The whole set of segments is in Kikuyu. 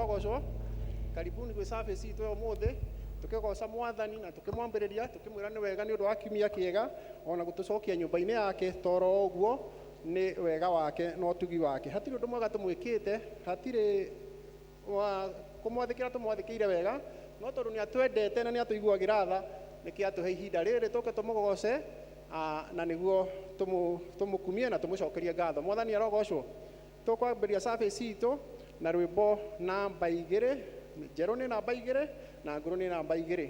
Arogocwo. Karibuni gwĩ service itũ ya ũmũthĩ, tũkĩgoca Mwathani na tũkĩmwambĩrĩria, tũkĩmwĩra nĩ wega nĩ ũndũ wa kiumia kĩega, ona gũtũcokia nyũmba-inĩ yake, toro ũguo nĩ wega wake na ũtugi wake. Hatirĩ ũndũ mwega tũmwĩkĩte, hatirĩ wa kũmwathĩkĩra tũmwathĩkĩire wega, no tondũ nĩ atwendete na nĩ atũiguagĩra tha, nĩkĩo atũhe ihinda rĩrĩ tũke tũmũgoce, na nĩguo tũmũkumie na tũmũcokerie ngatho. Mwathani arogocwo. Tũkwambĩrĩria service itũ na rwĩmbo namba 2, njerũ nĩ namba 2 na ngũrũ nĩ namba 2.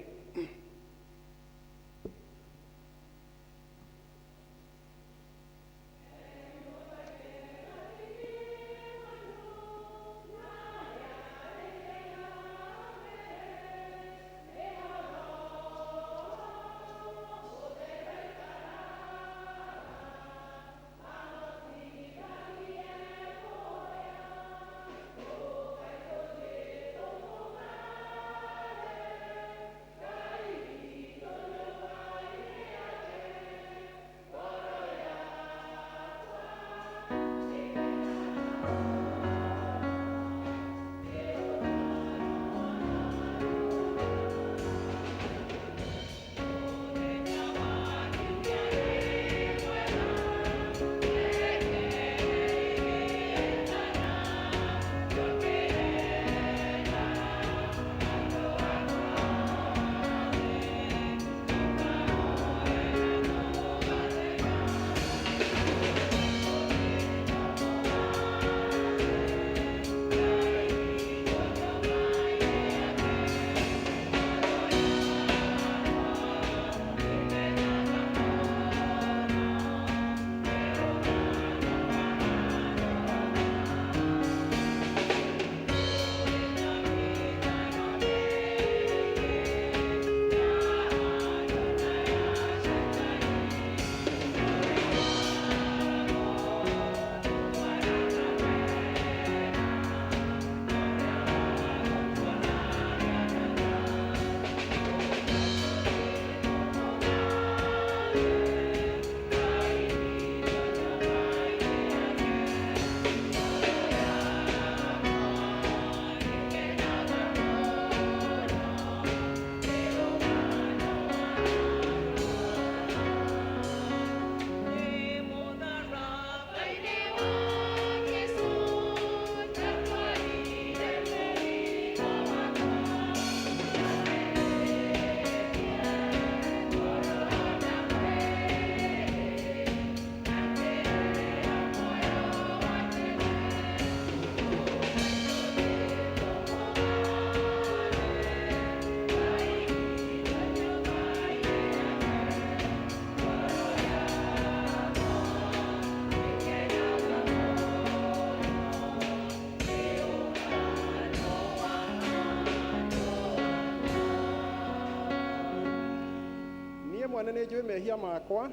Niĩ mwene nĩ njũĩ mehia makwa,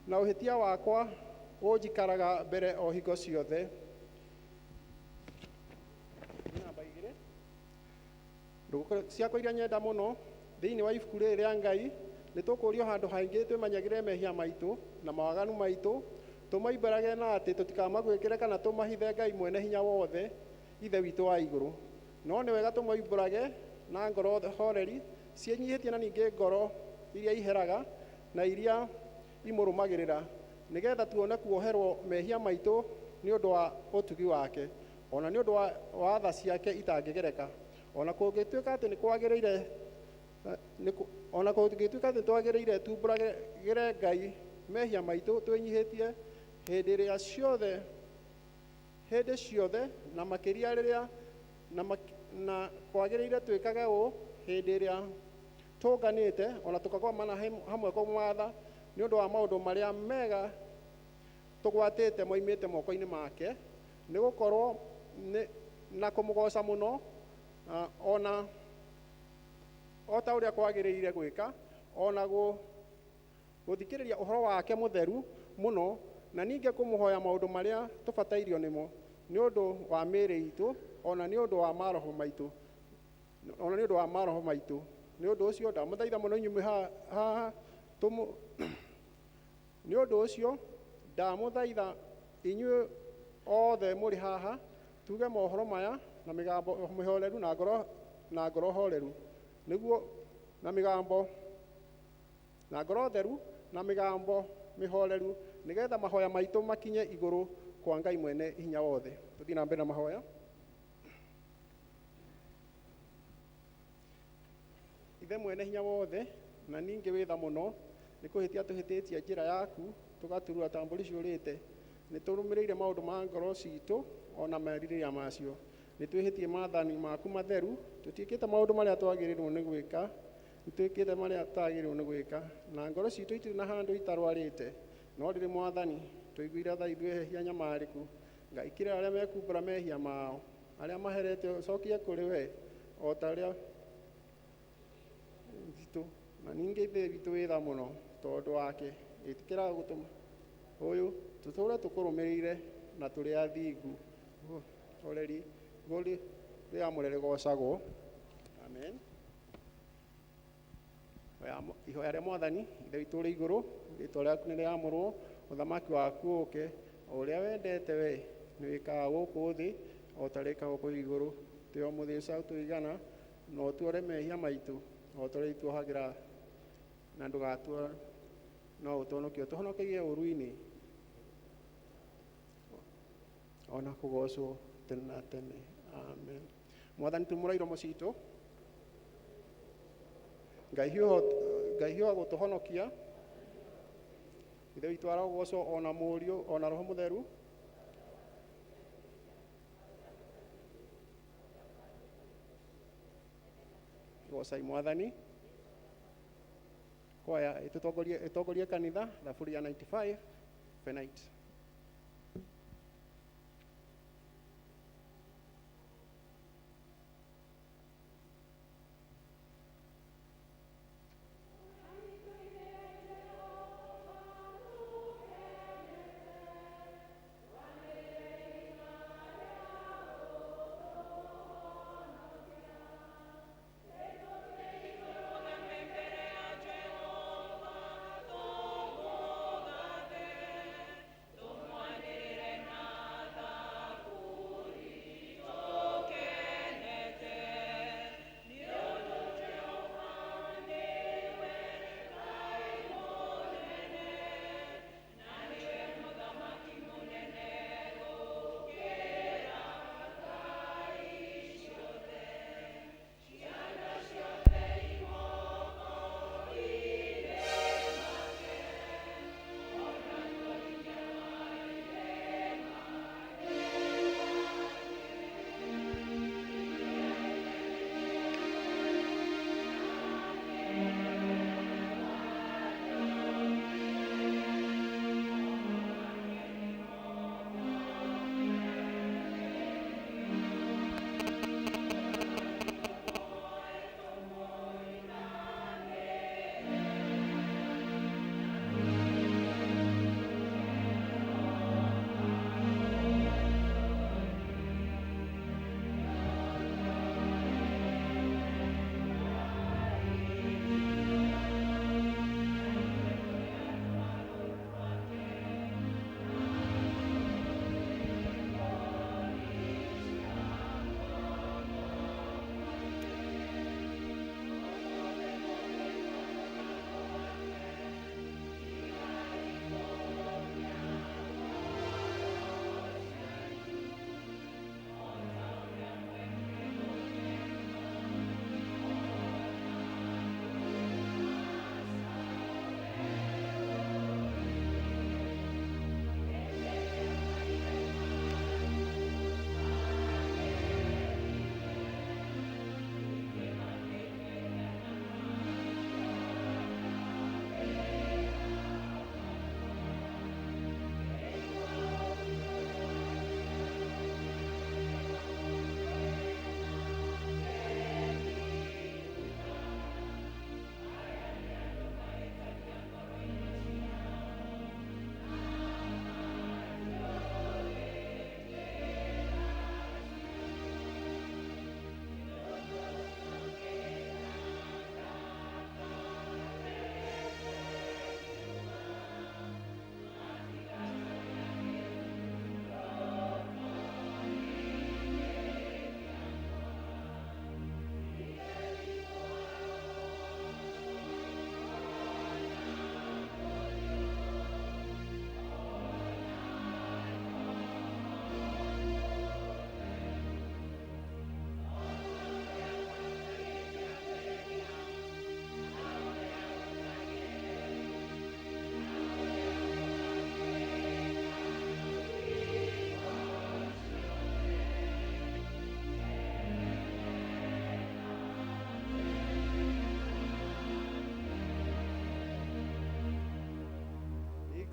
na ũhĩtia wakwa ũnjikaraga mbere o hingo ciothe. Namba 2. Ndũgũ ciakwa iria nyenda mũno thĩinĩ wa ibuku rĩrĩ rĩa Ngai, nĩ tũkũrio handũ haingĩ twĩmanyagĩre mehia maitũ na mawaganu maitũ, tũmoimbũrage na atĩ tũtikamaguĩkĩre kana tũmahithe Ngai mwene hinya wothe, Ithe witũ wa igũrũ. No nĩ wega tũmoimbũrage na ngoro horeri, ciĩnyihĩtie na ningĩ ngoro iria iheraga na iria imũrũmagĩrĩra, nĩgetha tuone kuoherwo mehia maitũ nĩ ũndũ wa ũtugi wake, ona nĩ ũndũ wa tha ciake itangĩgereka. Ona kũngĩtuĩka atĩ nĩ kwagĩrĩire, ona kũngĩtuĩka atĩ twagĩrĩire tumbũragĩre Ngai mehia maitũ twĩnyihĩtie hĩndĩ ĩrĩa ciothe, hĩndĩ ciothe, na makĩria rĩrĩa na kwagĩrĩire twĩkage ũũ hĩndĩ ĩrĩa tũnganĩte, ona tũkagomana hamwe kũmwatha nĩ ũndũ wa maũndũ marĩa mega tũgwatĩte moimĩte moko-inĩ make, nĩ gũkorwo na kũmũgoca mũno, ona o ta ũrĩa kwagĩrĩire gwĩka, ona gũthikĩrĩria ũhoro wake mũtheru mũno, na ningĩ kũmũhoya maũndũ marĩa tũbatairio nĩmo nĩ ũndũ wa mĩĩrĩ itũ, ona nĩ ũndũ wa maroho maitũ, ona nĩ ũndũ wa maroho maitũ. Nĩ ũndũ ũcio ndamũthaitha mũno inyuĩ haha tũmũ nĩ ũndũ ũcio ndamũthaitha inyuĩ othe mũrĩ haha tuge mohoro maya na mĩgambo mĩhoreru na ngoro horeru nĩguo na mĩgambo na ngoro theru na mĩgambo mĩhoreru nĩgetha mahoya maitũ makinye igũrũ kwa Ngai mwene hinya wothe. Tũthiĩ na mbere na mahoya. Ithe mwene hinya wothe na ningĩ wĩ tha mũno nĩ kũhĩtia tũhĩtĩtie njĩra yaku tũgaturura ta mbũri ciũrĩte. Nĩ tũrũmĩrĩire maũndũ ma ngoro citũ ona merirĩria macio. Nĩ twĩhĩtie maathani maku matheru, tũtiĩkĩte maũndũ marĩa twagĩrĩirwo nĩ gwĩka, nĩ twĩkĩte marĩa twagĩrĩirwo nĩ gwĩka, na ngoro citũ itirĩ na handũ itarwarĩte. No rĩrĩ Mwathani, tũiguire tha ithuĩ ehia nyamarĩku. Ngai kĩrĩa arĩa mekumbũra mehia mao, arĩa maherete ũcokie kũrĩ we o ta ũrĩa witũ, na ningĩ Ithe witũ wĩ tha mũno tondũ wake, ĩtĩkĩra gũtũma ũyũ tũtũũre tũkũrũmĩrĩire na tũrĩ athingu. Oreri gũrĩ rĩamũre rĩgocagwo. Amen. Ihoya rĩa Mwathani. Ithe witũ ũrĩ igũrũ, rĩtwa rĩaku nĩ rĩamũrwo, ũthamaki waku ũke, o ũrĩa wendete we nĩ wĩkaga gũkũ thĩ o ta ũrĩa wĩkagwo kũu igũrũ. Tũhe o mũthĩca ũtũigana, na ũtuore mehia maitũ o ta ũrĩa ituohagĩra, na ndũgatuo no ũtũhonokie, ũtũhonokerie ũũru-inĩ, ona kũgocwo tene na tene. Amen. Mwathani, tumũra iromo citũ. Ngai hiũha gũtũhonokia. Ithe witũ arogocwo ona Mũriũ ona Roho Mũtheru. Gocai Mwathani. Kwaya ĩtongorie kanitha thaburi ya 95 Fenite.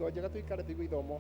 Hingo njega tũikare tũigue ithomo.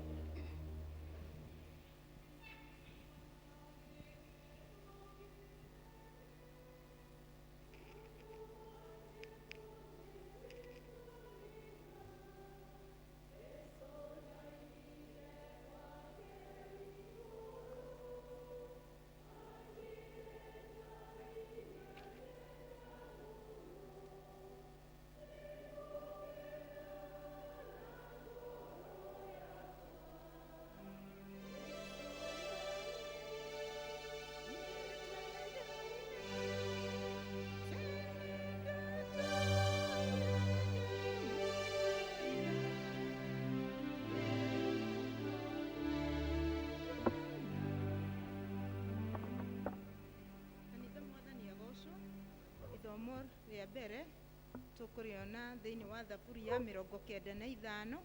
Kanitha mwathani agocwo. Ithomo rĩa mbere tũkũrĩona thĩinĩ wa thaburi ya 95.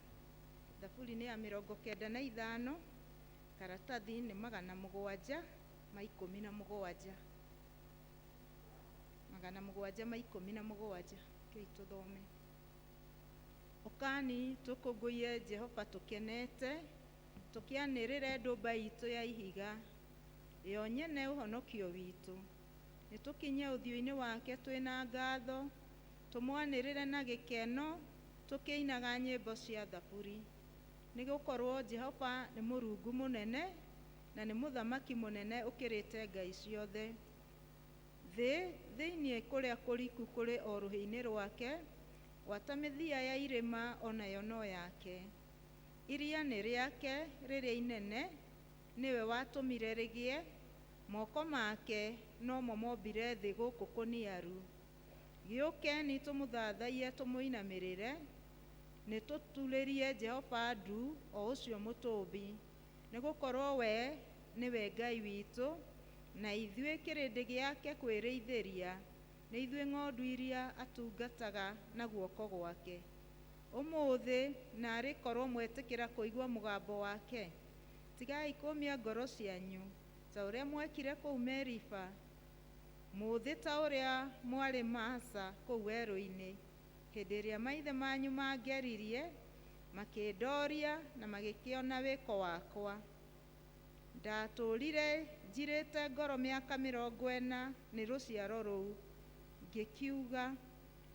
Thaburi nĩ ya 95, karatathi nĩ 717. 717 kĩu tũthome. Ũkani tũkũngũiye Jehova tũkenete, tũkĩanĩrĩre ndũmba itũ ya ihiga, yo nyene ũhonokio witũ. Nĩ tũkinye ũthiũ-inĩ wake twĩna ngatho, tũmwanĩrĩre na gĩkeno, tũkĩinaga nyĩmbo cia thaburi. Nĩ gũkorwo Jehova nĩ Mũrungu mũnene, na nĩ mũthamaki mũnene ũkĩrĩte ngai ciothe. Thĩ thĩinĩ kũrĩa kũriku kũrĩ o rũhĩ-inĩ rwake, gwata mĩthia ya irĩma onayo no yake. Iria nĩ rĩake rĩrĩa inene, nĩwe watũmire rĩgĩe, moko make nomo mombire thĩ gũkũ kũniaru. Gĩũkeni tũmũthathaiye tũmũinamĩrĩre, nĩ tũturĩrie Jehova ndu o ũcio mũtũmbi, nĩ gũkorwo we nĩwe Ngai witũ, na ithuĩ kĩrĩndĩ gĩake kwĩrĩithĩria, nĩ ithuĩ ng'ondu iria atungataga na guoko gwake. Ũmũthĩ naarĩ korwo mwetĩkĩra kũigua mũgambo wake, tigai kũmia ngoro cianyu ta ũrĩa mwekire kũu Meriba, mũthĩ ta ũrĩa mwarĩ Masa kũu werũ-inĩ, hĩndĩ ĩrĩa maithe manyu mangeririe, makĩndoria na magĩkĩona wĩko wakwa. Ndatũũrire njirĩte ngoro mĩaka 40 nĩ rũciaro rũu, ngĩkiuga,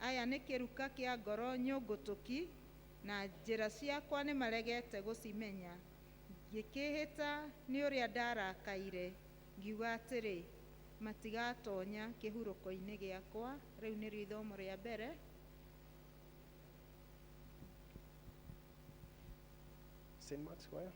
aya nĩ kĩruka kĩa ngoro nyũngũtũki, na njĩra ciakwa nĩmaregete gũcimenya. Ngĩkĩĩhĩta nĩ ũrĩa ndarakaire, ngiuga atĩrĩ, matigatonya kĩhurũko-inĩ gĩakwa. Rĩu nĩrĩo ithomo rĩa mbere. St. Mark's Choir.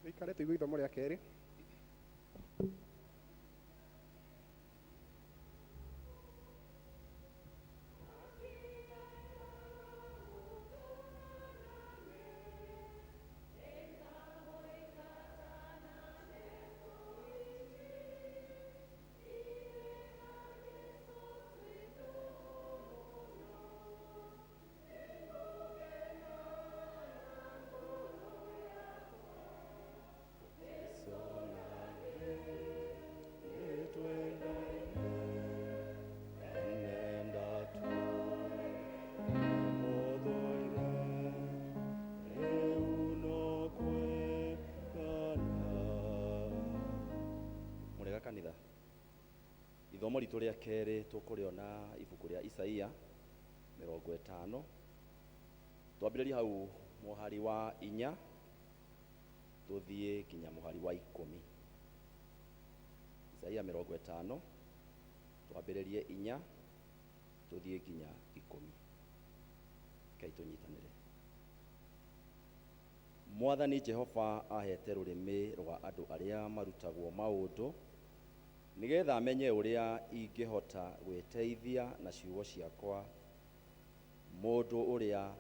Tũikare tũigue ithomo rĩa kerĩ. Mũrega kanitha. Ithomo ritũ rĩa kerĩ tũkũrĩona ibuku rĩa Isaia 50. Twambĩrĩrie hau mũhari wa 4 tũthiĩ nginya mũhari wa 10. Isaia 50 twambĩrĩrie 4 tũthiĩ nginya 10. Rekei tũnyitanĩre. Mwathani Jehova ahete rũrĩmĩ rwa andũ arĩa marutagwo maũndũ nĩgetha menye ũrĩa ingĩhota gwĩteithia na ciugo ciakwa mũndũ ũrĩa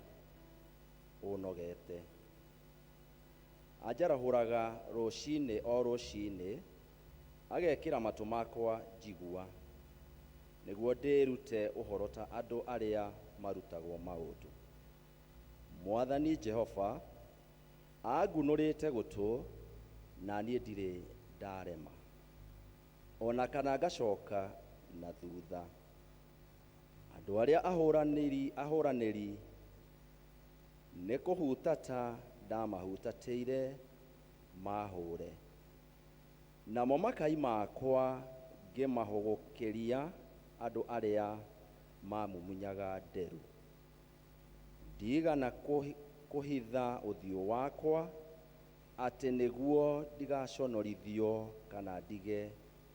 ũnogete. Anjarahũraga rũcinĩ o rũcinĩ, agekĩra matũ makwa njigua, nĩguo ndĩrute ũhoro ta andũ arĩa marutagwo maũndũ. Mwathani Jehova angunũrĩte gũtũ, na niĩ ndirĩ ndarema, ona kana ngacoka na thutha. Andũ arĩa ahũranĩri nĩ kũhutata ndamahutatĩire mahũre, namo makai makwa ngĩmahũgũkĩria andũ arĩa mamumunyaga nderu. Ndigana kũhitha ũthiũ wakwa atĩ nĩguo ndigaconorithio kana ndige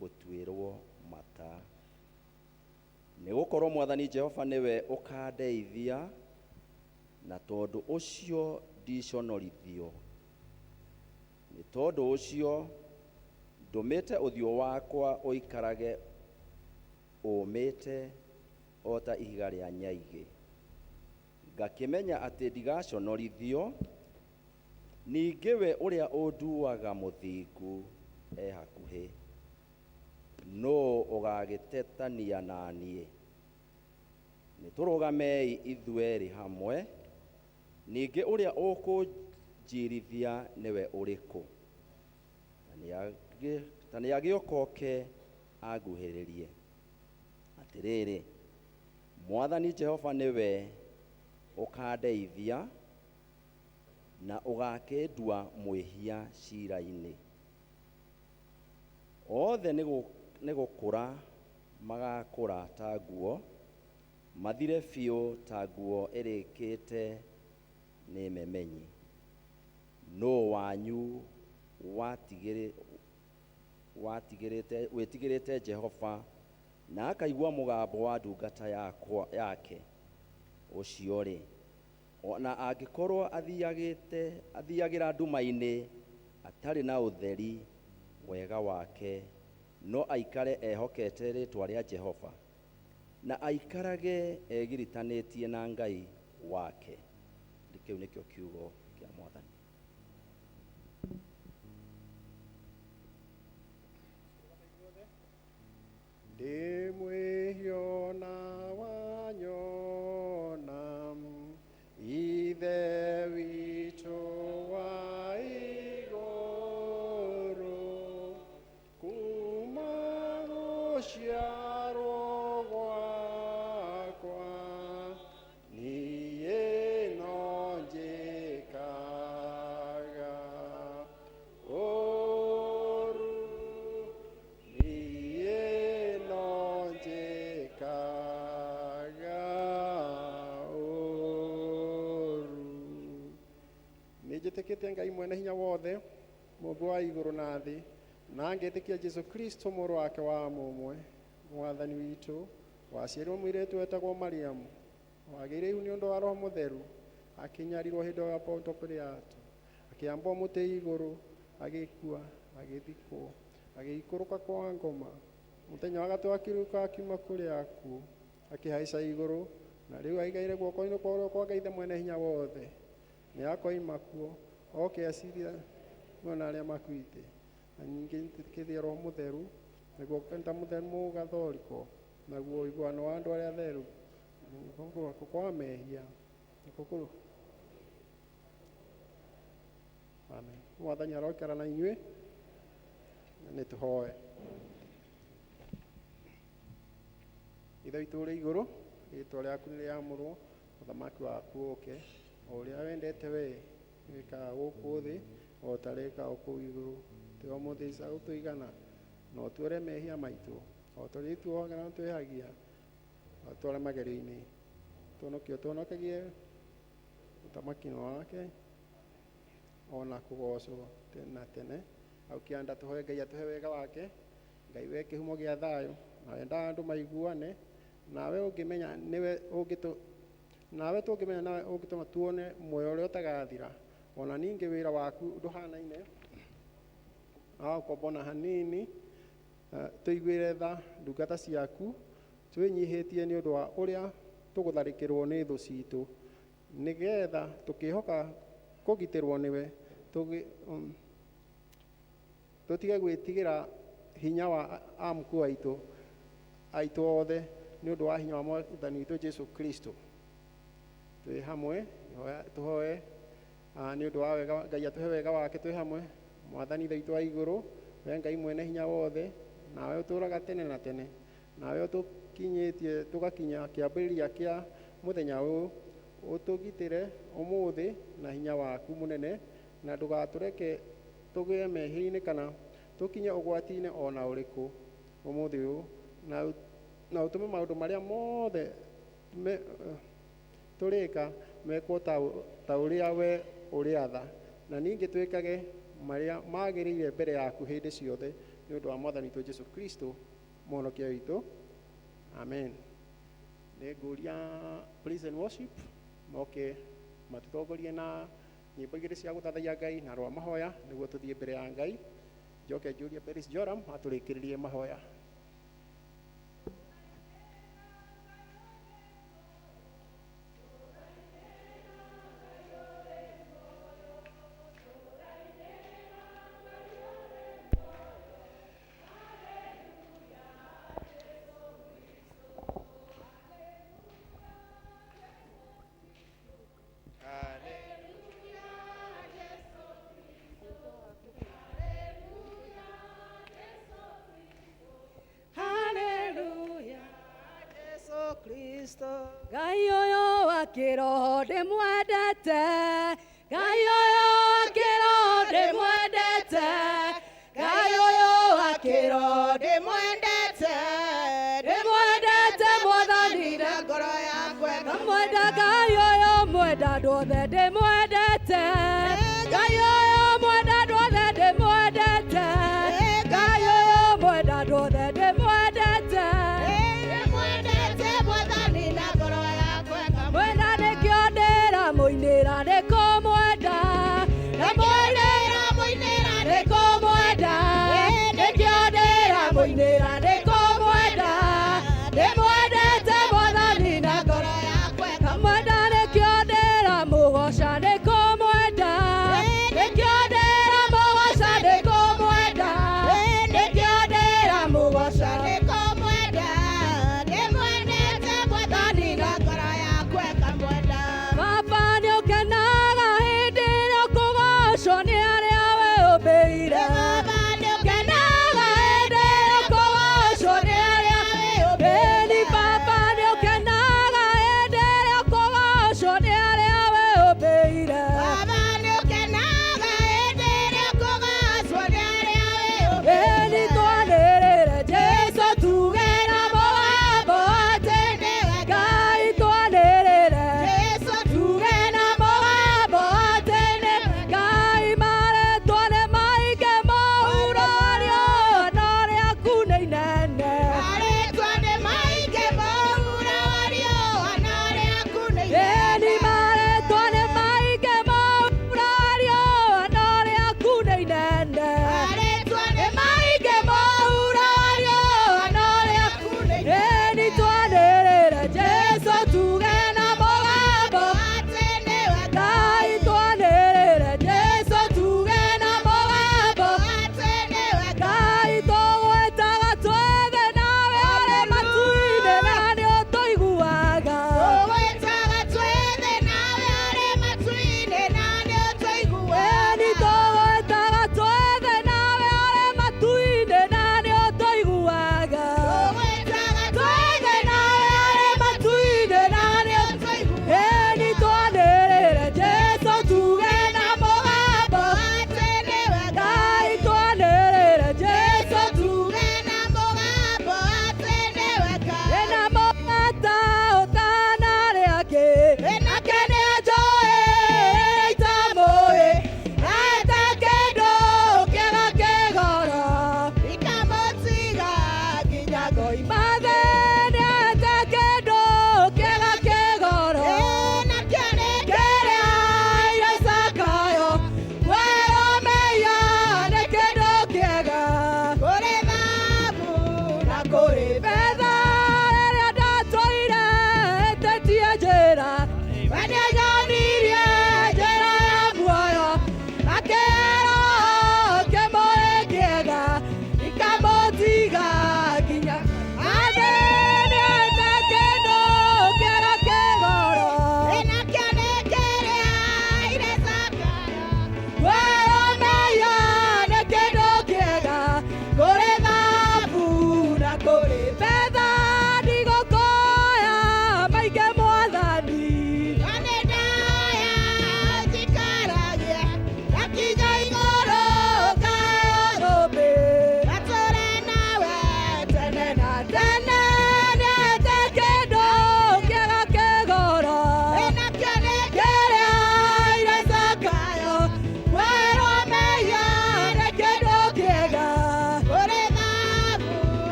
gũtuĩrwo mata. Nĩgũkorwo Mwathani Jehova nĩwe ũkandeithia, na tondũ ũcio ndiconorithio. Nĩ tondũ ũcio ndũmĩte ũthiũ wakwa ũikarage ũmĩte o ta ihiga rĩa nyaigĩ, ngakĩmenya atĩ ndigaconorithio. Ningĩ we ũrĩa ũnduaga mũthingu e hakuhĩ. Nũũ ũgagĩtetania na niĩ? Nĩtũrũgamei ithuerĩ hamwe. Ningĩ ũrĩa ũkũnjirithia nĩwe ũrĩkũ? Ta nĩagĩũka anguhĩrĩrie. Atĩrĩrĩ, Mwathani Jehova nĩwe ũkandeithia na ũgakĩndua mwĩhia cira-inĩ. Othe nĩ gũkũra magakũra ta nguo, mathire biũ ta nguo ĩrĩkĩte nĩ memenyi. Nũũ wanyu wĩtigĩrĩte Jehova na akaigua mũgambo wa ndungata yake? Ũcio-rĩ, ona angĩkorwo athiagĩra nduma-inĩ atarĩ na ũtheri wega wake, no aikare ehokete rĩĩtwa rĩa Jehova na aikarage egiritanĩtie na Ngai wake. Kĩu nĩkĩo kiugo kĩa Mwathani. Ndĩ mwĩhio na wanyona Ithe witũ wa igũrũ, kuma gũciarwo gwakwa niĩ no njĩkaga ũru, niĩ no njĩkaga ũru. Nĩ njĩtĩkĩtie Ngai mwene hinya wothe, mũmbi wa igũrũ na thĩ, na ngetĩkia Jesu Kristo mũrũ wake wa mũmwe, Mwathani witũ, waciarirwo mũirĩtu wetagwo Mariamu, wagĩire ihu nĩ ũndũ wa Roho Mũtheru, akĩnyarirwo hĩndĩ ya Ponto Pilato, akĩambwo mũtĩ igũrũ, Agĩkua, agĩthikwo, agĩikũrũka kwa ngoma. Mũthenya wa gatatũ akĩriũka akiuma kũrĩ akuũ, akĩhaica igũrũ, na rĩu aigaire guoko-inĩ kwa ũrĩo kwa Ngai Ithe Mwene Hinya Wothe. Nĩ akoima kuo oke aciria muoyo na arĩa makuĩte. Na ningĩ njĩtĩkĩtie Roho Mũtheru, naguo kanitha mũtheru mũgathoriko, naguo ũiguano wa andũ arĩa atheru, nakuo kwa mehia, nakuo kũrũ Amen. Mwathani aroikara na inyuĩ. Nĩ tũhoe. Ithe witũ ũrĩ igũrũ, rĩtwa rĩaku nĩ rĩamũrwo, ũthamaki waku ũke, o ũrĩa wendete we wĩkaga gũkũ thĩ o ta rĩkaga kũu igũrũ. Tũhe ũmũthĩ cia gũtũigana, na ũtuore mehia maitũ o ta ũrĩa tuohagĩra na twĩhagia, na ũtware magerio-inĩ, tũhonokie ũtũhonokagie ũthamaki-inĩ wake ona kũgocwo tene na tene. Hau kĩanda tũhoe Ngai atũhe wega wake. Ngai we kĩhumo gĩa thayũ, na wendaga andũ maiguane, nawe ũngĩmenya nĩwe ũngĩtũ nawe tũngĩmenya nawe ũngĩtũma tuone muoyo ũrĩa ũtagathira. Ona ningĩ wĩra waku ndũhanaine na wa gũkombona hanini. Tũiguĩre tha ndungata ciaku, twĩnyihĩtie nĩ ũndũ wa ũrĩa tũgũtharĩkĩrwo nĩ thũ citũ, nĩgetha tũkĩhoka kũgitĩrwo nĩwe, tũtige gwĩtigĩra hinya wa amuku aitũ othe, nĩ ũndũ wa hinya wa Mwathani witũ Jesu Kristo. Twĩ hamwe tũhoe nĩ ũndũ wa wega Ngai atũhe wega wake twĩ hamwe. Mwathani Ithe witũ wa igũrũ, we Ngai mwene hinya wothe, nawe ũtũũraga tene na tene, nawe ũtũkinyĩtie tũgakinya kĩambĩrĩria kĩa mũthenya ũyũ, ũtũgitĩre ũmũthĩ na hinya waku mũnene, na ndũgatũreke tũgĩe mehia-inĩ kana tũkinye ũgwati-inĩ ona ũrĩkũ ũmũthĩ ũyũ, na ũtũme maũndũ marĩa mothe tũrĩka mekwo ta ũrĩa we ũrĩatha, na ningĩ twĩkage marĩa magĩrĩire mbere yaku hĩndĩ ciothe, nĩ ũndũ wa Mwathani witũ Jesu Kristo mũhonokia witũ. Amen. Nĩ ngũria praise and worship moke matũtongorie na nyĩmbo igĩrĩ cia gũthathaiya Ngai na rwa mahoya, nĩguo tũthiĩ mbere ya Ngai. Njoke njũrie Beris Joram atũrĩkĩrĩrie mahoya. Haleluya Jesu Kristo. Ngai ũyũ wa kĩroho ndĩmwendete, Ngai ũyũ wa kĩroho ndĩmwendete, Ngai ũyũ wa kĩroho ndĩmwendete, ndĩmwendete Mwathani na ngoro yakwa. Ndamwenda Ngai ũyũ mwenda andũ othe ndĩmwendete, Ngai ũyũ mwenda andũ othe ndĩmwendete, Ngai ũyũ mwenda andũ othe ndĩmwendete. Ndĩmwendete Mwathani na ngoro yakwa. Mwenda nĩkĩo ndĩramũinĩra nĩkũmwenda, ndamũinĩra Mũinĩra nĩkũmwenda, nĩkĩo ndĩramũinĩra nĩkũmwenda, ndĩmwendete Mwathani na ngoro yakwa. Kamwenda nĩkĩo ndĩramũgoca.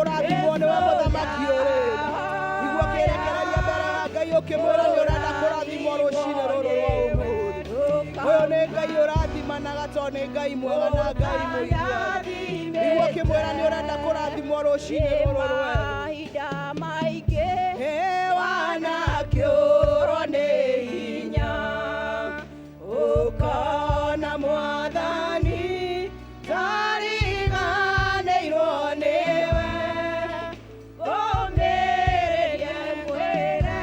Kũrathimwo nĩwe mũthamaki ũrĩ. Niguo kĩrekereria mbere ya Ngai ũkĩmwĩra nĩ ũrenda kũrathimwo rũcinĩ rũrũ rwa ũmũthĩ. Ũyũ nĩ Ngai ũrathimanaga tondũ nĩ Ngai mwega na Ngai mũiguani. Niguo ũkĩmwĩra nĩ ũrenda kũrathimwo rũcinĩ rũrũ rwega. Mahinda maingĩ Wanakĩũrwo nĩ hinya ũkona mwathani tariganĩirwo nĩwe ũmĩrĩrie ngwĩre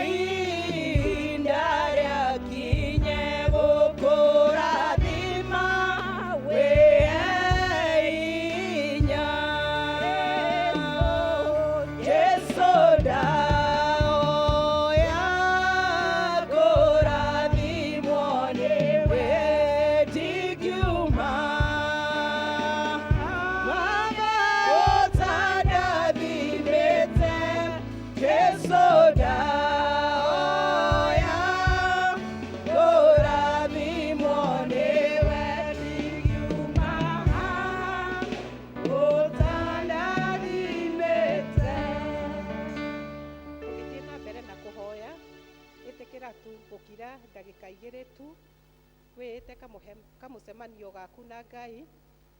ihinda rĩakinye gũkũrathima wĩhe hinya. Jesu ndahoya kũrathimwo nĩwe ndingiuma Baba ũtandathimĩte. Jesu ndahoya kũrathimwo nĩwe ndingiuma ũtandathimĩte. Ũgĩthiĩ na mbere na kũhoya, ĩtĩkĩra tu gũkira ndagĩka 2 tu, wĩĩte kamũcemanio gaku na Ngai,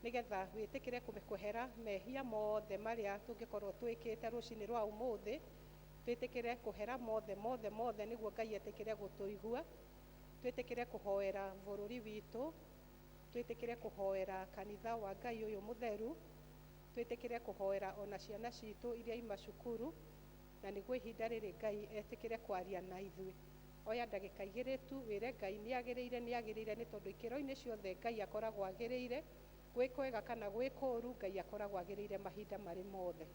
nĩgetha wĩtĩkĩre kũhera mehia mothe marĩa tũngĩkorwo twĩkĩte rũcinĩ rwa ũmũthĩ, twĩtĩkĩre kũhera mothe mothe mothe nĩguo Ngai etĩkĩre gũtũigua, twĩtĩkĩre kũhoera bũrũri witũ, twĩtĩkĩre kũhoera kanitha wa Ngai ũyũ mũtheru, twĩtĩkĩre kũhoera ona ciana citũ iria ima cukuru, na nĩguo ihinda rĩrĩ Ngai etĩkĩre kwaria na ithuĩ. Oya ndagĩka 2 tu wĩre Ngai nĩ agĩrĩire, nĩ agĩrĩire, nĩ tondũ ikĩro-inĩ ciothe Ngai akoragwo agĩrĩire, gwĩ kwega kana gwĩ kũũru, Ngai akoragwo agĩrĩire mahinda marĩ mothe.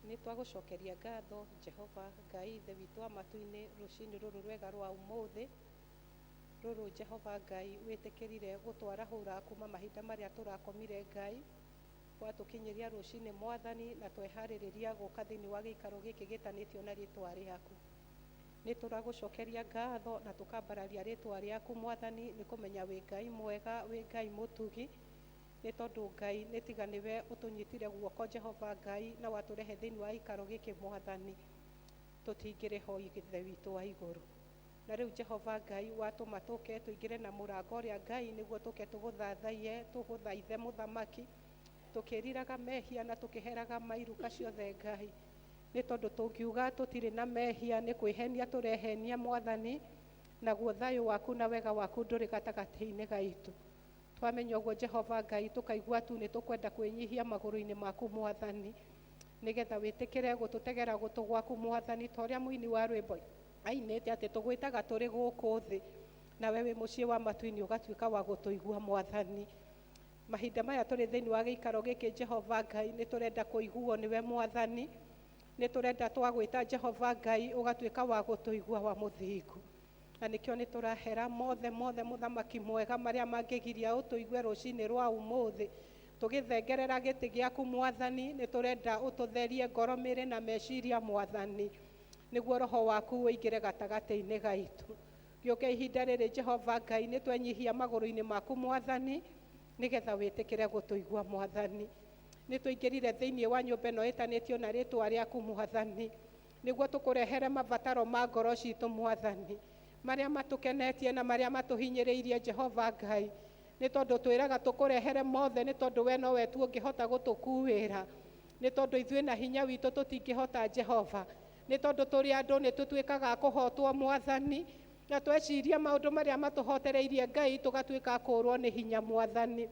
Nĩ twagũcokeria ngatho Jehova Ngai Ithe witũ wa matu-inĩ rũcinĩ rũrũ rwega rwa ũmũthĩ rũrũ Jehova Ngai wĩtĩkĩrire gũtwarahũra kuma mahinda marĩa tũrakomire Ngai gwatũkinyĩria rũcinĩ mwathani na tweharĩrĩria gũka thĩinĩ wa gĩikaro gĩkĩ gĩtanĩtio na rĩtwa rĩaku. Nĩ tũragũcokeria ngatho na tũkambararia rĩtwa rĩaku mwathani, nĩ kũmenya wĩ Ngai mwega, wĩ Ngai mũtugi, nĩ tondũ Ngai nĩ tiga nĩwe ũtũnyitire guoko Jehova Ngai na watũrehe thĩinĩ wa gĩikaro gĩkĩ mwathani, tũtingĩrĩ ho Ithe witũ wa igũrũ. Na rĩu Jehova Ngai watũma tũke tũingĩre na mũrango ũrĩa Ngai nĩguo tũke tũgũthathaiye, tũgũthaithe mũthamaki, tũkĩriraga mehia na tũkĩheraga mairuka ciothe Ngai, nĩ tondũ tũngiuga tũtirĩ na mehia nĩ kwĩhenia tũrehenia mwathani, naguo thayũ waku na wega waku ndũrĩ gatagatĩ-inĩ gaitũ. Twamenya ũguo Jehova Ngai tũkaigua tu nĩ tũkwenda kwĩnyihia magũrũ-inĩ maku mwathani, nĩgetha wĩtĩkĩre gũtũtegera gũtũ gwaku mwathani, ta ũrĩa mũini wa rwĩmbo ainĩte atĩ tũgwĩtaga tũrĩ gũkũ thĩ, nawe wĩ mũciĩ wa matu-inĩ ũgatuĩka wa gũtũigua mwathani. Mahinda maya tũrĩ thĩinĩ wa gĩikaro gĩkĩ Jehova Ngai nĩ tũrenda kũiguo nĩwe mwathani, nĩ tũrenda twagwĩta Jehova Ngai ũgatuĩka wa gũtũigua wa mũthingu, na nĩkĩo nĩ tũrahera mothe mothe mũthamaki mwega marĩa mangĩgiria ũtũigue rũcinĩ rwa ũmũthĩ. Tũgĩthengerera gĩtĩ gĩaku mwathani, nĩ tũrenda ũtũtherie ngoro, mĩĩrĩ na meciria mwathani, nĩguo roho waku ũingĩre gatagatĩ-inĩ gaitũ. Gĩũke ihinda rĩrĩ Jehova Ngai nĩ twenyihia magũrũ-inĩ maku mwathani, nĩgetha wĩtĩkĩre gũtũigua mwathani. Nĩ tũingĩrire thĩinĩ wa nyũmba ĩno ĩtanĩtio na rĩtwa rĩaku mwathani, nĩguo tũkũrehere mabataro ma ngoro citũ mwathani, marĩa matũkenetie na marĩa matũhinyĩrĩirie Jehova Ngai, nĩ tondũ twĩraga tũkũrehere mothe, nĩ tondũ we nowe tu ũngĩhota gũtũkuĩra, nĩ tondũ ithuĩ na hinya witũ tũtingĩhota Jehova, nĩ tondũ tũrĩ andũ nĩ tũtuĩkaga a kũhotwo mwathani, na tweciria maũndũ marĩa matũhotereirie Ngai tũgatuĩka a kũũrwo nĩ hinya mwathani.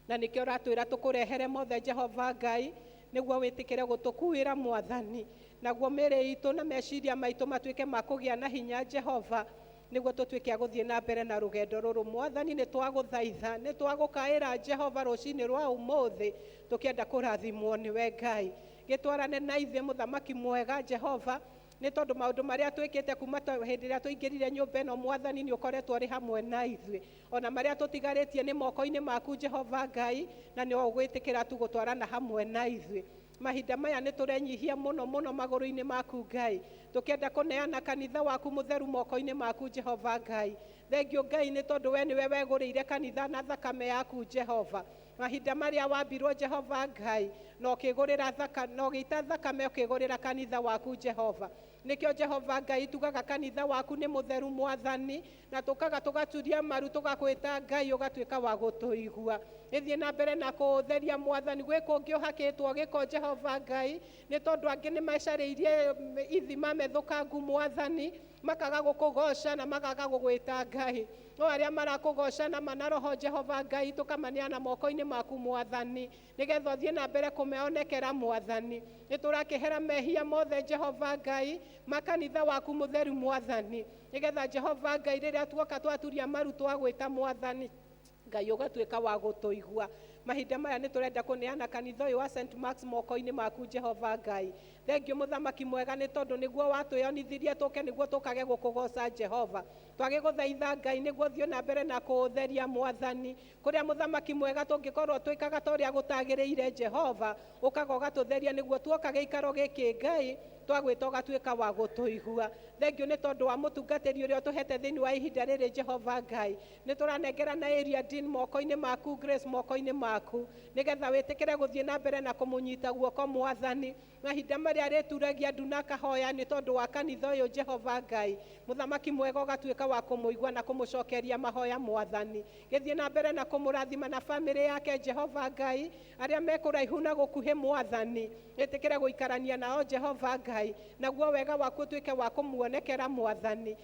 Na nĩkĩo ũratwĩra tũkũrehere mothe Jehova Ngai, nĩguo wĩtĩkĩre gũtũkuĩra mwathani, naguo mĩĩrĩ itũ na meciria maitũ matuĩke ma kũgĩa na hinya Jehova, nĩguo tũtuĩke a gũthiĩ na mbere na rũgendo rũrũ mwathani. Nĩ twagũthaitha, nĩ twagũkaĩra Jehova rũcinĩ rwa ũmũthĩ, tũkĩenda kũrathimwo nĩwe Ngai. Gĩtwarane na ithuĩ mũthamaki mwega Jehova, Nĩ tondũ maũndũ marĩa twĩkĩte kuma hĩndĩ ĩrĩa tũingĩrire nyũmba ĩno Mwathani, nĩ ũkoretwo ũrĩ hamwe na ithuĩ. Ona marĩa tũtigarĩtie nĩ moko-inĩ maku Jehova Ngai, na nĩ ũgwĩtĩkĩra tu gũtwarana hamwe na ithuĩ. Mahinda maya nĩ tũrenyihia mũno mũno magũrũ-inĩ maku Ngai, tũkĩenda kũneana kanitha waku mũtheru moko-inĩ maku Jehova Ngai. Thengio Ngai nĩ tondũ we nĩwe wegũrĩire kanitha na thakame yaku Jehova. Mahinda marĩa wambirwo Jehova Ngai, na ũkĩgũrĩra thaka, na ũgĩita thakame ũkĩgũrĩra kanitha waku Jehova. Nĩkĩo Jehova Ngai tugaga kanitha waku nĩ mũtheru Mwathani, na tũkaga tũgaturia maru tũgakwĩta Ngai ũgatuĩka wa gũtũigua. Gĩthiĩ na mbere na kũũtheria Mwathani. Gwĩ kũngĩ ũhakĩtwo gĩko Jehova Ngai, nĩ tondũ angĩ nĩ macarĩirie ithima methũkangu Mwathani, makaga gũkũgoca na makaga gũgwĩta Ngai. No arĩa marakũgoca na mana roho Jehova Ngai, tũkamaneana moko-inĩ maku Mwathani, nĩgetha ũthiĩ na mbere kũmeonekera Mwathani. Nĩ tũrakĩhera mehia mothe Jehova Ngai ma kanitha waku mũtheru Mwathani, nĩgetha Jehova Ngai rĩrĩa tuoka twaturia maru twagwĩta Mwathani Ngai ũgatuĩka wa gũtũigua. Mahinda maya nĩ tũrenda kũneana kanitha ũyũ wa St Marks moko-inĩ maku Jehova Ngai. Thengio mũthamaki mwega nĩ tondũ nĩguo watwĩonithirie tũke nĩguo tũkage gũkũgoca Jehova. Twagĩgũthaitha Ngai nĩguo ũthiĩ na mbere na kũũtheria Mwathani. Kũrĩa mũthamaki mwega tũngĩkorwo twĩkaga ta ũrĩa gũtagĩrĩire Jehova, ũkaga ũgatũtheria nĩguo tuoka gĩikaro gĩkĩ Ngai twagwĩta ũgatuĩka wa gũtũigua. Thengio nĩ tondũ wa mũtungatĩri ũrĩa ũtũhete thĩinĩ wa ihinda rĩrĩ Jehova Ngai. Nĩ tũranengera na area Dean moko-inĩ maku, Grace moko-inĩ maku, nĩgetha wĩtĩkĩre gũthiĩ na mbere na kũmũnyita guoko Mwathani. Mahinda marĩa arĩturagia ndu na akahoya nĩ tondũ wa kanitha ũyũ Jehova Ngai, mũthamaki mwega ũgatuĩka wa kũmũigua na kũmũcokeria mahoya Mwathani. Gĩthiĩ na mbere na kũmũrathima na bamĩrĩ yake Jehova Ngai, arĩa me kũraihu na gũkuhĩ Mwathani, ĩtĩkĩre gũikarania nao Jehova Ngai, naguo wega waku ũtuĩke wa kũmuonekera Mwathani.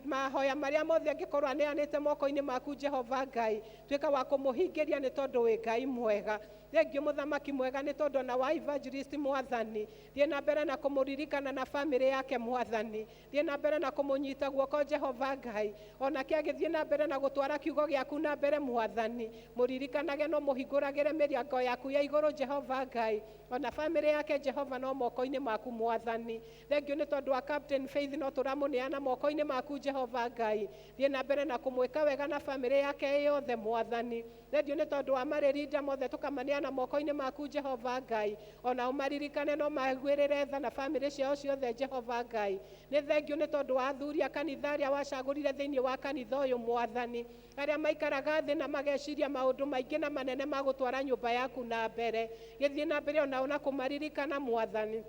Mahoya marĩa mothe angĩkorwo aneanĩte moko-inĩ maku Jehova Ngai, tuĩka wa kũmũhingĩria nĩ tondũ wĩ Ngai mwega. Thengio mũthamaki mwega nĩ tondũ ona wa evangelist Mwathani, thiĩ na mbere na kũmũririkana na bamĩrĩ yake Mwathani, thiĩ na mbere na kũmũnyita guoko Jehova Ngai, onake agĩthiĩ na mbere na gũtwara kiugo gĩaku na mbere Mwathani, mũririkanage no mũhingũragĩre mĩrango yaku ya igũrũ Jehova Ngai, ona bamĩrĩ yake Jehova no moko-inĩ maku Mwathani. Thengio nĩ tondũ wa Captain Faith no tũramũneana moko-inĩ maku Jehova Ngai, thiĩ na mbere na kũmwĩka wega na bamĩrĩ yake yothe Mwathani. Thengio nĩ tondũ wa marĩrinda mothe tũkamaneana moko-inĩ maku Jehova Ngai, ona ũmaririkane no maiguĩrĩre tha na bamĩrĩ ciao ciothe Jehova Ngai. Nĩ thengio nĩ tondũ wa athuri a kanitha arĩa wacagũrire thĩinĩ wa kanitha ũyũ Mwathani, arĩa maikaraga thĩ na mageciria maũndũ maingĩ na manene ma gũtwara nyũmba yaku na mbere. Gĩthiĩ na mbere onao na kũmaririkana Mwathani,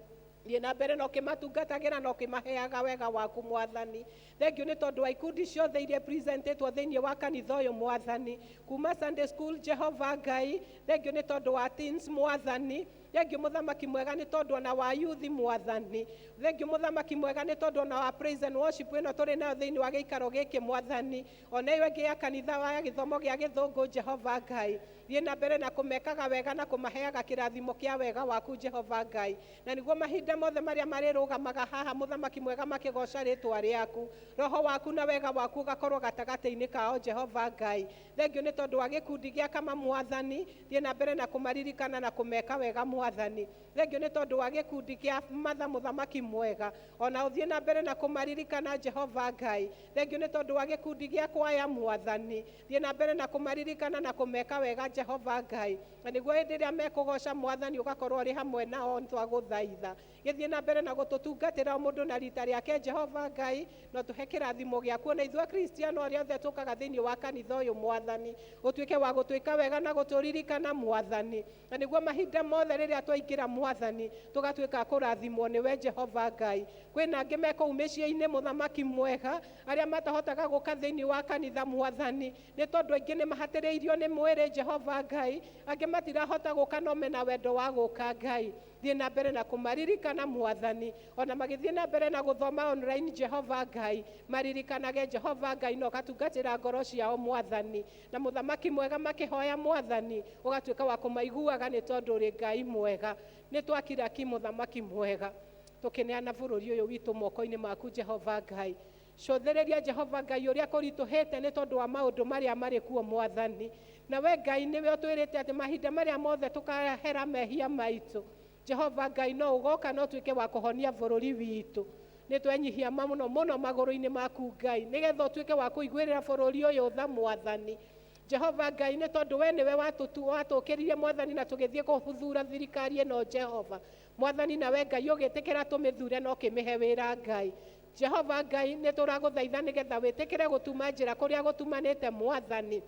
thiĩ na mbere na ũkĩmatungatagĩra na ũkĩmaheaga wega waku Mwathani. Thengio nĩ tondũ wa ikundi ciothe iria presentĩtwo thĩinĩ wa kanitha ũyũ Mwathani, kuma Sunday school Jehova Ngai, thengio nĩ tondũ wa teens Mwathani, thengio mũthamaki mwega nĩ tondũ ona wa youth Mwathani, thengio mũthamaki mwega nĩ tondũ ona wa praise and worship ĩno tũrĩ nayo thĩinĩ wa gĩikaro gĩkĩ Mwathani, ona ĩyo ĩngĩ ya kanitha wa gĩthomo gĩa gĩthũngũ Jehova Ngai, thiĩ na mbere na kũmekaga wega na kũmaheaga kĩrathimo kĩa wega waku Jehova Ngai, na nĩguo mahinda mothe marĩa marĩrũgamaga haha mũthamaki mwega makĩgoca rĩtwa rĩaku, roho waku na wega waku ũgakorwo gatagatĩ-inĩ kao Jehova Ngai. Thengio nĩ tondũ wa gĩkundi gĩa kama Mwathani, thiĩ na mbere na kũmaririkana na kũmeka wega Mwathani. Thengio nĩ tondũ wa gĩkundi kĩa matha mũthamaki mwega, ona ũthiĩ na mbere na kũmaririkana Jehova Ngai. Thengio nĩ tondũ wa gĩkundi gĩa kwaya Mwathani, thiĩ na mbere na kũmaririkana na kũmeka wega Jehova Ngai, na nĩguo hĩndĩ ĩrĩa mekũgoca Mwathani ũgakorwo ũrĩ hamwe nao twagũthaitha. Gĩthiĩ na mbere na gũtũtungatĩra o mũndũ na rita rĩake Jehova Ngai, na ũtũhe kĩrathimo gĩaku ona ithuĩ Akristiano arĩa othe tũkaga thĩinĩ wa kanitha ũyũ Mwathani, ũtuĩke wa gũtwĩka wega na gũtũririkana Mwathani, na nĩguo mahinda mothe rĩrĩa twaingĩra Mwathani tũgatuĩka kũrathimwo nĩwe Jehova Ngai. Kwĩna angĩ me kũu mĩciĩ-inĩ mũthamaki mwega, arĩa matahotaga gũka thĩinĩ wa kanitha Mwathani, nĩ tondũ aingĩ nĩ mahatĩrĩirio nĩ mwĩrĩ Jehova Ngai, angĩ matirahota gũka no mena wendo wa gũka Ngai. Thiĩ na mbere na kũmaririkana Mwathani, ona magĩthiĩ na mbere na gũthoma online Jehova Ngai, maririkanage Jehova Ngai na ũgatungatĩra ngoro ciao Mwathani, na mũthamaki mwega makĩhoya Mwathani ũgatuĩka wa kũmaiguaga nĩ tondũ ũrĩ Ngai mwega. Nĩ twakira ki mũthamaki mwega, tũkĩneana bũrũri ũyũ witũ moko-inĩ maku Jehova Ngai. Cũthĩrĩria Jehova Ngai ũrĩa kũritũhĩte nĩ tondũ wa maũndũ marĩa marĩ kuo Mwathani, na we Ngai nĩwe ũtwĩrĩte atĩ mahinda marĩa mothe tũkahera mehia maitũ Jehova Ngai no ũgoka no ũtuĩke wa kũhonia bũrũri witũ. Nĩ twenyihia mũno mũno magũrũ-inĩ maku Ngai, nĩgetha ũtuĩke wa kũiguĩrĩra bũrũri ũyũ tha Mwathani. Jehova Ngai, nĩ tondũ we nĩwe watũkĩririe Mwathani na tũgĩthiĩ kũthura thirikari ĩno Jehova. Mwathani, nawe Ngai ũgĩtĩkĩra tũmĩthure na ũkĩmĩhe wĩra Ngai. Jehova Ngai, nĩ tũragũthaitha nĩgetha wĩtĩkĩre gũtuma njĩra kũrĩa gũtumanĩte Mwathani.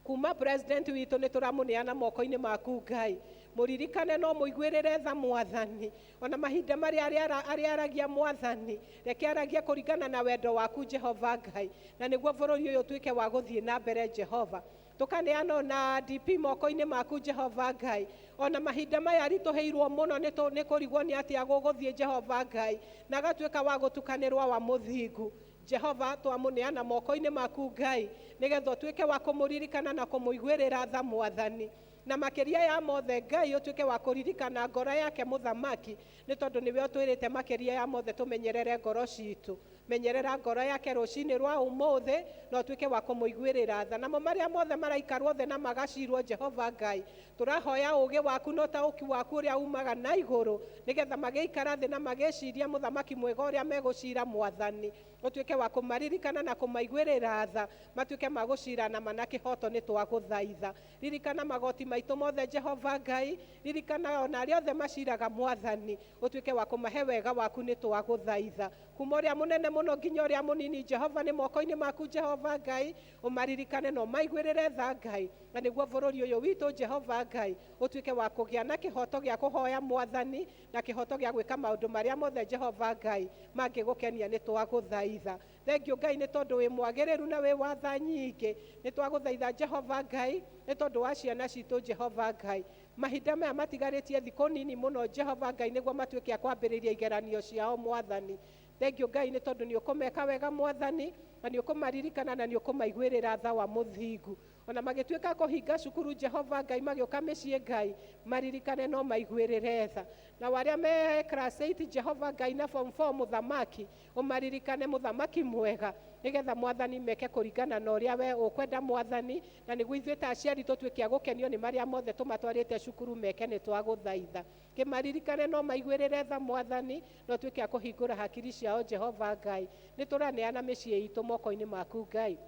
Kuma president witũ nĩ tũramũneana moko-inĩ maku Ngai, mũririkane no mũiguĩrĩre tha Mwathani. Ona mahinda marĩa arĩa aragia Mwathani, reke aragie kũringana na wendo waku Jehova Ngai, na nĩguo bũrũri ũyũ ũtuĩke wa gũthiĩ na mbere Jehova. Tũkaneana ona DP moko-inĩ maku Jehova Ngai, ona mahinda maya aritũhĩirwo mũno nĩ kũrigwo nĩ atĩa gũgũthiĩ Jehova Ngai, na agatuĩka wa gũtukanĩrwo wa mũthingu. Jehova, twamũneana moko-inĩ maku Ngai, nĩgetha ũtuĩke wa kũmũririkana na kũmũiguĩrĩra tha Mwathani. Na makĩria ya mothe Ngai, ũtuĩke wa kũririkana ngoro yake mũthamaki, nĩ tondũ nĩwe ũtwĩrĩte makĩria ya mothe tũmenyerere ngoro citũ. Menyerera ngoro yake rũcinĩ rwa ũmũthĩ na ũtuĩke wa kũmũiguĩrĩra tha. Namo marĩa mothe maraikarwo thĩ na magacirwo Jehova Ngai, tũrahoya ũũgĩ waku na ũtaũki waku ũrĩa umaga na igũrũ, nĩgetha magĩikara thĩ na magĩciria mũthamaki mwega ũrĩa megũcira Mwathani, ũtuĩke wa kũmaririkana na kũmaiguĩrĩra tha, matuĩke ma gũcira na mana kĩhoto. Nĩ twagũthaitha, ririkana magoti maitũ mothe Jehova Ngai, ririkana ona arĩa othe maciraga Mwathani, ũtuĩke wa kũmahe wega waku. Nĩ twagũthaitha, kuma ũrĩa mũnene mũno nginya ũrĩa mũnini Jehova, nĩ moko-inĩ maku Jehova Ngai, ũmaririkane na ũmaiguĩrĩre tha Ngai, na nĩguo bũrũri ũyũ witũ Jehova Ngai ũtuĩke wa kũgĩa na kĩhoto gĩa kũhoya Mwathani na kĩhoto gĩa gwĩka maũndũ marĩa mothe Jehova Ngai mangĩgũkenia. Nĩ twagũthaitha, thengio Ngai, nĩ tondũ wĩ mwagĩrĩru na wĩ wa tha nyingĩ. Nĩ twagũthaitha Jehova Ngai, nĩ tondũ wa ciana citũ Jehova Ngai, mahinda maya matigarĩtie thikũ nini mũno Jehova Ngai, nĩguo matuĩke a kwambĩrĩria igeranio ciao Mwathani. Thengio Ngai, nĩ tondũ nĩ ũkũmeka wega Mwathani, na nĩ ũkũmaririkana na nĩ ũkũmaiguĩrĩra tha wa mũthingu. Ona magĩtuĩka kũhinga cukuru Jehova Ngai, magĩũka mĩciĩ Ngai, maririkane no maiguĩrĩre tha. Na arĩa me class 8 Jehova Ngai na form 4 mũthamaki, ũmaririkane mũthamaki mwega, nĩgetha Mwathani meke kũringana na ũrĩa we ũkwenda Mwathani, na nĩguo ithuĩ ta aciari tũtuĩke a gũkenio nĩ marĩa mothe tũmatwarĩte cukuru meke. Nĩ twagũthaitha, kĩmaririkane no maiguĩrĩre tha Mwathani, na ũtuĩke a kũhingũra hakiri ciao Jehova Ngai. Nĩ tũraneana mĩciĩ itũ moko-inĩ maku Ngai,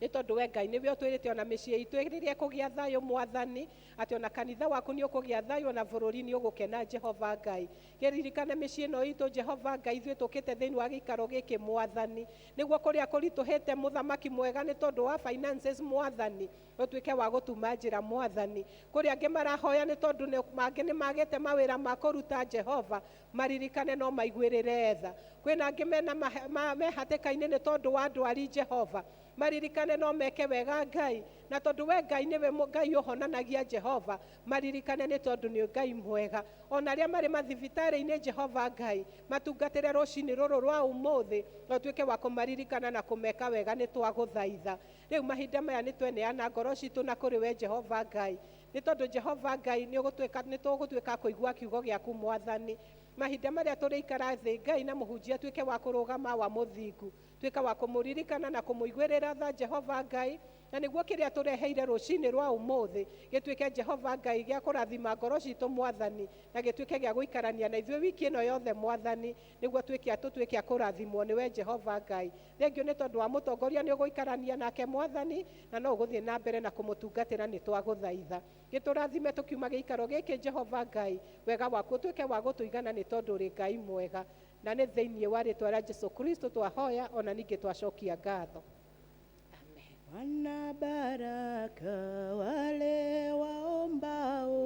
nĩ tondũ we Ngai nĩwe ũtwĩrĩte ona mĩciĩ itũ rĩrĩa ĩkũgĩa thayũ Mwathani, atĩ ona kanitha waku nĩ ũkũgĩa thayũ, ona bũrũri nĩ ũgũkena Jehova Ngai. Kĩririkane mĩciĩ ĩno itũ Jehova Ngai, ithuĩ tũkĩte thĩinĩ wa gĩikaro gĩkĩ Mwathani, nĩguo kũrĩa kũritũhĩte mũthamaki mwega nĩ tondũ wa finances Mwathani, ũtuĩke wa gũtuma njĩra Mwathani. Kũrĩa angĩ marahoya nĩ tondũ mangĩ nĩ magĩte mawĩra ma kũruta Jehova, maririkane no maiguĩrĩre tha. Kwĩna angĩ mena me hatĩka-inĩ nĩ tondũ wa ndwari Jehova, maririkane no meke wega Ngai, na tondũ we Ngai nĩwe Ngai ũhonanagia Jehova, maririkane nĩ tondũ nĩ Ngai mwega. Ona arĩa marĩ mathibitarĩ-inĩ Jehova Ngai, matungatĩre rũcinĩ rũrũ rwa ũmũthĩ, na ũtuĩke wa kũmaririkana na kũmeka wega. Nĩ twagũthaitha, rĩu mahinda maya nĩ tweneana ngoro citũ na kũrĩ we Jehova Ngai, nĩ tondũ Jehova Ngai nĩ ũgũtuĩka nĩ tũgũtuĩka kũigua kiugo gĩaku Mwathani. Mahinda marĩa tũrĩikara thĩ Ngai, na mũhunjia atuĩke wa kũrũgama wa mũthingu, tuĩka wa kũmũririkana na kũmũiguĩrĩra tha Jehova Ngai, na nĩguo kĩrĩa tũreheire rũcinĩ rwa ũmũthĩ gĩtuĩke Jehova Ngai gĩa kũrathima ngoro citũ Mwathani, na gĩtuĩke gĩa gũikarania na ithuĩ wiki ĩno yothe Mwathani, nĩguo tuĩke tũtuĩke a kũrathimwo nĩwe Jehova Ngai. Thengio nĩ tondũ wa mũtongoria, nĩ ũgũikarania nake Mwathani, na no ũgũthiĩ na mbere na kũmũtungatĩra. Nĩ twagũthaitha, gĩtũrathime tũkiuma gĩikaro gĩkĩ Jehova Ngai, wega waku ũtuĩke wa gũtũigana, nĩ tondũ ũrĩ Ngai mwega. Na nĩ thĩinĩ wa rĩtwa rĩa Jesu Kristo twahoya, ona ningĩ twacokia ngatho, amen. Wana baraka wale waombao.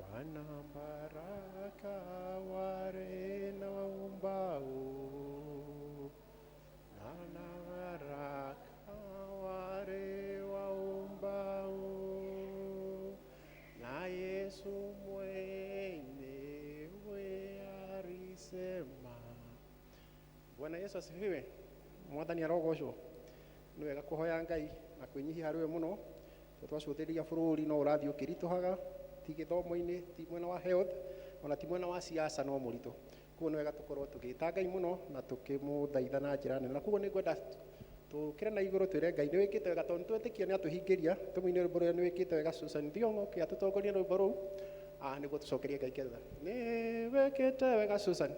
Wana baraka wale na waombao. Wana baraka wale waombao. Na Yesu mwenyewe alisema. Bwana Yesu asifiwe. Mwathani arogocwo. Nĩ wega kũhoya Ngai na kwĩnyihia harĩ we mũno, tondũ twacũthĩrĩria bũrũri no ũrathiĩ ũkĩritũhaga, ti gĩthomo-inĩ, ti mwena wa health, ona ti mwena wa siasa, no mũritũ. Koguo nĩ wega tũkorwo tũgĩta Ngai mũno na tũkĩmũthaitha na njĩra nene. Na koguo nĩ ngwenda tũkĩre na igũrũ twĩre Ngai nĩ wĩkĩte wega, tondũ nĩ twetĩkia nĩ atũhingĩria. Tũmũine rwĩmbo rũrĩa nĩ wĩkĩte wega. Susan Thiong'o kĩ atũtongoria rwĩmbo rũu. Nĩguo tũcokerie Ngai ketha nĩ wĩkĩte wega. Susan,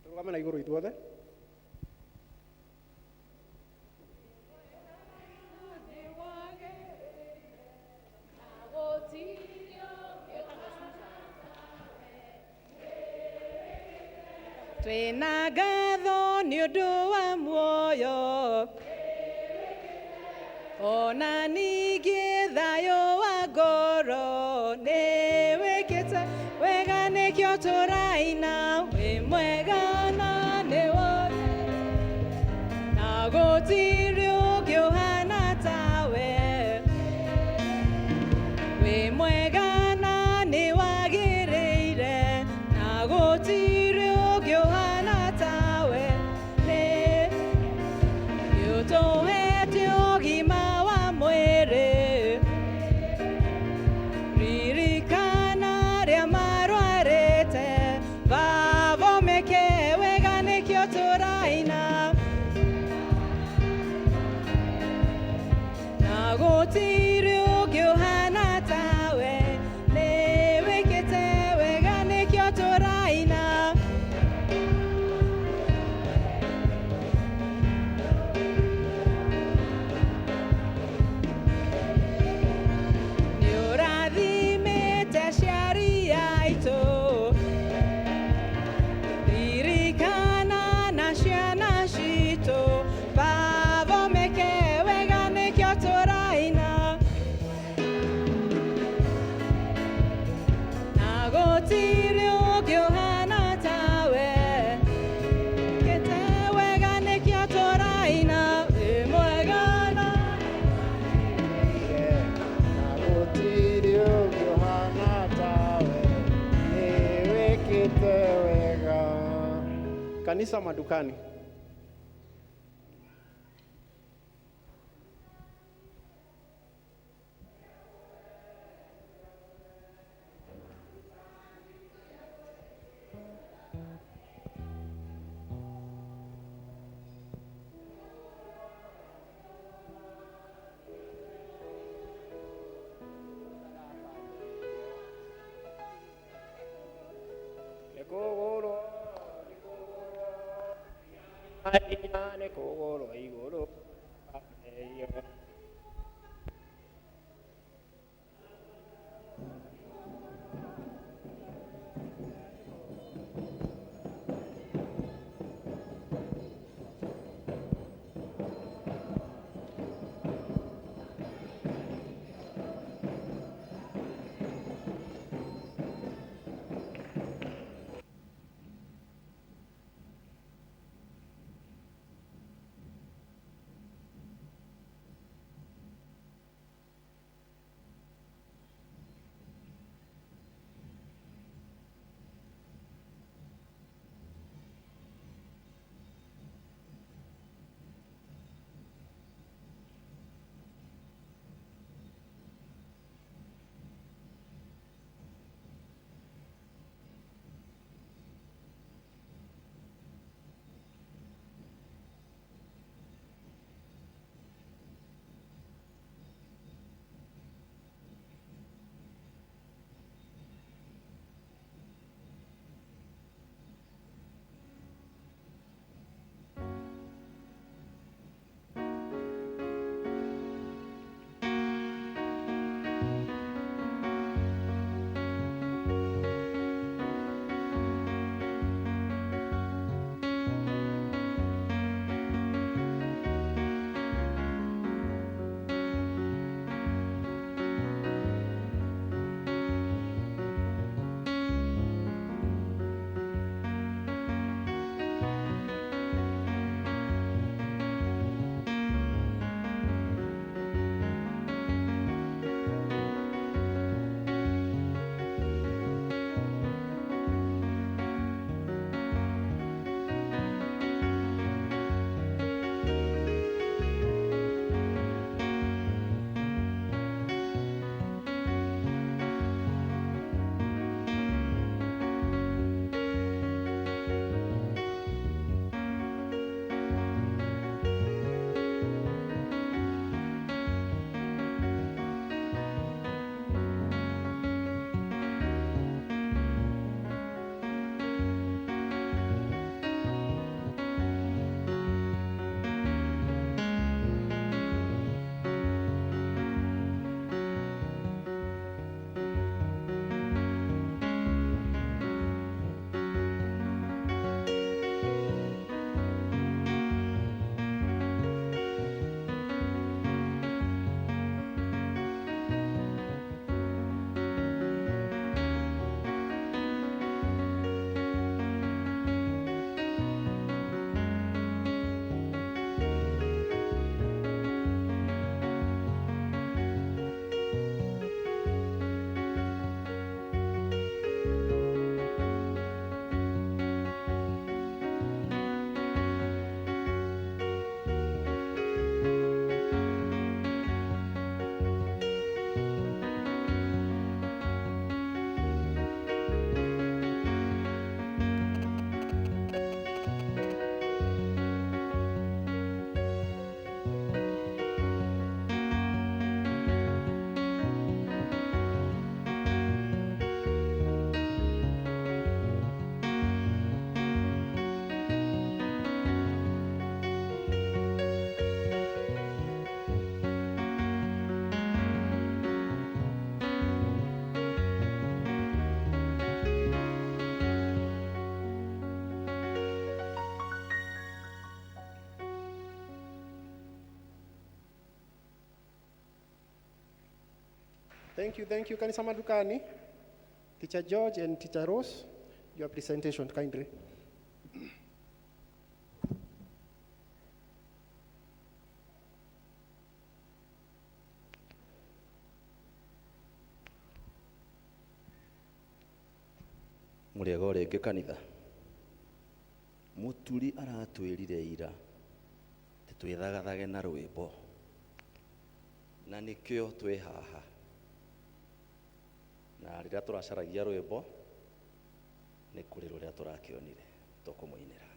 tũrũgame na igũrũ ithuothe. Twĩna ngatho nĩ ũndũ wa muoyo ona ningĩ thayũ wa ngoro. Nĩ wĩkĩte wega, nĩkĩo tũraina. Wĩ mwega na nĩ wothe, na gũtirĩ ũngĩ ũhana tawe. Wĩ mwega na nĩ wagĩrĩire, na gũtirĩ ũngĩ ũhana tawe. Nĩ ũtũhete ũgima wa mwĩrĩ. Ririkana arĩa marwarĩte. Baba, meke wega, nĩkĩo tũraina. Na gũtirĩ ũngĩ ũhana tawe. Nĩ wĩkĩte wega, nĩkĩo tũraina. Nĩ ũrathimĩte aciari aitũ. Ririkana na ciana citũ. Baba, meke wega, nĩkĩo tũraina. Na gũtirĩ ũngĩ ũhana tawe. Kĩte wega, nĩkĩo tũraina. Wĩ mwega na Na gũtirĩ ũngĩ ũhana tawe, nĩ wĩkĩte wega. Kanisa madukani. Nĩ kũgũrwo hinya, nĩ kũgũrwo igũrũ. Thank you, thank you, Kanisa Madukani. Teacher George and Teacher Rose, your presentation kindly. Mũrĩega o rĩngĩ kanitha. Mũturi aratwĩrire ira atĩ twĩthagathage na rwĩmbo, na nĩkĩo twĩ haha. Na rĩrĩa tũracaragia rwĩmbo nĩ kũrĩ rũrĩa tũrakĩonire tũkũmũinĩra.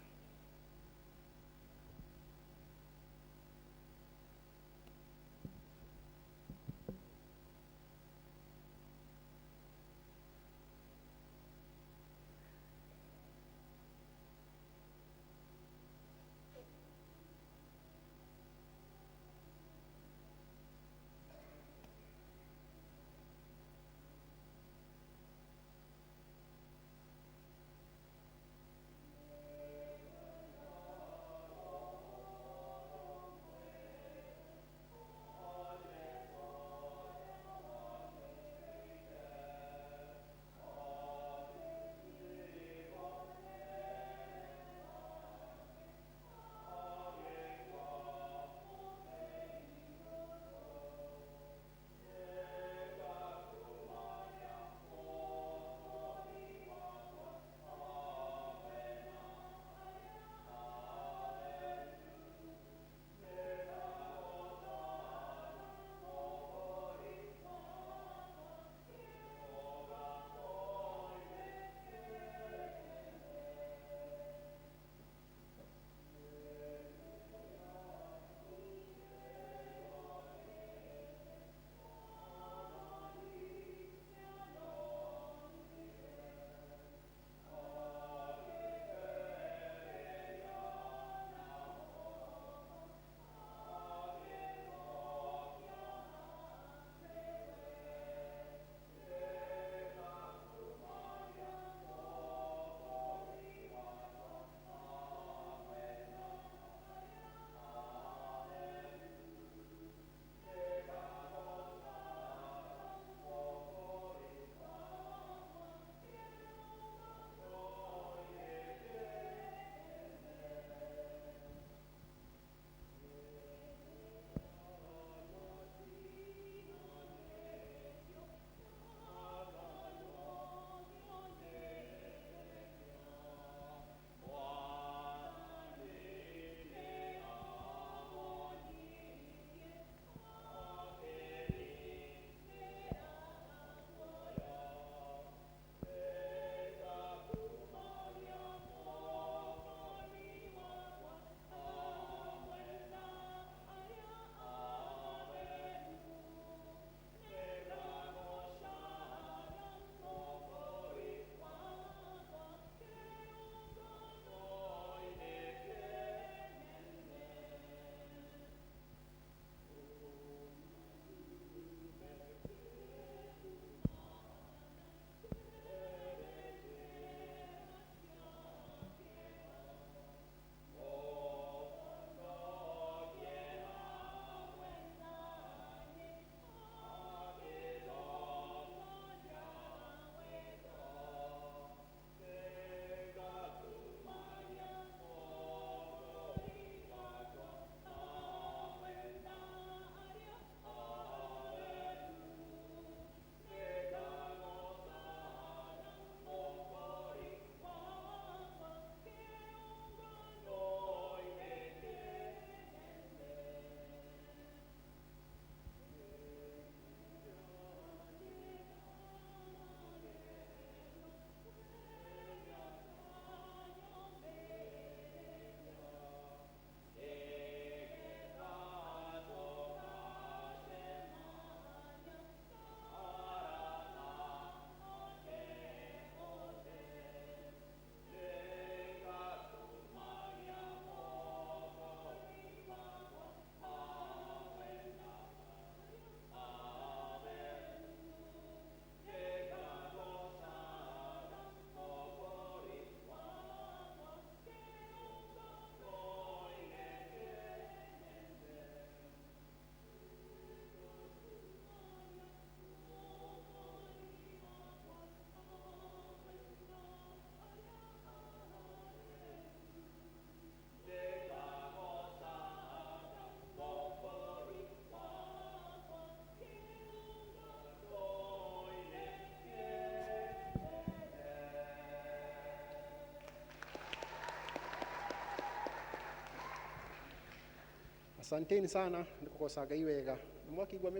Asanteni sana nĩ kũgoca Ngai wega. Nĩ mwakĩigua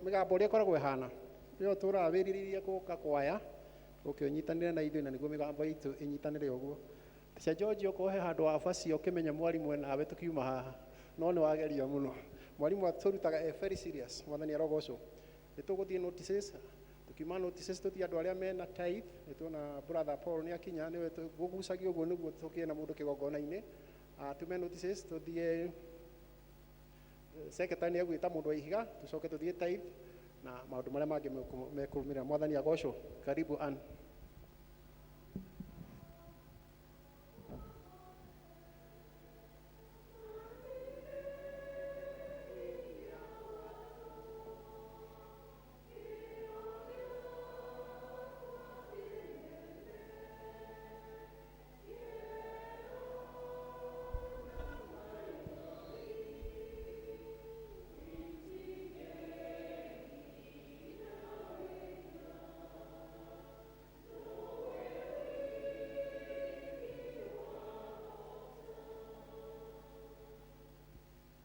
mĩgambo ũrĩa ĩkoragwo ĩhana. Rĩo tũraga wĩrirĩria gũka kwaya ũke ũnyitanĩre na ithuĩ na nĩguo mĩgambo itũ ĩnyitanĩre ũguo. Tia George okorwo he handũ wabacio ũkĩmenya mwarimũ enawe tũkiuma haha no nĩ wageria mũno. Mwarimũ atũrutaga e very serious. Mwathani arogocwo. Nĩ tũgũthiĩ notices, tukiuma notices tũthiĩ andũ arĩa mena tithe. Nĩ tuona brother Paul nĩ akinya, nĩwe gũgucagia ũguo nĩguo tũkĩe na mũndũ kĩgongona-inĩ. Tume notices tũthiĩ secretary nĩ egwĩta mũndũ wa ihiga, tũcoke tũthiĩ tithe na maũndũ marĩa mangĩ mekũrũmĩrĩra. Mwathani agocwo. Karibu Ann.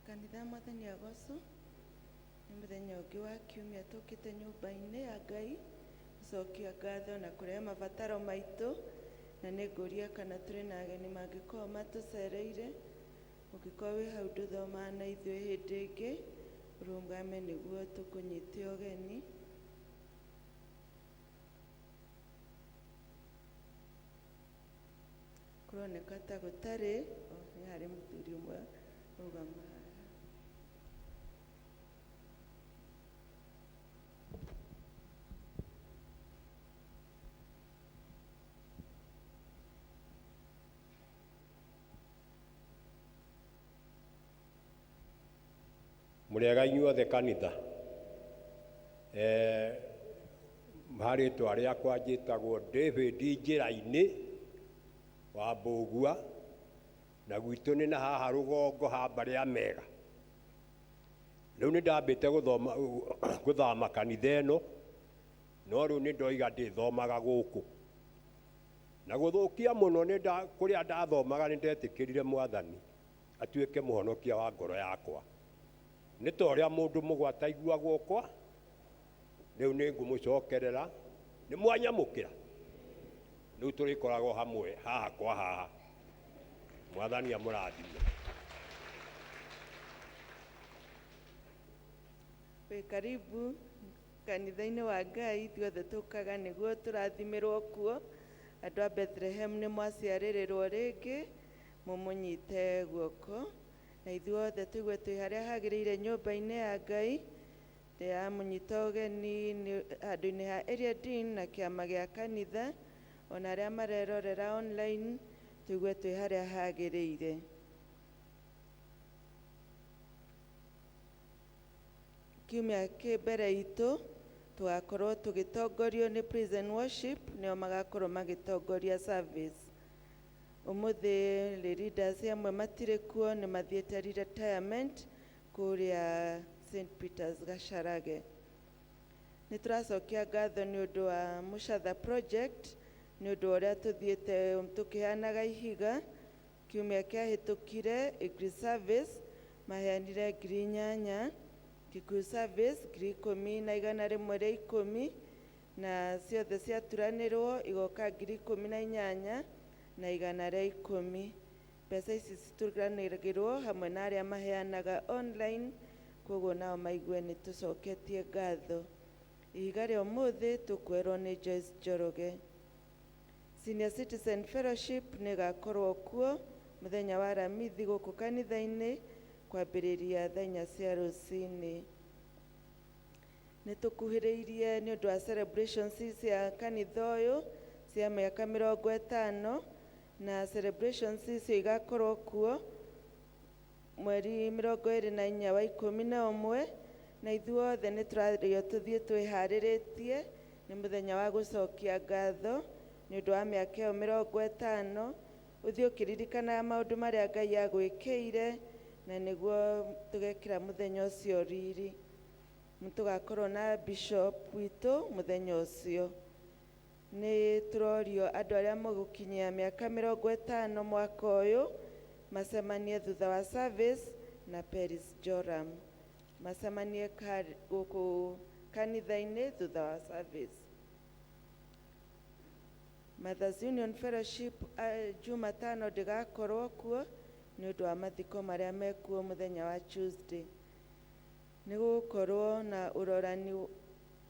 Kanitha, Mwathani agocwo. Nĩ mũthenya ũngĩ wa kiumia tũkĩte nyũmba-inĩ ya Ngai gũcokia ngatho na kũrehe mabataro maitũ, na nĩ ngũria kana tũrĩ na ageni mangĩkorwo matũcereire. Ũngĩkorwo wĩ hau ndũthomaga na ithuĩ hĩndĩ ĩngĩ, ũrũgame nĩguo tũkũnyite ũgeni. Kũroneka ta gũtarĩ. Nĩ harĩ mũthuri ũmwe rũgama haha. Mũrĩega inyuothe kanitha. Harĩtwa rĩakwa njĩtagwo David Njĩra-inĩ wa Mbũgua, na gwitũ nĩ na haha rũgongo ha mbarĩ ya Mega. Rĩu nĩ ndambĩte gũthama kanitha ĩno, no rĩu nĩ ndoiga ndĩthomaga gũkũ. Na gũthũkia mũno nĩ kũrĩa ndathomaga nĩ ndetĩkĩrire Mwathani atuĩke mũhonokia wa ngoro yakwa. Nĩ ta ũrĩa mũndũ mũgwate aiguagwo kwa, rĩu nĩ ngũmũcokerera, nĩ mwanyamũkĩra. Rĩu tũrĩkoragwo hamwe haha kwa haha. Mwathani amũrathime. Wĩ karibu kanitha-inĩ wa Ngai, ithuothe tũkaga nĩguo tũrathimĩrwo kuo. Andũ a Bethlehem nĩ mwaciarĩrĩrwo rĩngĩ, mũmũnyite guoko, na ithuothe tũigue twĩ harĩa hagĩrĩire nyũmba-inĩ ya Ngai. Ndĩramũnyita ũgeni handũ-inĩ ha Area Dean na kĩama gĩa kanitha, ona arĩa marerorera online, tũigue twĩ harĩa hagĩrĩire. Kiumia kĩ mbere itũ tũgakorwo tũgĩtongorio nĩ praise and worship, nĩo magakorwo magĩtongoria service. Ũmũthĩ leaders amwe matirĩ kuo, nĩ mathiĩte retirement kũrĩa St Peters Gacharage. Nĩ tũracokia ngatho nĩ ũndũ wa Mũcatha project, nĩ ũndũ wa ũrĩa tũthiĩte tũkĩheanaga ihiga. Kiumia kĩahĩtũkire Agri Service maheanire 8,000, Kikuyu Service 10,110, na ciothe ciaturanĩrwo igoka 18,110. Mbeca ici cituranĩrwo hamwe na arĩa maheanaga online, koguo nao maigue nĩ tũcoketie ngatho. Ihiga rĩa ũmũthĩ tũkwerwo nĩ Joyce Njoroge. Senior Citizen Fellowship nĩ ĩgakorwo kuo mũthenya wa Aramithi gũkũ kanitha-inĩ kwambĩrĩria thaa inya cia rũcinĩ. Nĩ tũkuhĩrĩirie nĩ ũndũ wa celebrations cia kanitha ũyũ cia mĩaka 50, na celebrations icio igakorwo kuo mweri 24 wa 11, na ithuothe nĩ tũrario tũthiĩ twĩharĩrĩtie. Nĩ mũthenya wa gũcokia ngatho nĩ ũndũ wa mĩaka ĩyo 50, ũthiĩ ũkĩririkanaga maũndũ marĩa Ngai agwĩkĩire, na nĩguo tũgekĩra mũthenya ũcio riri. Tũgakorwo na bishop witũ mũthenya ũcio. Nĩ tũrorio andũ arĩa mũgũkinyia mĩaka 50 mwaka ũyũ macemanie thutha wa service na Peris Joram. Macemanie gũkũ kanitha-inĩ thutha wa service. Mothers Union Fellowship Jumatano ndĩgakorwo kuo nĩ ũndũ wa mathiko marĩa mekuo mũthenya wa Tuesday. Nĩ gũgũkorwo na ũrorani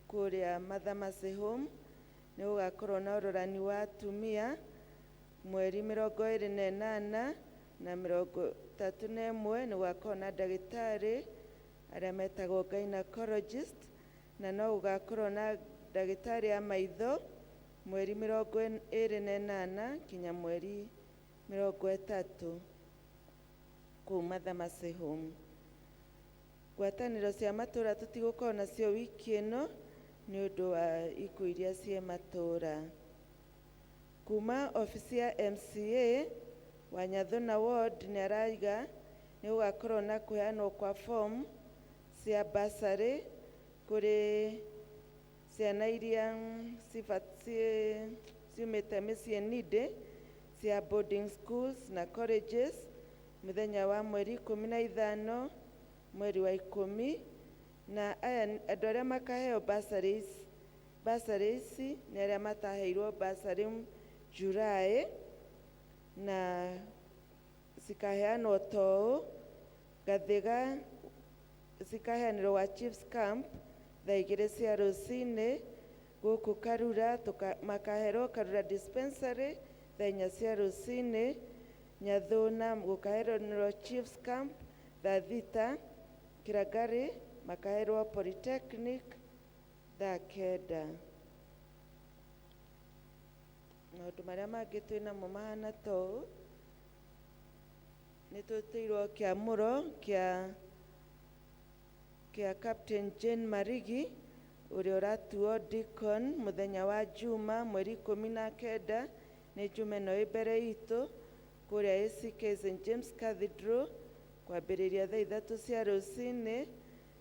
kũrĩa Mother Mercy Home, nĩ gũgakorwo na ũrorani wa atumia mweri 28 na 31. Nĩ gũgakorwo na ndagĩtarĩ arĩa metagwo gynecologist, na no gũgakorwo na ndagĩtarĩ a maitho mweri 28 kinya mweri 30 kũu Mother Mercy Home. Ngwatanĩro cia matũũra tũtigũkorwo nacio wiki ĩno nĩ ũndũ wa ikuũ iria ciĩ matũũra. Kuma obici ya MCA Wanyathuna Ward nĩ araiga nĩ gũgakorwo na kũheanwo kwa form cia bursary kũrĩ ciana iria ciumĩte mĩciĩ needy cia boarding schools na colleges mũthenya wa mweri 15 mweri wa 10. Na aya andũ arĩa makaheo bursaries nĩ arĩa mataheirwo bursary July, na cikaheanwo to Gathiga, cikaheanĩrwo wa Chiefs Camp thaa 2 cia rũcinĩ. Gũkũ Karura makaherwo Karura Dispensary thaa 4 cia rũcinĩ. Nyathuna gũkaheanĩrwo Chiefs Camp thaa 6. Kirangari makaherwo Polytechnic thaa 9. Maũndũ marĩa mangĩ twĩ namo mahana ta ũũ: nĩ tũtĩirwo kĩamũro kĩa Captain Jane Marigi ũrĩa ũratuo deacon mũthenya wa Juma mweri 19, nĩ Juma ĩno ĩ mbere itũ, kũrĩa ACK St James Cathedral kwambĩrĩria thaa 3 cia rũcinĩ,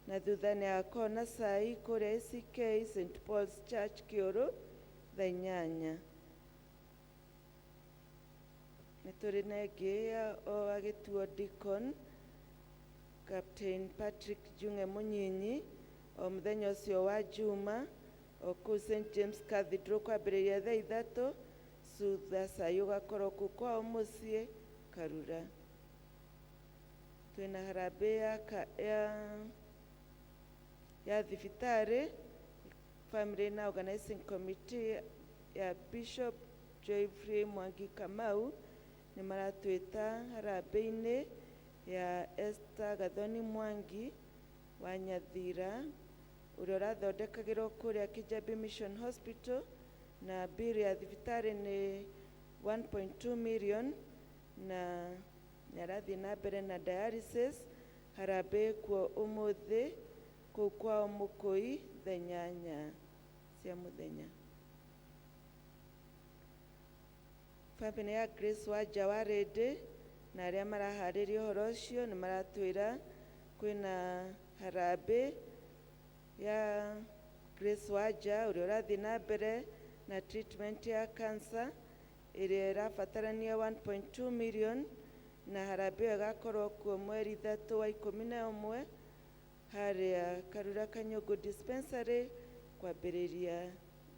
na thutha nĩ agakorwo na cai kũrĩa ACK St Paul's Church Kĩũrũ thaa 8. Nĩ tũrĩ na ĩngĩ o agĩtuo deacon Captain Patrick Junge Mũnyinyi o mũthenya ũcio wa Juma o kũu St James Cathedral kwambĩrĩria thaa 3, thutha cai ũgakorwo kũu kwao mũciĩ Karura. Twĩna harambĩ ya thibitarĩ family na organizing committee ya Bishop Geoffrey Mwangi Kamau nĩ maratwĩta harambĩ-inĩ ya Esther Gathoni Mwangi wa Nyathira ũrĩa ũrathondekagĩrwo kũrĩa Kijabi Mission Hospital, na bill ya thibitarĩ nĩ 1.2 million, na nĩ arathiĩ na mbere na dialysis. Harambĩ kuo ũmũthĩ kũu kwao Mũkũi thaa 8 cia mũthenya. Family ya Grace Wanja wa Rĩndĩ na arĩa maraharĩria ũhoro ũcio nĩ maratwĩra kwĩna harambĩ ya Grace Wanja ũrĩa ũrathiĩ na mbere na treatment ya cancer ĩrĩa ĩrabatarania 1.2 million, na harambĩ ĩyo ĩgakorwo kuo mweri 3 wa 11 harĩa Karura Kanyũngũ Dispensary kwambĩrĩria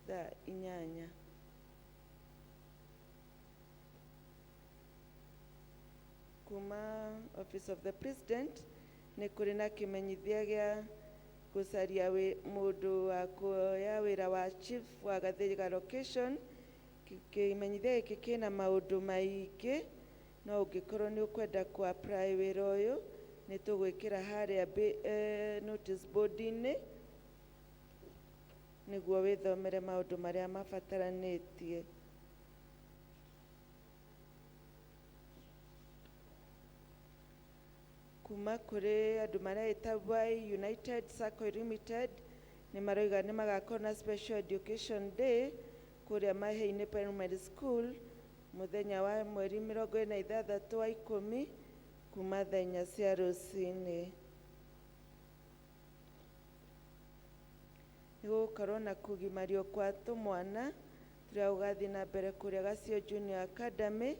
thaa 8. Kuma Office of the President nĩ kũrĩ na kĩmenyithia gĩa gũcaria mũndũ wa kuoya wĩra wa chief wa Gathiga location. Kĩmenyithia gĩkĩ kĩna maũndũ maingĩ, no ũngĩkorwo nĩ ũkwenda kũ apply wĩra ũyũ nĩ tũgwĩkĩra harĩa notice board-inĩ nĩguo wĩthomere maũndũ marĩa mabataranĩtie. Kuma kũrĩ andũ mareĩta Y United Sacco Limited nĩ maroiga nĩ magakorwo na special education day kũrĩa Mahĩinĩ Primary School mũthenya wa mweri 26 wa 10 kuma thaa 4 cia rũcinĩ. Nĩ gũgũkorwo na kũgimario kwa tũmwana tũrĩa gũgathiĩ na mbere kũrĩa Gacio Junior Academy,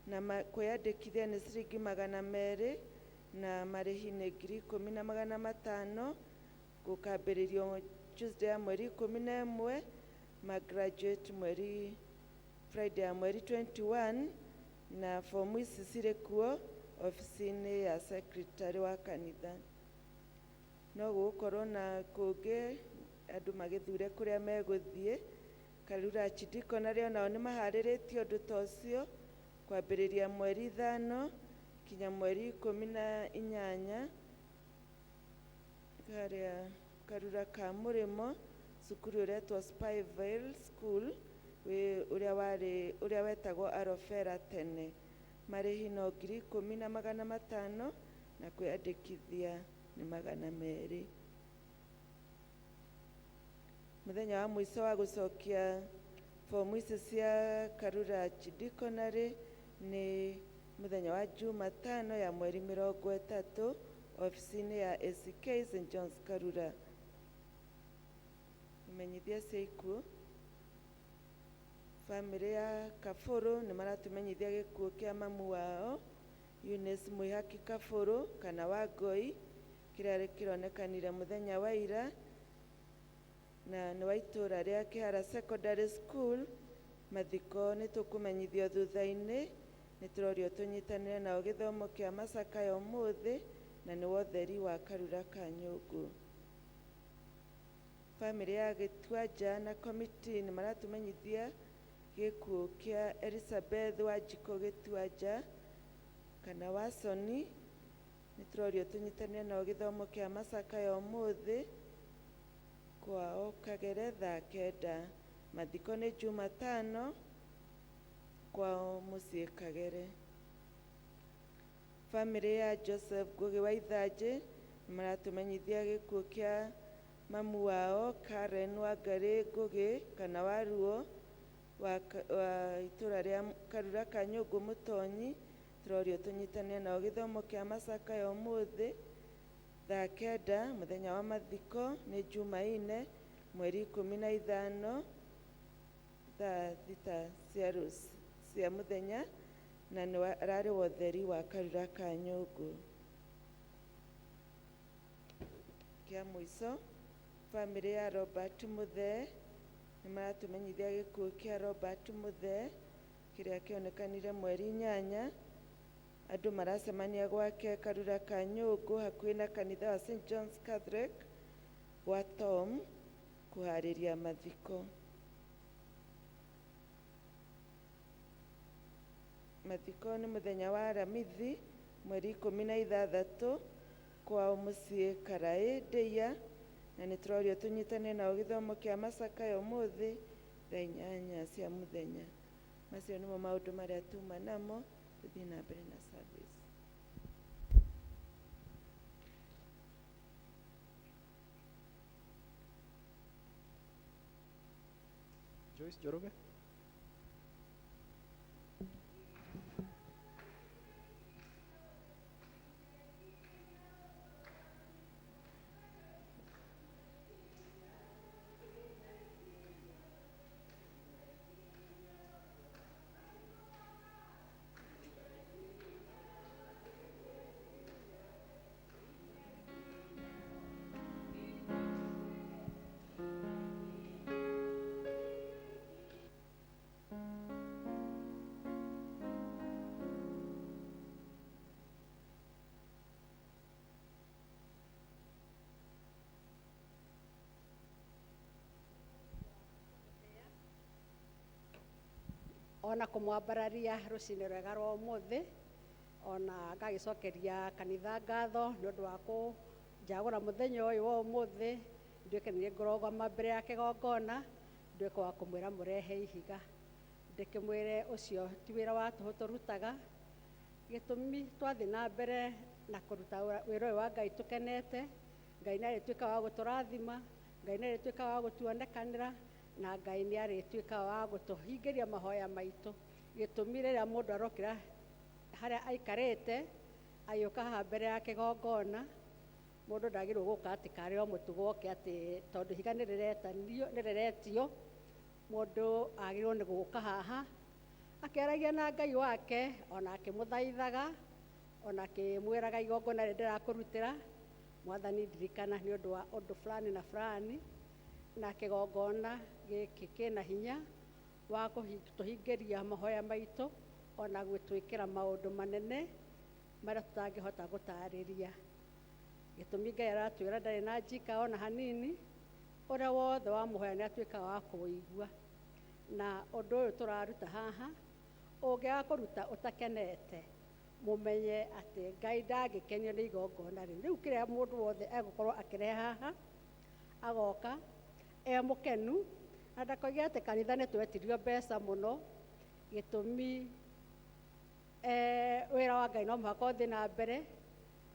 na kwĩyandĩkithia nĩ ciringi 200. Na marĩhi nĩ 10,500, gũkambĩrĩrio Tuesday ya mweri 11, ma graduate mweri Friday ya mweri 21, na fomu ici cirĩ kuo ofici-inĩ ya secretary wa kanitha. No gũgũkorwo na kũngĩ andũ magĩthure kũrĩa megũthiĩ. Karura Archdeaconry onao nĩ maharĩrĩtie ũndũ ta ũcio kwambĩrĩria mweri 5 kinya mweri 18, harĩa Karura ka Mũrĩmo, cukuru ũretwo Spyville School, ũrĩa warĩ ũrĩa wetagwo Arofera tene. Marĩhi no 10,500, na kwĩyandĩkithia nĩ 200. Mũthenya wa mũico wa gũcokia fomu ici cia Karura Archdeaconry nĩ mũthenya wa Jumatano ya mweri 30, ofici-inĩ ya ACK St John's Karura. Imenyithia cia ikuũ. Bamĩrĩ ya Kabũrũ nĩ maratũmenyithia gĩkuũ kĩa mamu wao Eunice Mwihaki Kabũrũ kana Wangoi, kĩrĩa kĩronekanire mũthenya wa ira, na nĩ wa itũũra rĩa Kĩhara Secondary School. Mathiko nĩ tũkũmenyithio thutha-inĩ. Nĩ tũrorio tũnyitanĩre nao gĩthomo kĩa macakaya ũmũthĩ, na nĩ wotheri wa Karura ka Nyũngũ. Bamĩrĩ ya Gĩtuanja na komiti nĩ maratũmenyithia gĩkuũ kĩa Elizabeth Wanjikũ Gĩtuanja kana Wasoni. Nĩ tũrorio tũnyitanĩre nao gĩthomo kĩa macakaya ũmũthĩ kwao Kagere thaa 9. Mathiko nĩ Jumatano kwao mũciĩ Kagere. Bamĩrĩ ya Joseph Ngugi wa Ithanjĩ nĩ maratũmenyithia gĩkuũ kĩa mamu wao Karen Wangari Ngugi kana Waruo wa itũũra rĩa Karura ka Nyũngũ Mũtonyi. Tũrorio tũnyitanĩre nao gĩthomo kĩa macakaya ũmũthĩ thaa 9. Mũthenya wa mathiko nĩ Jumaine mweri 15 thaa 6 cia cia mũthenya, na nĩ ararĩ wotheri wa Karura ka Nyũngũ. Kĩa mũico, bamĩrĩ ya Robert Muthee nĩ maratũmenyithia gĩkuũ kĩa Robert Muthee kĩrĩa kĩonekanire mweri 8. Andũ maracemania gwake Karura ka Nyũngũ hakuhĩ na kanitha wa St John's Catholic gwa Tom kũharĩria mathiko. Mathiko nĩ mũthenya wa Aramithi mweri 16 kwao mũciĩ Karaĩ Ndĩia, na nĩ tũrorio tũnyitane nao gĩthomo kĩa macakaya ũmũthĩ thaa 8 cia mũthenya. Macio nĩmo maũndũ marĩa tuma namo. Tũthiĩ na mbere na service. Joyce Njoroge. Ona kũmwambararia rũcinĩ rwega rwa ũmũthĩ, ona ngagĩcokeria kanitha ngatho nĩ ũndũ wa kũnjagũra mũthenya ũyũ wa ũmũthĩ nduĩke nĩ ngũrũgama mbere ya kĩgongona, nduĩke wa kũmwĩra mũrehe ihiga, ndĩkĩmwĩre ũcio ti wĩra wa tũhũ tũrutaga. Gĩtũmi twathiĩ na mbere na kũruta wĩra ũyũ wa Ngai tũkenete, Ngai nĩ arĩtuĩka wa gũtũrathima, Ngai nĩ arĩtuĩka wa gũtuonekanĩra, na Ngai nĩ arĩtuĩka wa gũtũhingĩria mahoya maitũ. Gĩtũmi rĩrĩa mũndũ arokĩra harĩa aikarĩte agĩũka haha mbere ya kĩgongona, mũndũ ndagĩrĩirwo gũka atĩ karĩ o mũtugo oke atĩ tondũ ihiga nĩ rĩretio, mũndũ agĩrĩirwo nĩ gũka haha akĩaragia na Ngai wake ona akĩmũthaithaga Ona akĩmwĩraga igongona rĩrĩa ndĩrakũrutĩra mwathani ndirikana nĩ ũndũ wa ũndũ fulani na fulani. Na kĩgongona gĩkĩ kĩna hinya wa kũtũhingĩria mahoya maitũ ona gwĩtwĩkĩra maũndũ manene marĩa tũtangĩhota gũtarĩria. Gĩtũmi Ngai aratwĩra ndarĩ na njika ona hanini, ũrĩa wothe wamũhoya nĩ atuĩkaga wa kũwĩigua. Na ũndũ ũyũ tũraruta haha, ũngĩaga kũruta ũtakenete, mũmenye atĩ Ngai ndangĩkenio nĩ igongona rĩu. Rĩu kĩrĩa mũndũ wothe egũkorwo akĩrehe haha, agoka e mũkenu, na ndakoige atĩ kanitha nĩ twetirio mbeca mũno, gĩtũmi wĩra wa Ngai no mũhaka ũthiĩ na mbere,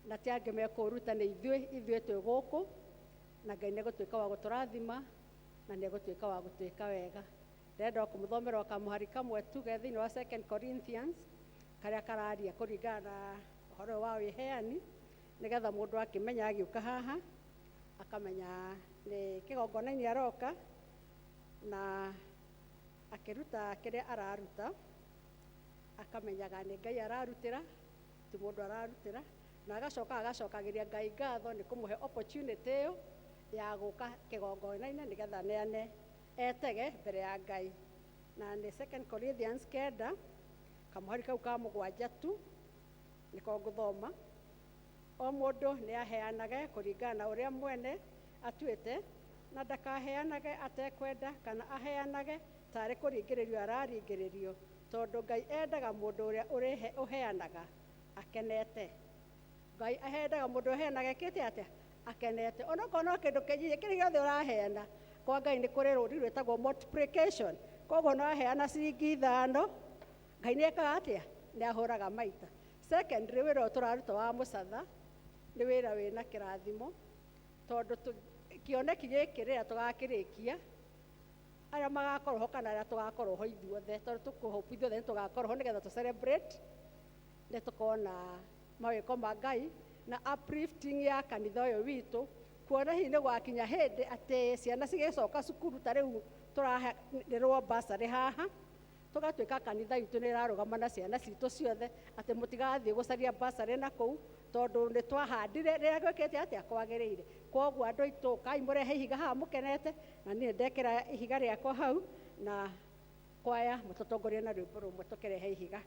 na ti angĩ mekũũruta nĩ ithuĩ, ithuĩ twĩ gũkũ, na Ngai nĩ egũtuĩka wa gũtũrathima, na nĩ egũtuĩka wa gũtwĩka wega. Ndĩrenda o kũmũthomera o kamũhari kamwe tu ge thĩinĩ wa 2 Corinthians, karĩa kararia kũringana na ũhoro ũyũ wa wĩheani, nĩgetha mũndũ akĩmenya agĩũka haha, akamenya nĩ kĩgongona-inĩ aroka, na akĩruta kĩrĩa araruta, akamenyaga nĩ Ngai ararutĩra, ti mũndũ ararutĩra, na agacoka agacokagĩria Ngai ngatho nĩ kũmũhe opportunity ĩyo ya gũka kĩgongona-inĩ nĩgetha aneane etege mbere ya Ngai. Na nĩ 2 Corinthians 9, kamũhari kau ka 7 tu nĩko ngũthoma. O mũndũ nĩ aheanage kũringana na ũrĩa mwene atuĩte, na ndakaheanage atekwenda kana aheanage tarĩ kũringĩrĩrio araringĩrĩrio, tondũ Ngai endaga mũndũ ũrĩa ũheanaga akenete. Ngai endaga mũndũ ũheanaga ekĩte atĩa? Akenete. Onokorwo no kĩndũ kĩnyinyi, kĩrĩa gĩothe ũraheana, kwa Ngai nĩ kũrĩ rũri rwĩtagwo multiplication. Koguo no aheana ciringi 5, Ngai nĩ ekaga atĩa? Nĩ ahũraga maita. Secondly, wĩra ũyũ tũraruta wa mũcatha nĩ wĩra wĩna kĩrathimo, tondũ kĩoneki gĩkĩ rĩrĩa tũgakĩrĩkia, arĩa magakorwo ho kana arĩa tũgakorwo ho ithuothe, tondũ tũkũhope ithuothe nĩ tũgakorwo ho nĩgetha tũ celebrate, nĩ tũkona mawĩko ma Ngai na uplifting ya kanitha ũyũ witũ, kuona hihi nĩ gwakinya hĩndĩ atĩ ciana cigĩcoka cukuru ta rĩu tũraherwo bursary haha, tũgatuĩka kanitha witũ nĩ ĩrarũgama na ciana citũ ciothe, atĩ mũtigathiĩ gũcaria bursary na kũu, tondũ nĩ twahandire rĩrĩa gwĩkĩte atĩa kwagĩrĩire. Koguo andũ aitũ ũkai mũrehe ihiga haha mũkenete, na niĩ ndekĩra ihiga rĩakwa hau, na kwaya mũtũtongorie na rwĩmbo rũmwe tũkĩrehe ihiga.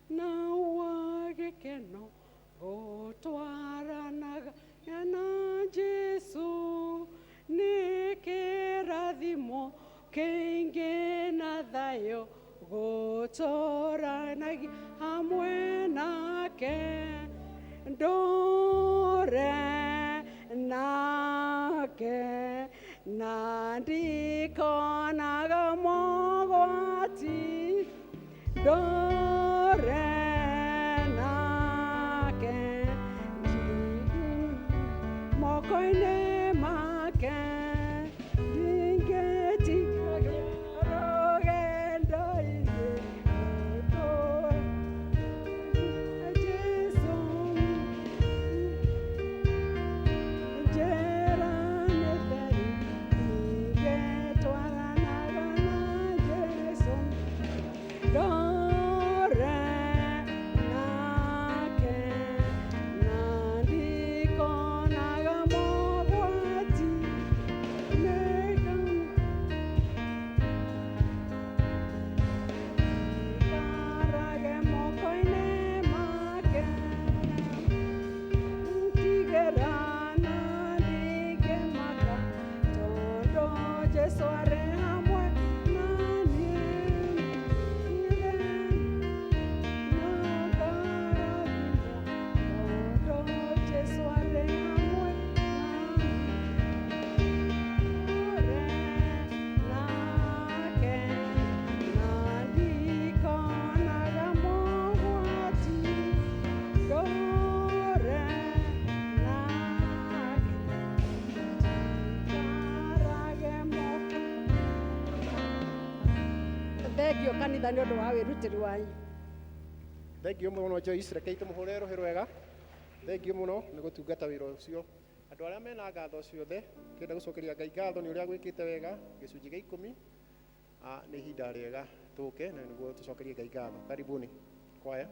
Na wagĩkeno gũtwaranaga na Jesũ, nĩ kĩrathimo kĩingĩ na thayũ gũtũranagia hamwe nake. Ndũre nake na ndikonaga mogwati, ndũre nake moko-inĩ make, ndingĩtiga rũgendo-inĩ rũtũ Jesũ. Njĩra nĩ theru, ingĩtwaranaga na Jesũ. Ndũre nake na ndikonaga mogwati, nĩikarage moko-inĩ make. Ntigera na ndingĩmaka, tondũ Jesũ arĩ hamwe na niĩ. Tondũ Jesũ arĩ hamwe na niĩ. Nake na ndikonaga mogwati, ndũre nake njikarage moko. Thengio kanitha nĩ ũndũ wa wĩrutĩri wanyu. Thengio mũno Joyce, rekei tũmũhũre rũhĩ rwega. Thengio mũno nĩ gũtungata wĩra ũcio. Andũ arĩa mena ngatho ciothe, kĩenda gũcokeria Ngai ngatho nĩ ũrĩa gwĩkĩte wega, gĩcunjĩ gĩa 10. Nĩ ihinda rĩega tũke na nĩguo tũcokerie Ngai ngatho. Karibuni kwaya.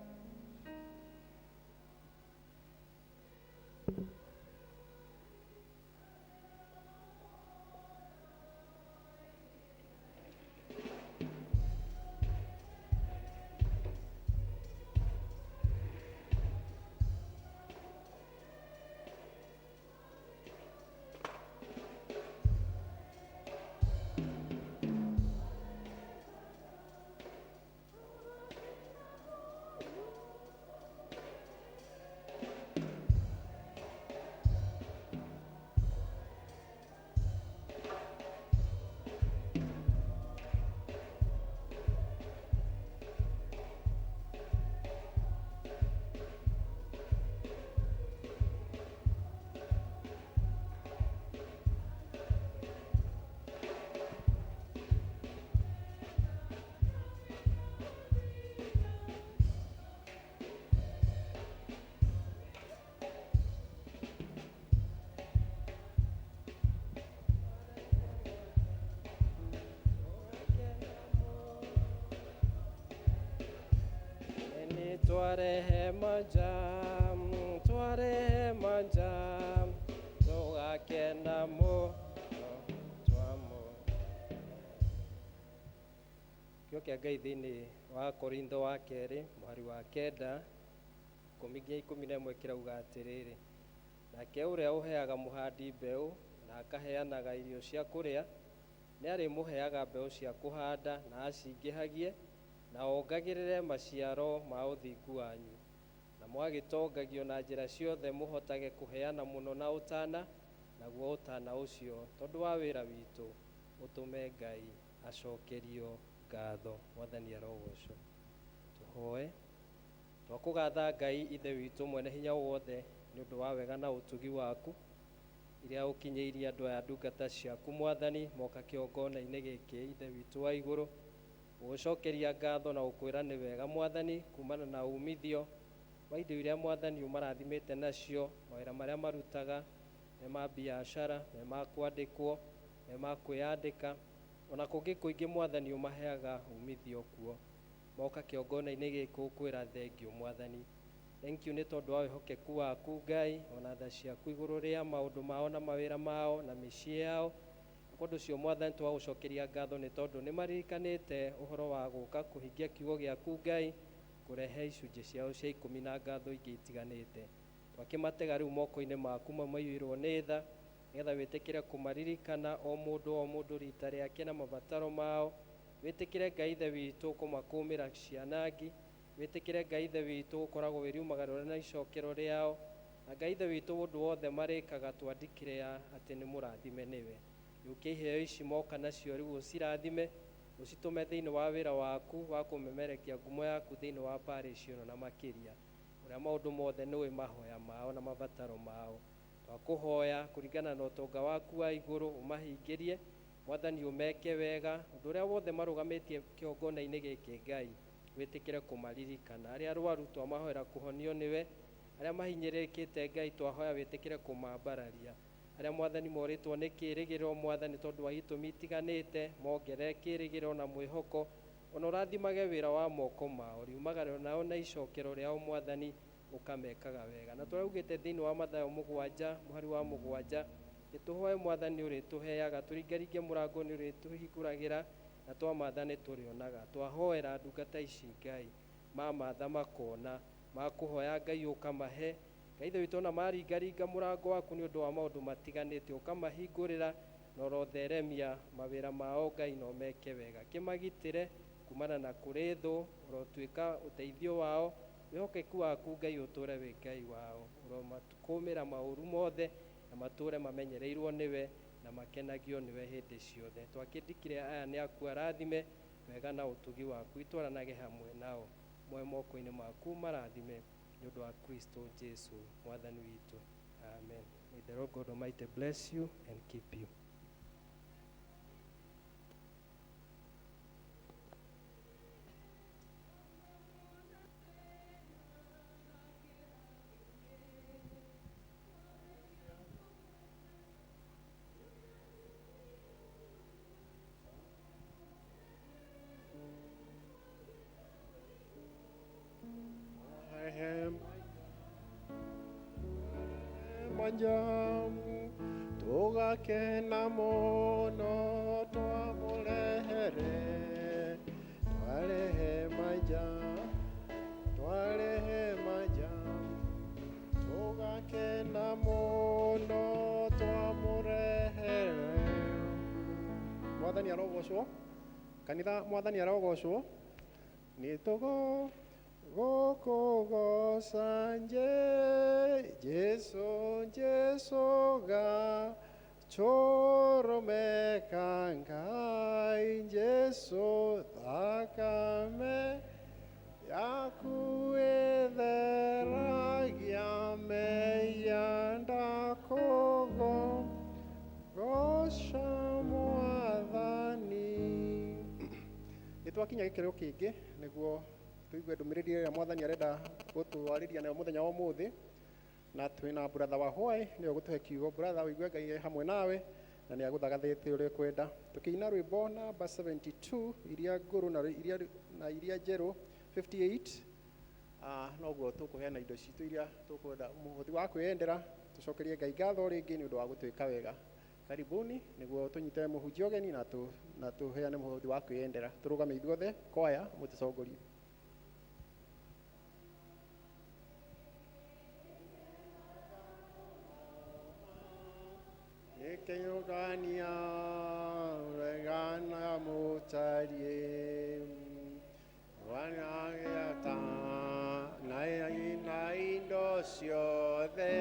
Twarehe manja, tũgakena mũno twamo. Kiugo kĩa Ngai thĩinĩ wa Korintho wa kerĩ mũhari wa 9 10 nginya 11 kĩrauga atĩrĩrĩ, nake ũrĩa ũheaga mũhandi mbeũ na akaheanaga irio cia kũrĩa, nĩarĩmũheaga mbeũ cia kũhanda na acingĩhagie na ongagĩrĩre maciaro ma ũthingu wanyu, na mwagĩtongagio na njĩra ciothe mũhotage kũheana mũno na ũtana, naguo ũtana ũcio tondũ wa wĩra witũ ũtũme Ngai acokerio ngatho. Mwathani arogocwo. Tũhoe. Twakũgatha Ngai Ithe witũ mwene hinya wothe nĩ ũndũ wa wega na ũtugi waku iria ũkinyĩirie andũ aya ndungata ciaku Mwathani moka kĩgongona-inĩ gĩkĩ Ithe witũ wa igũrũ, gũgũcokeria ngatho na gũkwĩra nĩ wega Mwathani kumana na umithio wa indo iria Mwathani ũmarathimĩte nacio, mawĩra marĩa marutaga me ma biacara, me ma kwandĩkwo, me ma kwĩyandĩka, ona kũngĩ kũingĩ Mwathani ũmaheaga umithio kuo. Moka kĩgongona-inĩ gĩkĩ gũkwĩra thengiũ Mwathani. Thank you nĩ tondũ wa wĩhokeku waku Ngai, ona tha ciaku igũrũ rĩa maũndũ mao na mawĩra mao na mĩciĩ yao. Ũndũ ũcio Mwathani twagũcokeria ngatho nĩ tondũ nĩ maririkanĩte ũhoro wa gũka kũhingia kiugo gĩaku Ngai, kũrehe icunjĩ ciao cia 10 na ngatho ingĩ itiganĩte. Twakĩmatega rĩu moko-inĩ maku maiyũirwo nĩ tha, nĩgetha wĩtĩkĩre kũmaririkana o mũndũ rita rĩake na mabataro mao. Wĩtĩkĩre Ngai Ithe witũ kũmakũmĩra cianangi, wĩtĩkĩre Ngai Ithe witũ gũkoragwo wĩ riumagarũra na icokero rĩao, na Ngai Ithe witũ ũndũ wothe marĩkaga twandĩkĩre atĩ nĩ mũrathime nĩwe. Rĩu iheo ici moka nacio rĩu ũcirathime, ũcitũme thĩinĩ wa wĩra waku wa kũmemerekia ngumo yaku thĩinĩ wa parish ĩno na makĩria, ũrĩa maũndũ mothe nĩũĩ mahoya mao na mabataro mao. Twakũhoya kũringana na ũtonga waku wa igũrũ ũmahingĩrie Mwathani, ũmeke wega ũndũ ũrĩa wothe marũgamĩtie kĩgongona-inĩ gĩkĩ Ngai, wĩtĩkĩre kũmaririkana. Arĩa arwaru twamahoera kũhonio nĩwe, arĩa mahinyĩrĩrĩkĩte Ngai twahoya wĩtĩkĩre kũmambararia, arĩa Mwathani morĩtwo nĩ kĩĩrĩgĩrĩro Mwathani tondũ wa itũmi itiganĩte mongerere kĩĩrĩgĩrĩro na mwĩhoko, ona ũrathimage wĩra wa moko mao, riumagarĩro nao na icokero rĩao Mwathani ũkamekaga wega. Na tũraugĩte thĩinĩ wa Mathayo 7 mũhari wa 7 nĩtũhoe Mwathani ũrĩtũheaga, tũringaringe mũrango nĩ ũrĩtũhingũragĩra, na twamatha nĩ tũrĩonaga. Twahoera ndungata ici Ngai, mamatha makona, makũhoya Ngai ũkamahe. Ngai Ithe witũ ona maringaringa mũrango waku nĩ ũndũ wa maũndũ matiganĩte ũkamahingũrĩra na ũrotheremia mawĩra mao Ngai no meke wega. Kĩmagitĩre kumana na kũrĩ thũ, ũrotuĩka ũteithio wao, wĩhokeku waku Ngai ũtũre wĩ Ngai wao, ũromakũmĩra maũru mothe na matũre mamenyereirwo nĩwe na makenagio nĩwe hĩndĩ ciothe. Twakĩndikire aya nĩ aku arathime wega na ũtugi waku itwaranage hamwe nao, moe moko-inĩ maku marathime nĩ ũndũ wa Kristo Jesu Mwathani witũ. Amen. May the Lord God Almighty bless you and keep you. nja tũgakena mũno twamũrehere twarehe manja twarehe manja tũgakena mũno twamũrehere. Mwathani arogocwo kanitha, mwathani arogocwo. Nĩ tũgo gũkũgoca nje Jesu Jesu ga chũrũmeka Ngai Jesu thakame yaku ĩtheragia mehia ndakũgo goca mwathani. Nĩ twakinya gĩkĩro kĩngĩ nĩguo tũigue ndũmĩrĩri ĩrĩa mwathani arenda gũtwarĩria nayo mũthenya wa ũmũthĩ, na twĩna brother wa Hwaĩ nĩwe ũgũtũhe kiugo. Brother, ũigue Ngai e hamwe nawe na nĩ agũthagathĩte ũrĩa ũkwenda. Tũkĩina rwĩmbo namba 72 iria ngũrũ na iria njerũ 58. Noguo tũkũheana indo citũ iria tũkwenda mũhothi wa kwĩyendera, tũcokerie Ngai ngatho rĩngĩ nĩ ũndũ wa gũtwĩka wega. Karibuni nĩguo tũnyite mũhunjia ũgeni na tũheane mũhothi wa kwĩyendera. Tũrũgame ithuothe, kwaya mũtũtongorie. Gĩkĩũngania wegana mũtariĩ wanagĩata na indo ciothe.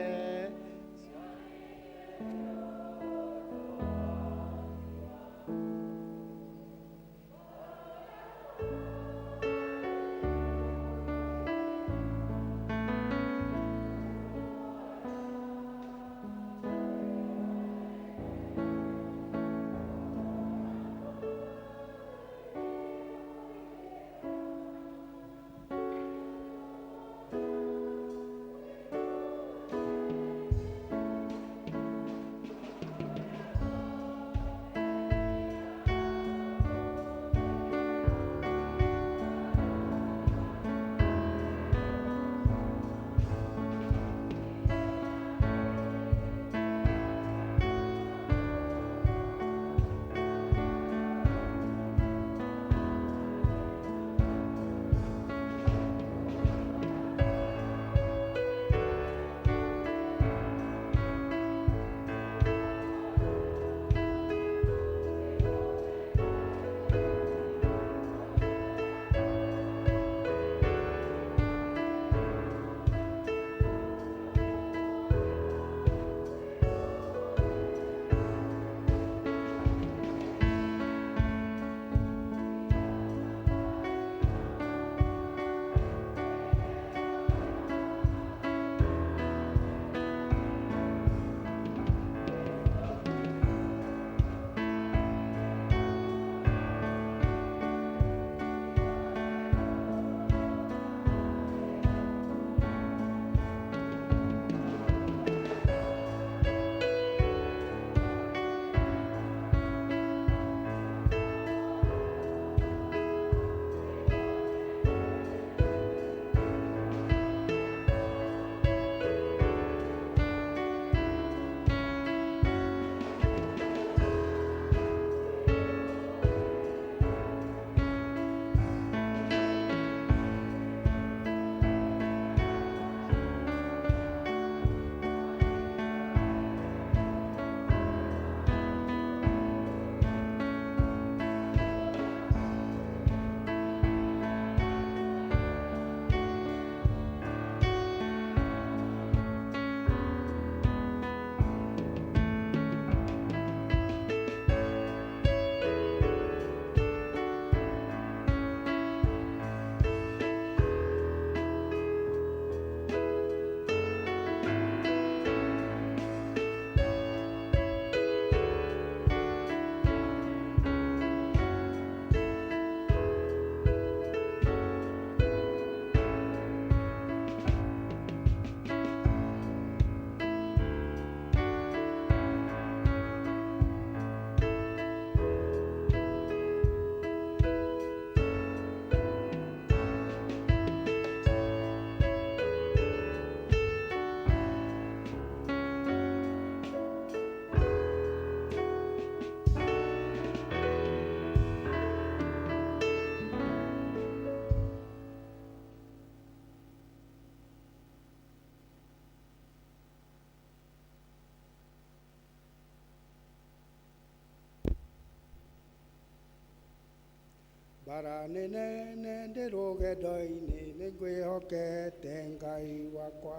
Mbara nĩ nene ndĩ rũgendo-inĩ, nĩ ngwĩhokete Ngai wakwa.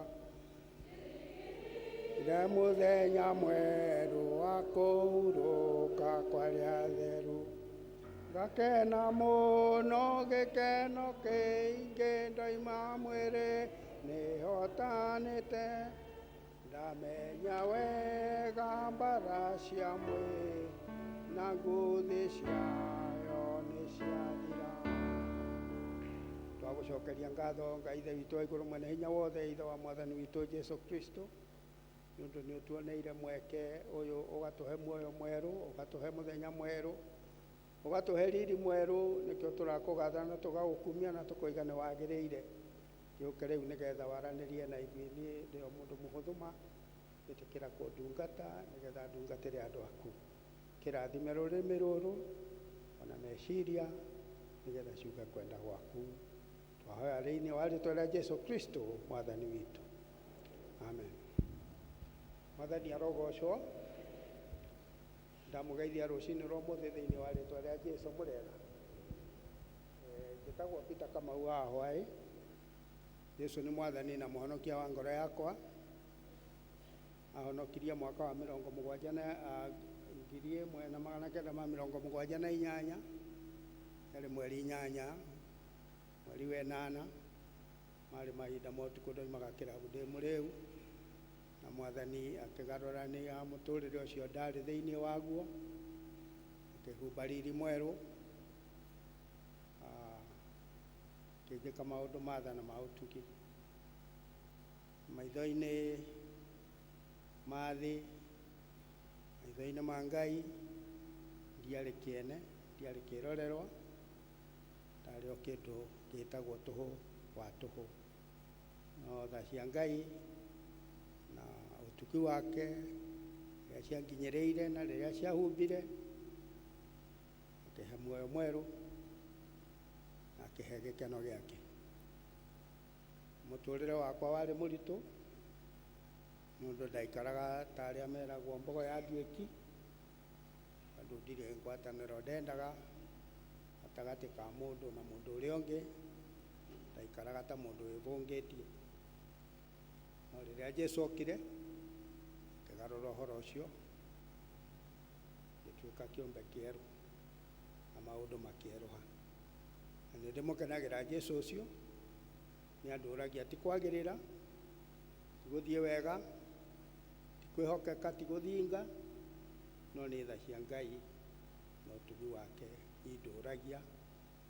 Re mũthenya mwerũ wa kũhurũka kwa arĩa atheru. Ngakena mũno gĩkeno kĩingĩ ndoima mwĩrĩ nĩhotanĩte. Ndamenya wega mbara cia mwĩrĩ na nguthi ciayo nĩ ciathira. Twagũcokeria ngatho Ngai Ithe witũ wa igũrũ mwene hinya wothe, Ithe wa Mwathani witũ Jesu Kristo, nĩ ũndũ nĩ ũtuoneire mweke ũyũ, ũgatũhe muoyo mwerũ, ũgatũhe mũthenya mwerũ, ũgatũhe riri mwerũ. Nĩkĩo tũrakũgatha na tũgagũkumia na tũkoiga nĩ wagĩrĩire. Gĩũke rĩu nĩgetha waranĩrie na ithuĩ. Niĩ ndĩ o mũndũ mũhũthũ ma, ĩtĩkĩra kũndungata nĩgetha ndungatĩre andũ aku. Kĩrathime rũrĩmĩ rũrũ ona meciria nĩgetha ciuge kwenda gwaku. Twahoya thĩinĩ wa rĩtwa rĩa Jesu Kristo Mwathani witũ, amen. Mwathani arogocwo. Ndamũgeithia rũcinĩ rwa ũmũthĩ thĩinĩ wa rĩtwa rĩa Jesu. Mũrega? Njĩtagwo Peter Kamau wa Hwaĩ. Jesu nĩ Mwathani na Mũhonokia wa ngoro yakwa. Ahonokirie mwaka wa mĩrongo mũgwanja na 1978, yarĩ mweri 8, mweri wa 8, marĩ mahinda ma ũtukũ. Ndoimaga kĩrabu ndĩ mũrĩu, na Mwathani akĩgarũrania mũtũrĩre ũcio ndarĩ thĩinĩ waguo, akĩhumba riri mwerũ, akĩnjĩka maũndũ ma tha na ma ũtugi. Maitho-inĩ ma thĩ, maitho-inĩ ma Ngai, ndiarĩ kĩene, ndiarĩ kĩrorerwa, ndarĩ o kĩndũ gĩtagwo tũhũ wa tũhũ. No tha cia Ngai na ũtugi wake rĩrĩa cianginyĩrĩire na rĩrĩa ciahumbire, akĩhe muoyo mwerũ na akĩhe gĩkeno gĩake. Mũtũrĩre wakwa warĩ mũritũ nĩ ũndũ ndaikaraga ta arĩa meragwo mbogo ya nduĩki, tondũ ndirĩ ngwatanĩro ndendaga gatagatĩ ka mũndũ na mũndũ ũrĩa ũngĩ. Ndaikaraga ta mũndũ wĩbũngĩtie. No rĩrĩa Jesu okire, akĩgarũra ũhoro ũcio, ngĩtuĩka kĩũmbe kĩerũ na maũndũ makĩerũha. Na nĩ ndĩmũkenagĩra Jesu ũcio. Nĩ andũragia ti kwagĩrĩra, ti gũthiĩ wega, ti kwĩhokeka, ti gũthinga, no nĩ tha cia Ngai na ũtugi wake indũragia,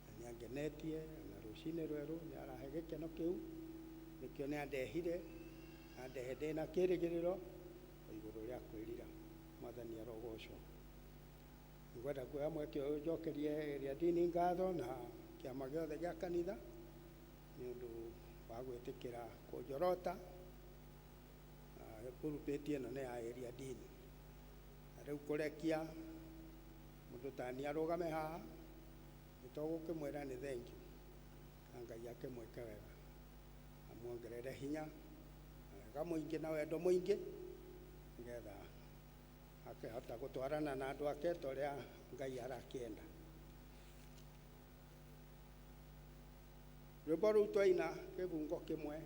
na nĩ angenetie. Na rũcinĩ rwerũ nĩ arahe gĩkeno kĩu. Nĩkĩo nĩ andehire, andehe ndĩna kĩrĩgĩrĩro igũrũ rĩa kwĩrira. Mwathani arogocwo. Ngwenda kuoya mweke ũyũ njokerie ĩrĩa ndini ngatho na kĩama gĩothe gĩa kanitha nĩ ũndũ wa gwĩtĩkĩra kũnjorota. Pulpit ĩno nĩ ya area ndini, na rĩu kũrekia mũndũ tani arũgame haha nĩ tũgũkĩmwĩra nĩ thengiũ, na Ngai akĩmwĩke wega, amuongerere hinya na wega mũingĩ na wendo mũingĩ, nĩgetha akĩhota gũtwarana na andũ ake ta ũrĩa Ngai arakĩenda. Rwĩmbo rũu twaina kĩbungo kĩmwe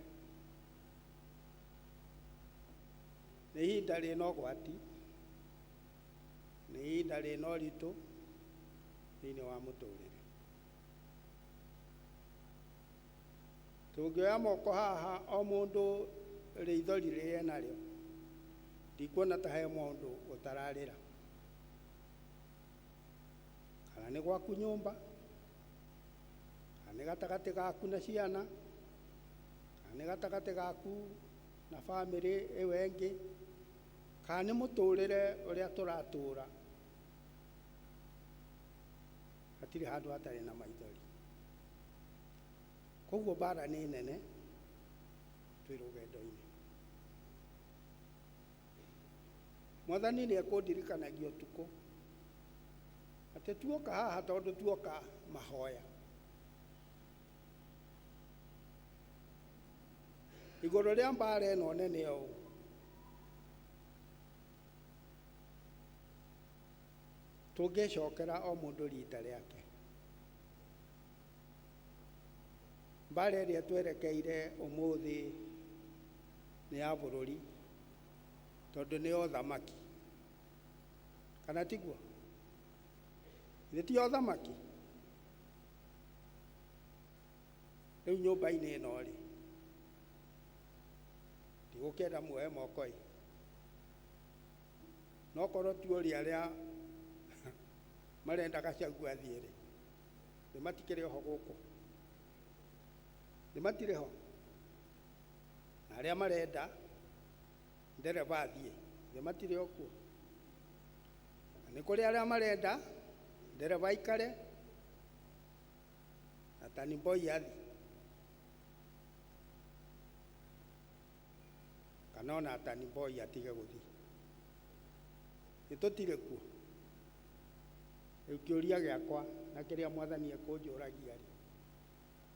nĩ ihinda rĩna ũgwati, nĩ ihinda rĩna ũritũ thĩinĩ wa mũtũrĩre. Tũngĩoya moko haha o mũndũ rĩithori rĩrĩa narĩo, ndikuona ta he mũndũ ũtararĩra, kana nĩ gwaku nyũmba, kana nĩ gatagatĩ gaku na ciana, kana nĩ gatagatĩ gaku na bamĩrĩ ĩyo ĩngĩ, kana nĩ mũtũrĩre ũrĩa tũratũra, hatirĩ handũ hatarĩ na maithori. Koguo mbara nĩ nene, twĩ rũgendo-inĩ. Mwathani nĩ ekũndirikanagia ũtukũ atĩ tuoka haha tondũ tuoka mahoya igũrũ rĩa mbara ĩno nene ũũ. Tũngĩcokera o mũndũ rita rĩake. Mbara ĩrĩa twerekeire ũmũthĩ nĩ ya bũrũri, tondũ nĩ ya ũthamaki, kana tiguo? Nĩ ti ya ũthamaki? Rĩu nyũmba-inĩ ĩno rĩ, ndigũkĩenda muoe moko ĩ, no korwo ti ũrĩa arĩa marenda Gachagua athiĩ rĩ, nĩ matikĩrĩ oho gũkũ, nĩ matirĩ ho, na arĩa marenda ndereba athiĩ, nĩ matirĩ o kuo, na nĩ kũrĩ arĩa marenda ndereba aikare na Tanimboi athiĩ, kana ona Tanimboi atige gũthiĩ, nĩ tũtirĩ kuo. Rĩu kĩũria gĩakwa na kĩrĩa mwathani ekũnjũragia rĩ,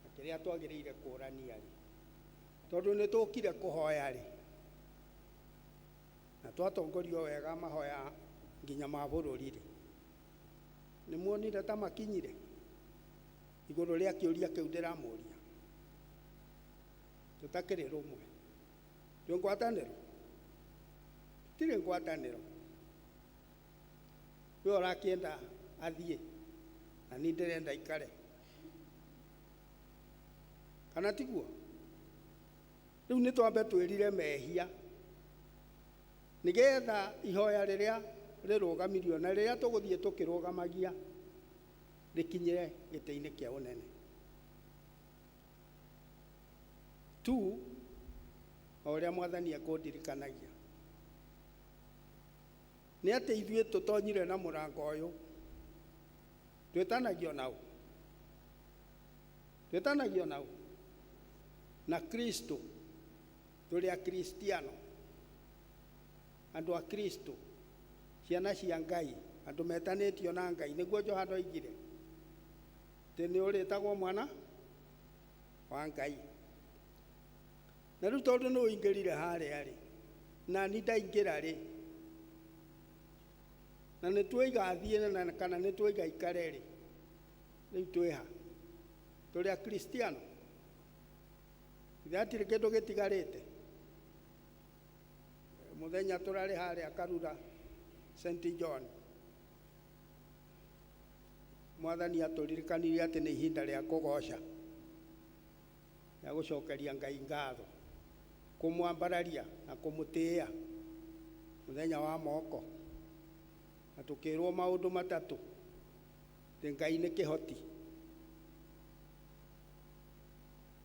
na kĩrĩa twagĩrĩire kũrania rĩ, tondũ nĩ tũkire kũhoya rĩ, na twatongorio wega mahoya nginya ma bũrũri rĩ, nĩ muonire ta makinyire igũrũ rĩa kĩũria kĩu ndĩramũria? Tũtakĩrĩ rũmwe, twĩ ngwatanĩro? Tũtirĩ ngwatanĩro. We ũrakĩenda athiĩ na niĩ ndĩrenda ikare, kana tiguo? Rĩu nĩ twambe twĩrire mehia, nĩgetha ihoya rĩrĩa rĩrũgamirio na rĩrĩa tũgũthiĩ tũkĩrũgamagia rĩkinyĩre gĩtĩ-inĩ kĩa ũnene. Tu o ũrĩa mwathani ekũndirikanagia nĩ atĩ ithuĩ tũtonyire na mũrango ũyũ, twĩtanagio nau, twĩtanagio nau na Kristo, tũrĩ akristiano, andũ a Kristo, ciana cia Ngai, andũ metanĩtio na Ngai. Nĩguo Johana oigire atĩ nĩ ũrĩtagwo mwana wa Ngai. Na rĩu tondũ nĩ ũingĩrire harĩa rĩ, na ni ndaingĩra rĩ, na nĩ tuoiga athiĩ na kana nĩ tuoiga ikare rĩ, rĩu twĩha? Tũrĩ akristiano? Ithe hatirĩ kĩndũ gĩtigarĩte. Mũthenya tũrarĩ harĩa Karura St John, mwathani atũririkanirie atĩ nĩ ihinda rĩa kũgoca, rĩa gũcokeria Ngai ngatho, kũmwambararia na kũmũtĩĩa, mũthenya wa moko. Na tũkĩrwo maũndũ matatũ, atĩ Ngai nĩ kĩhoti,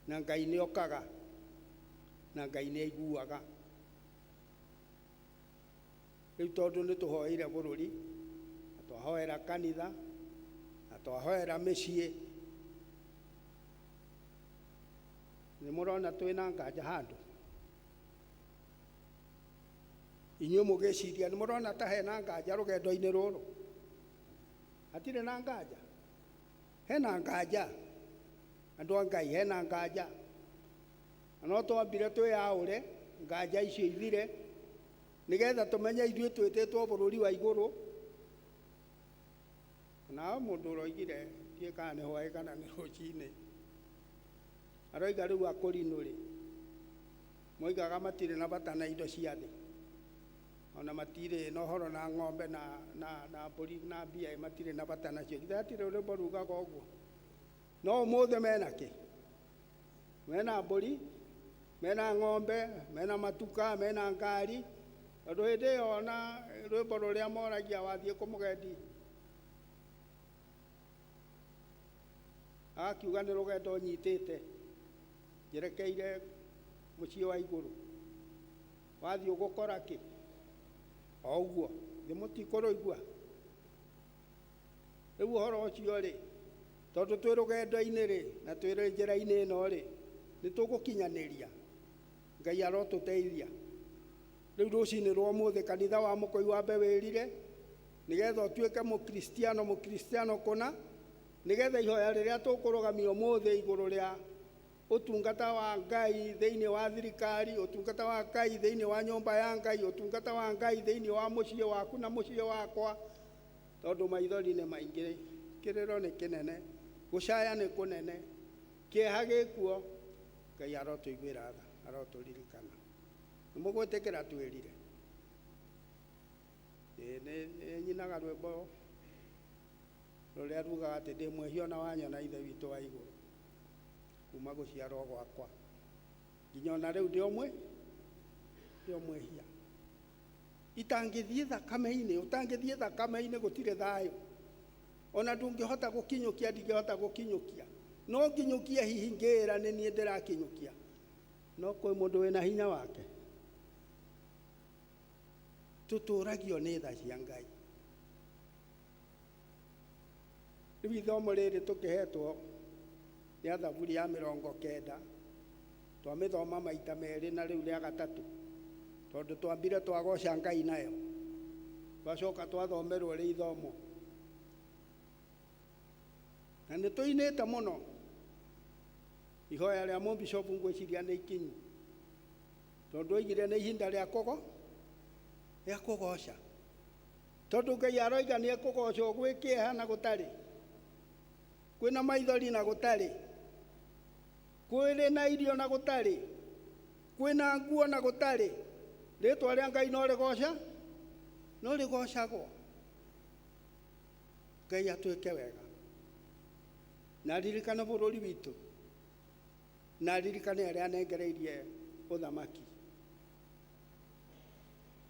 na Ngai nĩ okaga, na Ngai nĩ aiguaga. Rĩu tondũ nĩ tũhoeire bũrũri, na twahoera kanitha, na twahoera mĩciĩ, nĩ mũrona twĩna nganja handũ? Inyuĩ mũgĩciria nĩ mũrona ta hena nganja rũgendo-inĩ rũrũ? Hatirĩ na nganja? Hena nganja, andũ a Ngai, hena nganja. Na no twambire twĩyaũre nganja icio ithire, nĩgetha tũmenye ithuĩ twĩtĩtwo bũrũri wa igũrũ. Nawe mũndũ ũroigire ndiũĩ kana nĩ hwaĩ kana nĩ rũcinĩ, aroiga rĩu akũrinũ rĩ, moigaga matirĩ na bata na indo cia thĩ, ona matirĩ na ũhoro na ng'ombe na mbũri na mbia, matirĩ na bata nacio. Githĩ hatirĩ rwĩmbo rugaga ũguo? No ũmũthĩ mena kĩ? Mena mbũri, mena ng'ombe, mena matuka, mena ngari. Tondũ hĩndĩ ĩyo ona rwĩmbo rũrĩa moragia wathiĩ kũmũgendi, agakiuga nĩ rũgendo nyitĩte njerekeire mũciĩ wa igũrũ, wathiĩ ũgũkora kĩ? O ũguo thĩ mũtikũrũigua. Rĩu ũhoro ũcio rĩ, tondũ twĩ rũgendo-inĩ rĩ, na twĩ njĩra-inĩ ĩno rĩ, nĩ tũgũkinyanĩria. Ngai arotũteithia. Rĩu rũcinĩ rwa ũmũthĩ kanitha wa Mũkũi wambe wĩrire, nĩgetha ũtuĩke mũkristiano, mũkristiano kũna, nĩgetha ihoya rĩrĩa tũkũrũgamia ũmũthĩ igũrũ rĩa ũtungata wa Ngai thĩinĩ wa thirikari, ũtungata wa Ngai thĩinĩ wa nyũmba ya Ngai, ũtungata wa Ngai thĩinĩ wa mũciĩ waku na mũciĩ wakwa, tondũ maithori nĩ maingĩ, kĩrĩro nĩ kĩnene, gũcaya nĩ kũnene, Kĩeha gĩkuo, Ngai arotũiguĩra tha, arotũririkana. Nĩ mũgwĩtĩkĩra twĩrire? Ĩĩ, nĩ nĩ nyinaga rwĩmbo rũrĩa rugaga atĩ ndĩ mwĩhia ona wanyona Ithe witũ wa igũrũ, kuma gũciarwo gwakwa nginya ona rĩu ndĩ o mwĩ ndĩ o mwĩhia. Itangĩthiĩ thakame-inĩ, ũtangĩthiĩ thakame-inĩ gũtirĩ thayũ. Ona ndũngĩhota gũkinyũkia, ndingĩhota gũkinyũkia. No nginyũkie hihi ngĩĩra nĩ niĩ ndĩrakinyũkia, no kwĩ mũndũ wĩna hinya wake. Tũtũragio nĩ tha cia Ngai. Rĩu ithomo rĩrĩ tũkĩhetwo rĩa Thaburi ya 90, twamĩthoma maita merĩ na rĩu rĩa gatatũ, tondũ twambire twagoca Ngai nayo, twacoka twathomerwo rĩ ithomo. Na nĩ tũinĩte mũno ihoya rĩa mũbishopu, ngwĩciria nĩ ikinyu, tondũ oigire nĩ ihinda rĩa kũgo rĩa kũgoca, tondũ Ngai aroiga nĩ ekũgocwo gwĩ kĩeha na gũtarĩ, kwĩna maithori na gũtarĩ, kwĩrĩ na irio na gũtarĩ, kwĩna nguo na gũtarĩ. Rĩtwa rĩa Ngai no rĩgoca, no rĩgocagwo. Ngai atwĩke wega na aririkane bũrũri witũ, na aririkane arĩa anengereirie ũthamaki.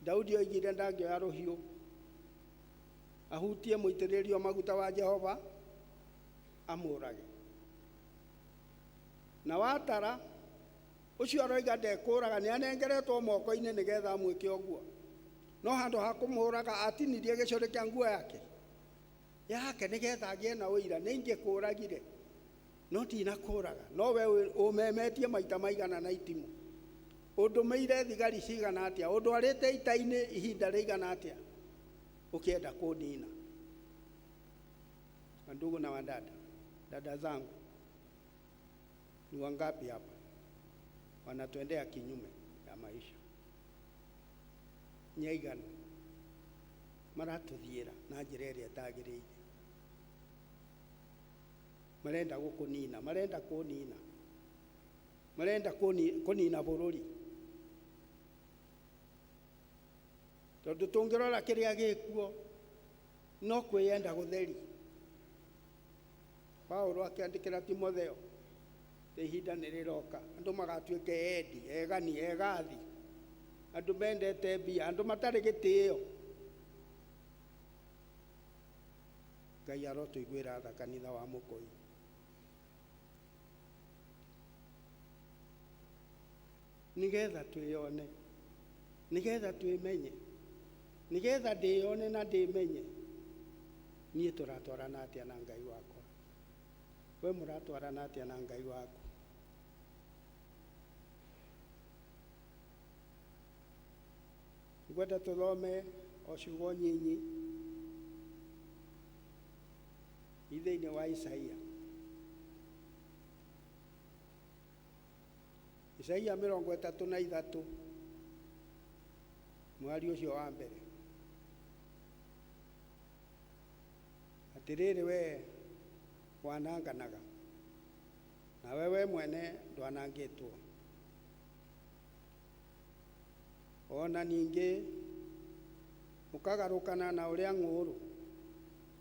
Daudi oigire ndangĩoya rũhiũ ahutie mũitĩrĩrio maguta wa Jehova amũrage. Na watara ũcio aroiga ndekũraga, nĩ anengeretwo moko-inĩ nĩgetha amwĩke ũguo, no handũ ha kũmũraga atinirie gĩcũrĩ kĩa nguo yake nĩgetha agĩe na ũira, nĩ ingĩkũragire no ndinakũraga, no we ũmemetie maita maigana na itimũ, ũndũmĩire thigari cigana atĩa, ũndwarĩte ita-inĩ ihinda rĩigana atĩa, ũkĩenda kũnina. Ndugu na wadada, dada zangu, ni wangapi hapa wanatuendea kinyume ya maisha? Nĩ aigana maratũthiĩra na njĩra ĩrĩa ĩtagĩrĩire? Marenda gũkũnina, marenda kũnina, marenda kũnina bũrũri. Tondũ tũngĩrora kĩrĩa gĩkuo no kwĩyenda gũtheri. Paulo akĩandĩkĩra Timotheo, ihinda nĩ rĩroka andũ magatuĩka endi, egani, egathi, andũ mendete mbia, andũ matarĩ gĩtĩo. Ngai arotũiguĩra tha, kanitha wa Mũkũi. Nĩgetha twĩyone, nĩgetha twĩmenye, nĩgetha ndĩyone na ndĩmenye, niĩ tũratwarana atĩa na Ngai wakwa, we mũratwarana atĩa na Ngai waku. Ngwenda tũthome o ciugo nyinyi thĩinĩ wa Isaia. Isaia 33, mwari ũcio wa mbere. Atĩrĩrĩ, we wananganaga, nawe we mwene ndwanangĩtwo, ona ningĩ ũkagarũkana na ũrĩa ng'ũũrũ,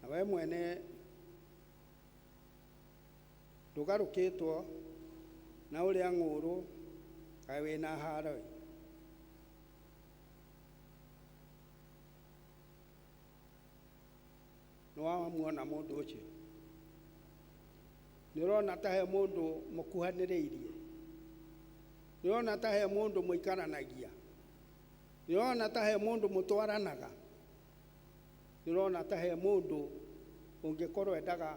na we mwene ndũgarũkĩtwo na ũrĩa ng'ũũrũ, kaĩ wĩna haro-ĩ. Nĩ wamuona mũndũ ũcio? Nĩ ũrona ta he mũndũ mũkuhanĩrĩirie? Nĩ ũrona ta he mũndũ mũikaranagia? Nĩ ũrona ta he mũndũ mũtwaranaga? Nĩ ũrona ta he mũndũ ũngĩkorwo endaga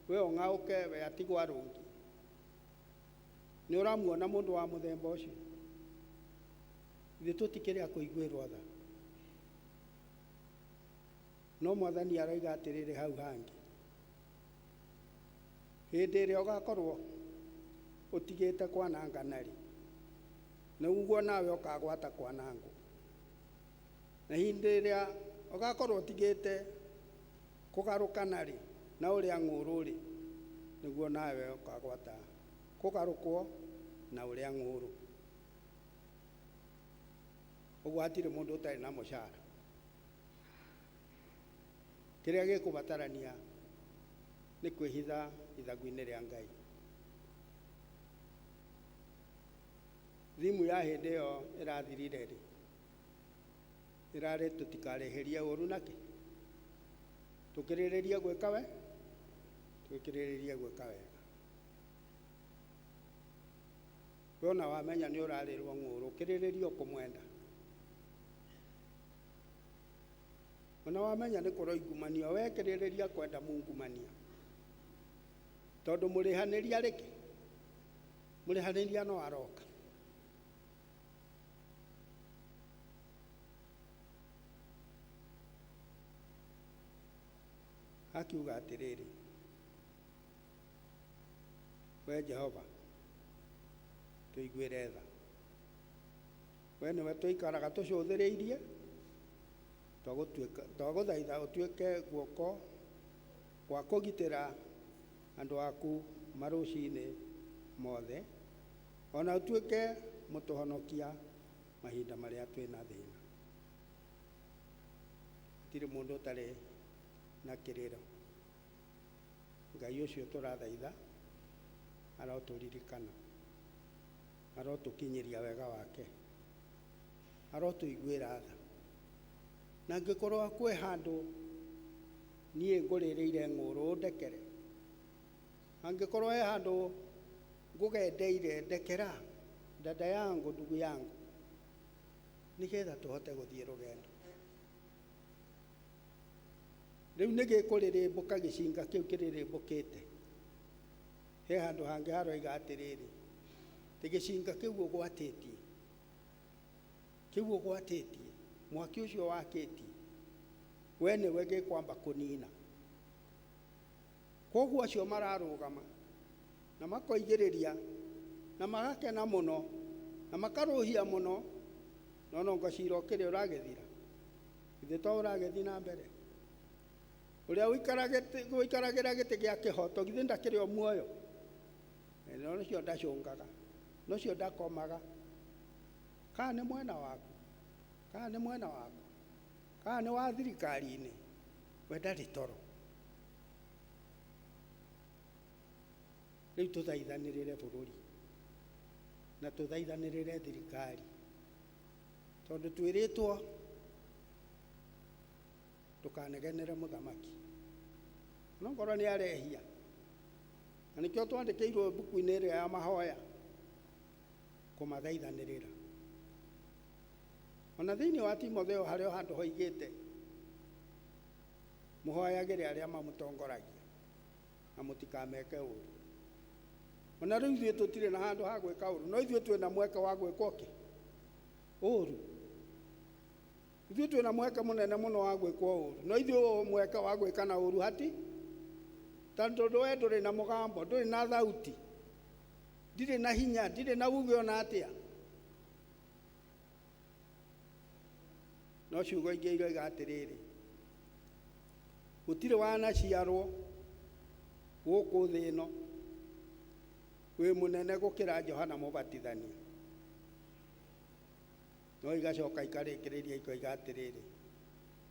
we ũng'aũke, we atigwo arũngi? Nĩ ũramuona mũndũ wa mũthemba ũcio? Ithuĩ tũtikĩrĩ a kũiguĩrwo tha, no Mwathani aroiga atĩrĩrĩ hau hangĩ, hĩndĩ ĩrĩa ũgakorwo ũtigĩte kwanangana-rĩ, nĩguo nawe ũkagwata kwanangwo, na hĩndĩ ĩrĩa ũgakorwo ũtigĩte kũgarũkana-rĩ, na ũrĩa ng'ũũrũ-rĩ, nĩguo nawe ũkagwata Kũgarũkwo na ũrĩa ng'ũrũ. Ũguo hatirĩ mũndũ ũtarĩ na mũcara. Kĩrĩa gĩkũbatarania nĩ kwĩhitha ithagu-inĩ rĩa Ngai. Thimu ya hĩndĩ ĩyo ĩrathirire rĩ, ĩrarĩ tũtikarĩhĩrie ũru nakĩ? Tũkĩrĩrĩrie gwĩka we? Tũkĩrĩrĩrie gwĩka wega. We ona wamenya nĩ ũrarĩrwo ng'ũrũ, kĩrĩrĩria ũkũmwenda. Ona wamenya nĩ kũroingumanio, we kĩrĩrĩria kwenda mungumania. Tondũ mũrĩhanĩria rĩkĩ? Mũrĩhanĩria no aroka. Akiuga atĩrĩrĩ, we Jehova, tũiguĩre tha. We nĩwe tũikaraga tũcũthĩrĩirie, twagũthaitha ũtuĩke guoko gwa kũgitĩra andũ aku marũcinĩ mothe, ona ũtuĩke mũtũhonokia mahinda marĩa twĩna thĩna. Hatirĩ mũndũ ũtarĩ na kĩrĩro. Ngai ũcio tũrathaitha arotũririkana, arotũkinyĩria wega wake, arotũiguĩra tha. Na angĩkorwo kwĩ handũ niĩ ngũrĩrĩire ng'ũrũ ũndekere, angĩkorwo he handũ ngũgendeire ndekera, dada yangu, ndugu yangu, nĩgetha tũhote gũthiĩ rũgendo. Rĩu nĩ gĩkũrĩrĩmbũka gĩcinga kĩu kĩrĩrĩmbũkĩte. He handũ hangĩ haroiga atĩrĩrĩ, tĩ gĩcinga kĩu ũgwatĩtie, kĩu ũgwatĩtie, mwaki ũcio wakĩtie, we nĩwe gĩkwamba kũnina. Koguo acio mararũgama na makoigĩrĩria na magakena mũno na makarũhia mũno, no nongo cira ũkĩrĩ ũragĩthira, githĩ to ũragĩthiĩ na mbere. Ũrĩa ũikaragĩra gĩtĩ gĩa kĩhoto githĩ ndakĩrĩ o muoyo? No ũcio ndacũngaga, no ũcio ndakomaga. Kana nĩ mwena waku, kana nĩ mwena wakwa, kana nĩ wa thirikari-inĩ, we ndarĩ toro. Rĩu tũthaithanĩrĩre bũrũri na tũthaithanĩrĩre thirikari, tondũ twĩrĩtwo ndũkanegenere mũthamaki, no ngorwo nĩ arehia. Na nĩkĩo twandĩkĩirwo mbuku-inĩ ĩrĩa ya mahoya kũmathaithanĩrĩra. Ona thĩinĩ wa Timotheo harĩ o handũ hoigĩte mũhoyagĩre arĩa mamũtongoragia na mũtikameke ũru. Ona rĩu ithuĩ tũtirĩ na handũ ha gwĩka ũru, no ithuĩ twĩna mweke wa gwĩka ũkĩ? Ũru. Ithuĩ twĩna mweke mũnene mũno wa gwĩkwo ũru, no ithuĩ mweke wa gwĩka na ũru hati, tondũ we ndũrĩ na mũgambo, ndũrĩ na thauti, ndirĩ na hinya, ndirĩ na uge ona atĩa. No ciugo ingĩ iroiga atĩrĩrĩ, gũtirĩ wanaciarwo gũkũ thĩ ĩno wĩ mũnene gũkĩra Johana Mũbatithania. No igacoka ikarĩkĩrĩria ikoiga atĩrĩrĩ,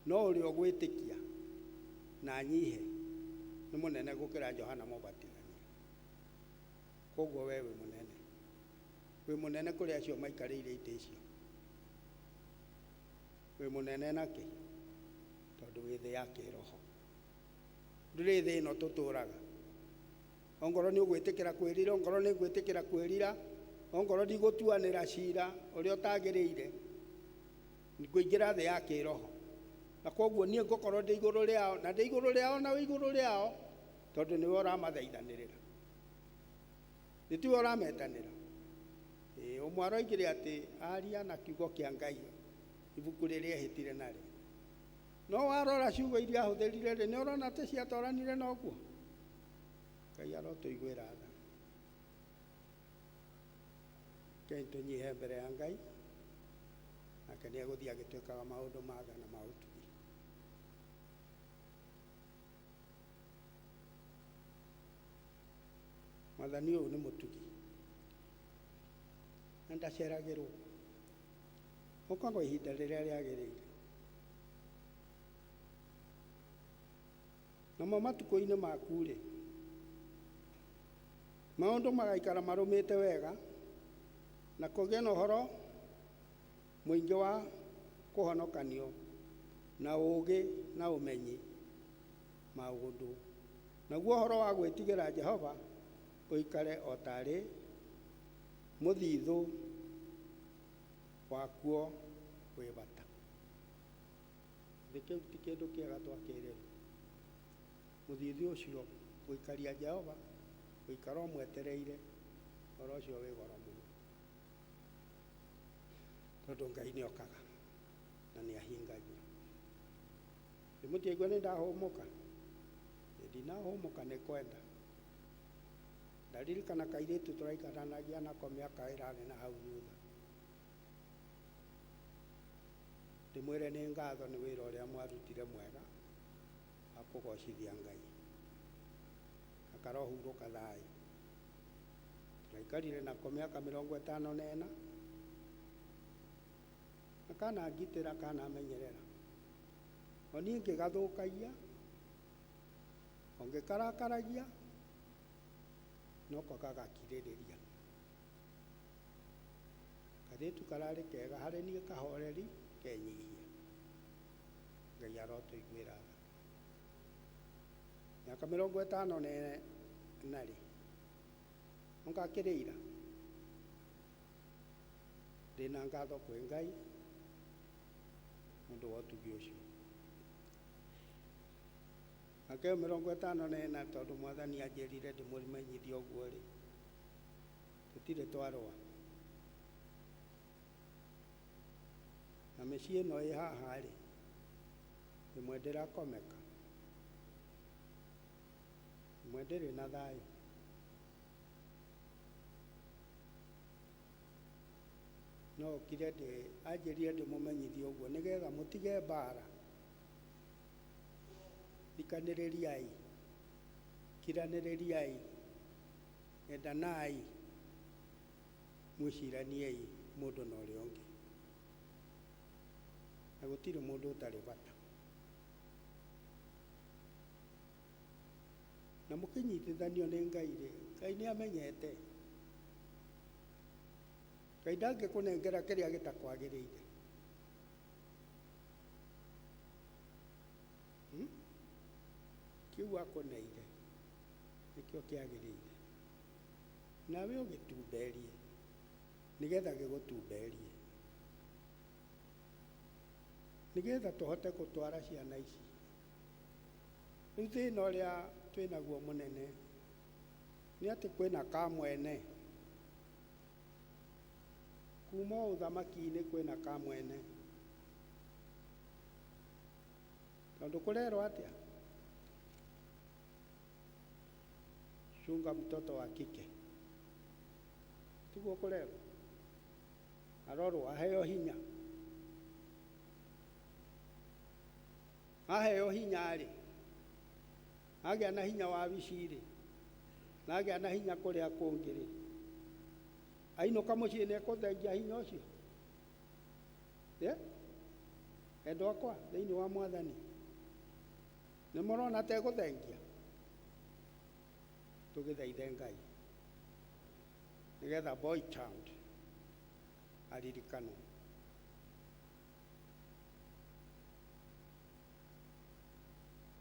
no ũrĩa ũgwĩtĩkia na anyihe nĩ mũnene gũkĩra Johana Mũbatithania. Koguo we wĩ mũnene, wĩ mũnene kũrĩ acio maikarĩire itĩ icio. Wĩ mũnene nakĩ? Tondũ wĩ thĩ ya kĩroho, ndũrĩ thĩ ĩno tũtũraga. Ongorwo nĩ ũgwĩtĩkĩra kwĩrira, ongorwo nĩ ngwĩtĩkĩra kwĩrira, ongorwo ndigũtuanĩra cira ũrĩa ũtagĩrĩire, ngũingĩra thĩ ya kĩroho. Na koguo niĩ ngũkorwo ndĩ igũrũ rĩao, na ndĩ igũrũ rĩao na wĩ igũrũ rĩao, tondũ nĩwe ũramathaithanĩrĩra, nĩ tiwe ũrametanĩra. Ũmwe aroigire atĩ aria na kiugo kĩa Ngai ibuku rĩrĩa ehĩtire narĩo. No warora ciugo iria ahũthĩrire rĩ, nĩ ũrona atĩ ciatoranire na ũguo. Ngai arotũiguĩra tha. Rekei tũnyihe mbere ya Ngai, nake nĩ egũthiĩ agĩtwĩkaga maũndũ ma tha na ma ũtugi. Mwathani ũyũ nĩ mũtugi. Ndaceragĩrwo, ũkagwo ihinda rĩrĩa rĩagĩrĩire. Namo matukũ-inĩ maku-rĩ, maũndũ magaikara marũmĩte wega, na kũgĩe na ũhoro mũingĩ wa kũhonokanio, na ũũgĩ na ũmenyi maũndũ. Naguo ũhoro wa gwĩtigĩra Jehova ũikare o taarĩ mũthithũ wakuo wĩ bata. Githĩ kĩu ti kĩndũ kĩega twakĩrĩrwo? Mũthithũ ũcio, gũikaria Jehova, gũikara ũmwetereire, ũhoro ũcio wĩ goro mũno. Tondũ Ngai nĩ okaga na nĩ ahingagia. Ndĩmũtiaigua nĩ ndahũmũka? Ndinahũmũka nĩ kwenda. Ndaririkana kairĩtu tũraikaranagia nako mĩaka ĩrarĩ na hau thutha. Ndĩmwĩre nĩ ngatho nĩ wĩra ũrĩa mwarutire mwega wa kũgocithia Ngai. Na karohurũka thayũ. Tũraikarire nako mĩaka 54 na kanangitĩra kanamenyerera. O niĩ ngĩgathũkagia, o ngĩkarakaragia, noko gagakirĩrĩria. Kairĩtu kararĩ kega harĩ niĩ, kahoreri, kenyihia. Ngai arotũiguĩra tha. Mĩaka 54 rĩ, ũngakĩrĩ ira? Ndĩna ngatho kwĩ Ngai nĩ ũndũ wa ũtugi ũcio. Mĩaka ĩyo 54, tondũ Mwathani anjĩrire ndĩmũmenyithie ũguo rĩ, tũtirĩ twarũa. Na mĩciĩ ĩno ĩ haha rĩ, ĩmwe ndĩrakomeka, ĩmwe ndĩrĩ na thayũ. No okire ndĩ anjĩrire ndĩmũmenyithie ũguo nĩgetha mũtige mbara. Thikanĩrĩriai, kiranĩrĩriai, endanai, mwĩciraniei mũndũ na ũrĩa ũngĩ. Na gũtirĩ mũndũ ũtarĩ bata. Na mũkĩnyitithanio nĩ Ngai rĩ, Ngai nĩ amenyete. Ngai ndangĩkũnengera kĩrĩa gĩtakwagĩrĩire. Kĩu akũneire nĩkĩo kĩagĩrĩire. Nawe ũgĩtumberie nĩgetha gĩgũtumberie. Nĩgetha tũhote gũtwara ciana ici. Rĩu thĩna ũrĩa twĩnaguo mũnene nĩ atĩ kwĩna kamwene. Kuma ũthamaki-inĩ kwĩna kamwene. Tondũ kũrerwo atĩa? Chunga mtoto wa kike. Tiguo kũrerwo? Arorwo aheo hinya. Aheo hinya rĩ, agĩa na hinya wa wici rĩ, na agĩa na hinya kũrĩa kũngĩ rĩ, ainũka mũciĩ nĩ ekũthengia hinya ũcio? Yeah? Endwa akwa thĩinĩ wa Mwathani, nĩ mũrona ta egũthengia? Tũgĩthaithe Ngai nĩgetha boy child aririkanwo.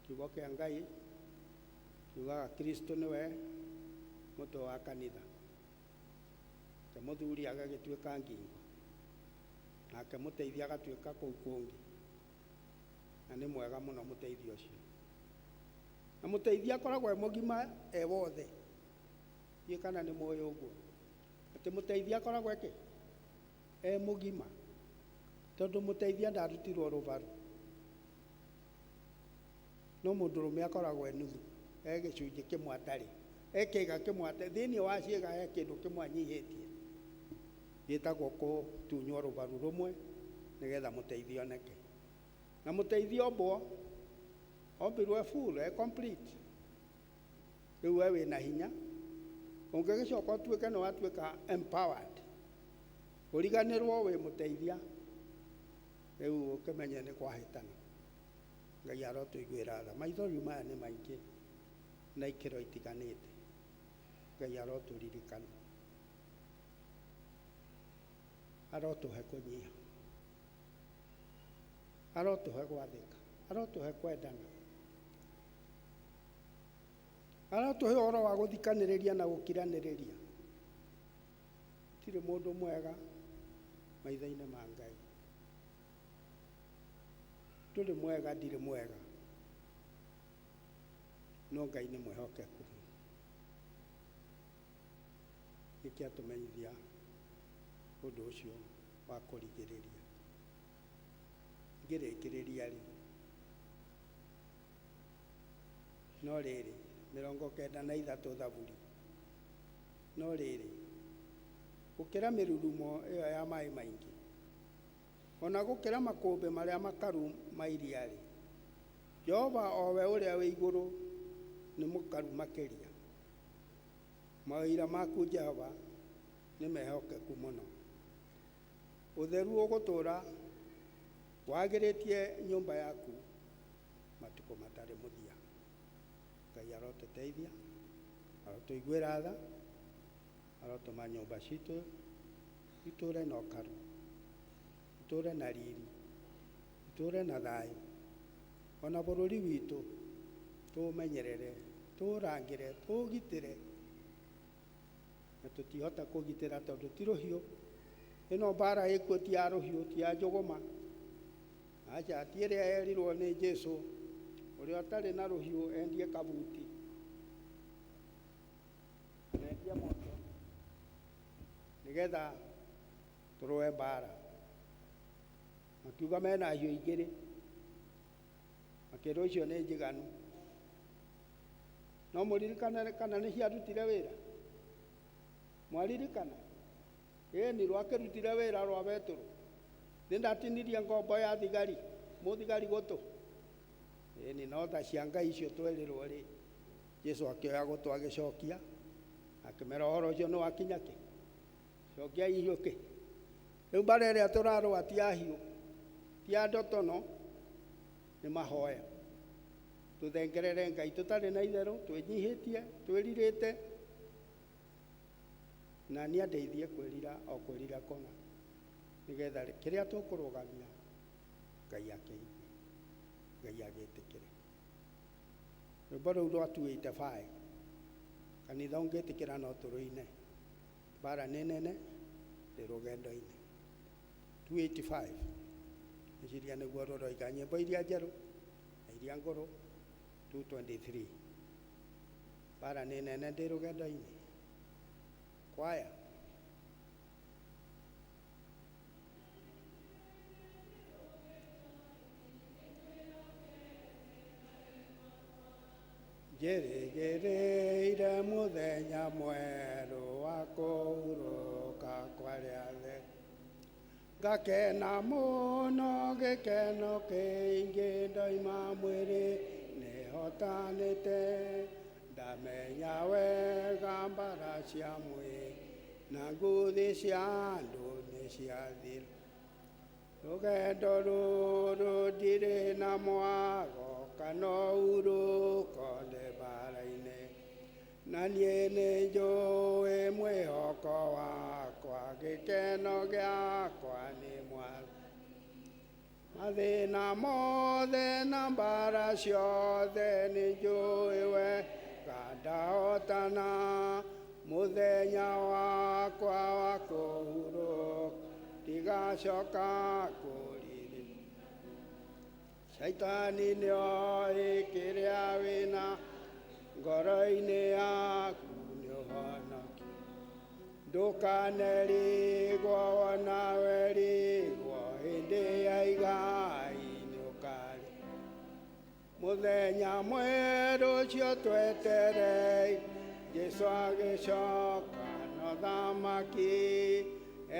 Kiugo kĩa Ngai kiugaga Kristo nĩwe mũtwe wa kanitha, nake mũthuri agagĩtuĩka ngingo, nake mũteithia agatuĩka kũu kũngĩ. Na nĩ mwega mũno mũteithia ũcio. Na mũteithia akoragwo e mũgima e wothe. Ndiũĩ kana nĩ mũĩ ũguo, atĩ mũteithia akoragwo eke e mũgima, tondũ mũteithia ndarutirwo rũbaru. No mũndũrũme akoragwo e nuthu, e gĩcunjĩ kĩmwe atarĩ, e kĩĩga kĩmwe atarĩ, thĩinĩ wa ciĩga he kĩndũ kĩmwe anyihĩtie, gĩtagwo kũtunywo rũbaru rũmwe nĩgetha mũteithia oneke. Na mũteithia ombwo, ombirwo e full, e complete. Rĩu we wĩna hinya, ũngĩgĩcoka ũtuĩke nĩ watuĩka empowered. Ũriganĩrwo wĩ mũteithia, rĩu ũkĩmenye nĩ kwahĩtana. Ngai arotũiguĩra tha. Maithori maya nĩ maingĩ na ikĩro itiganĩte. Ngai arotũririkana, arotũhe kũnyiha, arotũhe gwathĩka, arotũhe kwendana, arotũhe ũhoro wa gũthikanĩrĩria na gũkiranĩrĩria. Gũtirĩ mũndũ mwega maitho-inĩ ma Ngai. Ndũrĩ mwega, ndirĩ mwega, no Ngai nĩ mwĩhokeku. Nĩkĩo atũmenyithia ũndũ ũcio wa kũrigĩrĩria. Ngĩrĩkĩrĩria rĩ, no rĩrĩ, 93 Thaburi, no rĩrĩ, gũkĩra mĩrurumo ĩyo ya maĩ maingĩ, ona gũkĩra makũmbĩ marĩa makaru ma iria-rĩ, Jehova o we ũrĩa wĩ igũrũ nĩ mũkaru makĩria. Maũira maku Jehova nĩ mehokeku mũno. Ũtheru ũgũtũũra wagĩrĩtie nyũmba yaku matukũ matarĩ mũthia. Ngai arotũteithia, arotũiguĩra tha, arotũma nyũmba citũ itũũre na ũkaru, itũũre na riri, itũũre na thayũ. Ona bũrũri witũ tũũmenyerere, tũũrangĩre, tũũgitĩre. Na tũtihota kũgitĩra tondũ ti rũhiũ. Ĩno mbara ĩkuo ti ya rũhiũ, ti ya njũgũma. Aca, ti ĩrĩa yerirwo nĩ Jesũ, ũrĩa ũtarĩ na rũhiũ endie kabuti. Na endie moto. Nĩgetha tũrũe mbara. Makiuga mena hiũ igĩrĩ. Makĩrwo icio nĩ njiganu. No mũririkane kana nĩ ciarutire wĩra? Mwaririkana? Ĩni, rwakĩrutire wĩra rwa Betũrũ. Nĩ ndatinirie ngombo ya thigari, mũthigari gũtũ. Ĩni, no tha cia Ngai icio twerirwo rĩ, Jesu akĩoya gũtũ agĩcokia, akĩmera ũhoro ũcio nĩ wakinya kĩ? Cokia ihiũ kĩ? Rĩu mbara ĩrĩa tũrarũa ti ya hiũ, ti ya ndotono, nĩ mahoya. Tũthengerere Ngai tũtarĩ na itherũ, twĩnyihĩtie, twĩrirĩte, na nĩ andeithie kwĩrira o kwĩrira kũna, nĩgetha kĩrĩa tũkũrũgamia Ngai akĩigue, Ngai agĩtĩkĩre. Rwĩmbo rũu rwa 285, kanitha ũngĩtĩkĩra no tũrũine. Mbara nĩ nene, ndĩ rũgendo-inĩ. 285, ngwĩciria nĩguo rũroiga nyĩmbo iria njerũ na iria ngũrũ. 223, mbara nĩ nene, ndĩ rũgendo-inĩ. Kwaya. Njĩrĩgĩrĩire mũthenya mwerũ wa kũhurũka kwa arĩa atheru. Ngakena mũno gĩkeno kĩingĩ ndoima mwĩrĩ nĩhotanĩte. Ndamenya wega mbara cia mwĩrĩ na nguthi cia andũ nĩ ciathira. Rũgendo rũrũ ndirĩ na mwago kana ũhurũko ndĩ mbara-inĩ. Na niĩ nĩ njũĩ mwĩhoko wakwa, gĩkeno gĩakwa nĩ Mwathani. Mathĩna mothe na mbara ciothe nĩ njũĩ wega ndahotana. Mũthenya wakwa wa kũhurũka ndigacoka kũriri. Shaitani nĩoĩ kĩrĩa wĩna ngoro-inĩ yaku nĩ ũhonokio. Ndũkanerigwo wona werigwo hĩndĩ ya igai nĩ ũkarĩ. Mũthenya mwerũ ũcio twetereire, Jesũ agĩcoka na ũthamaki,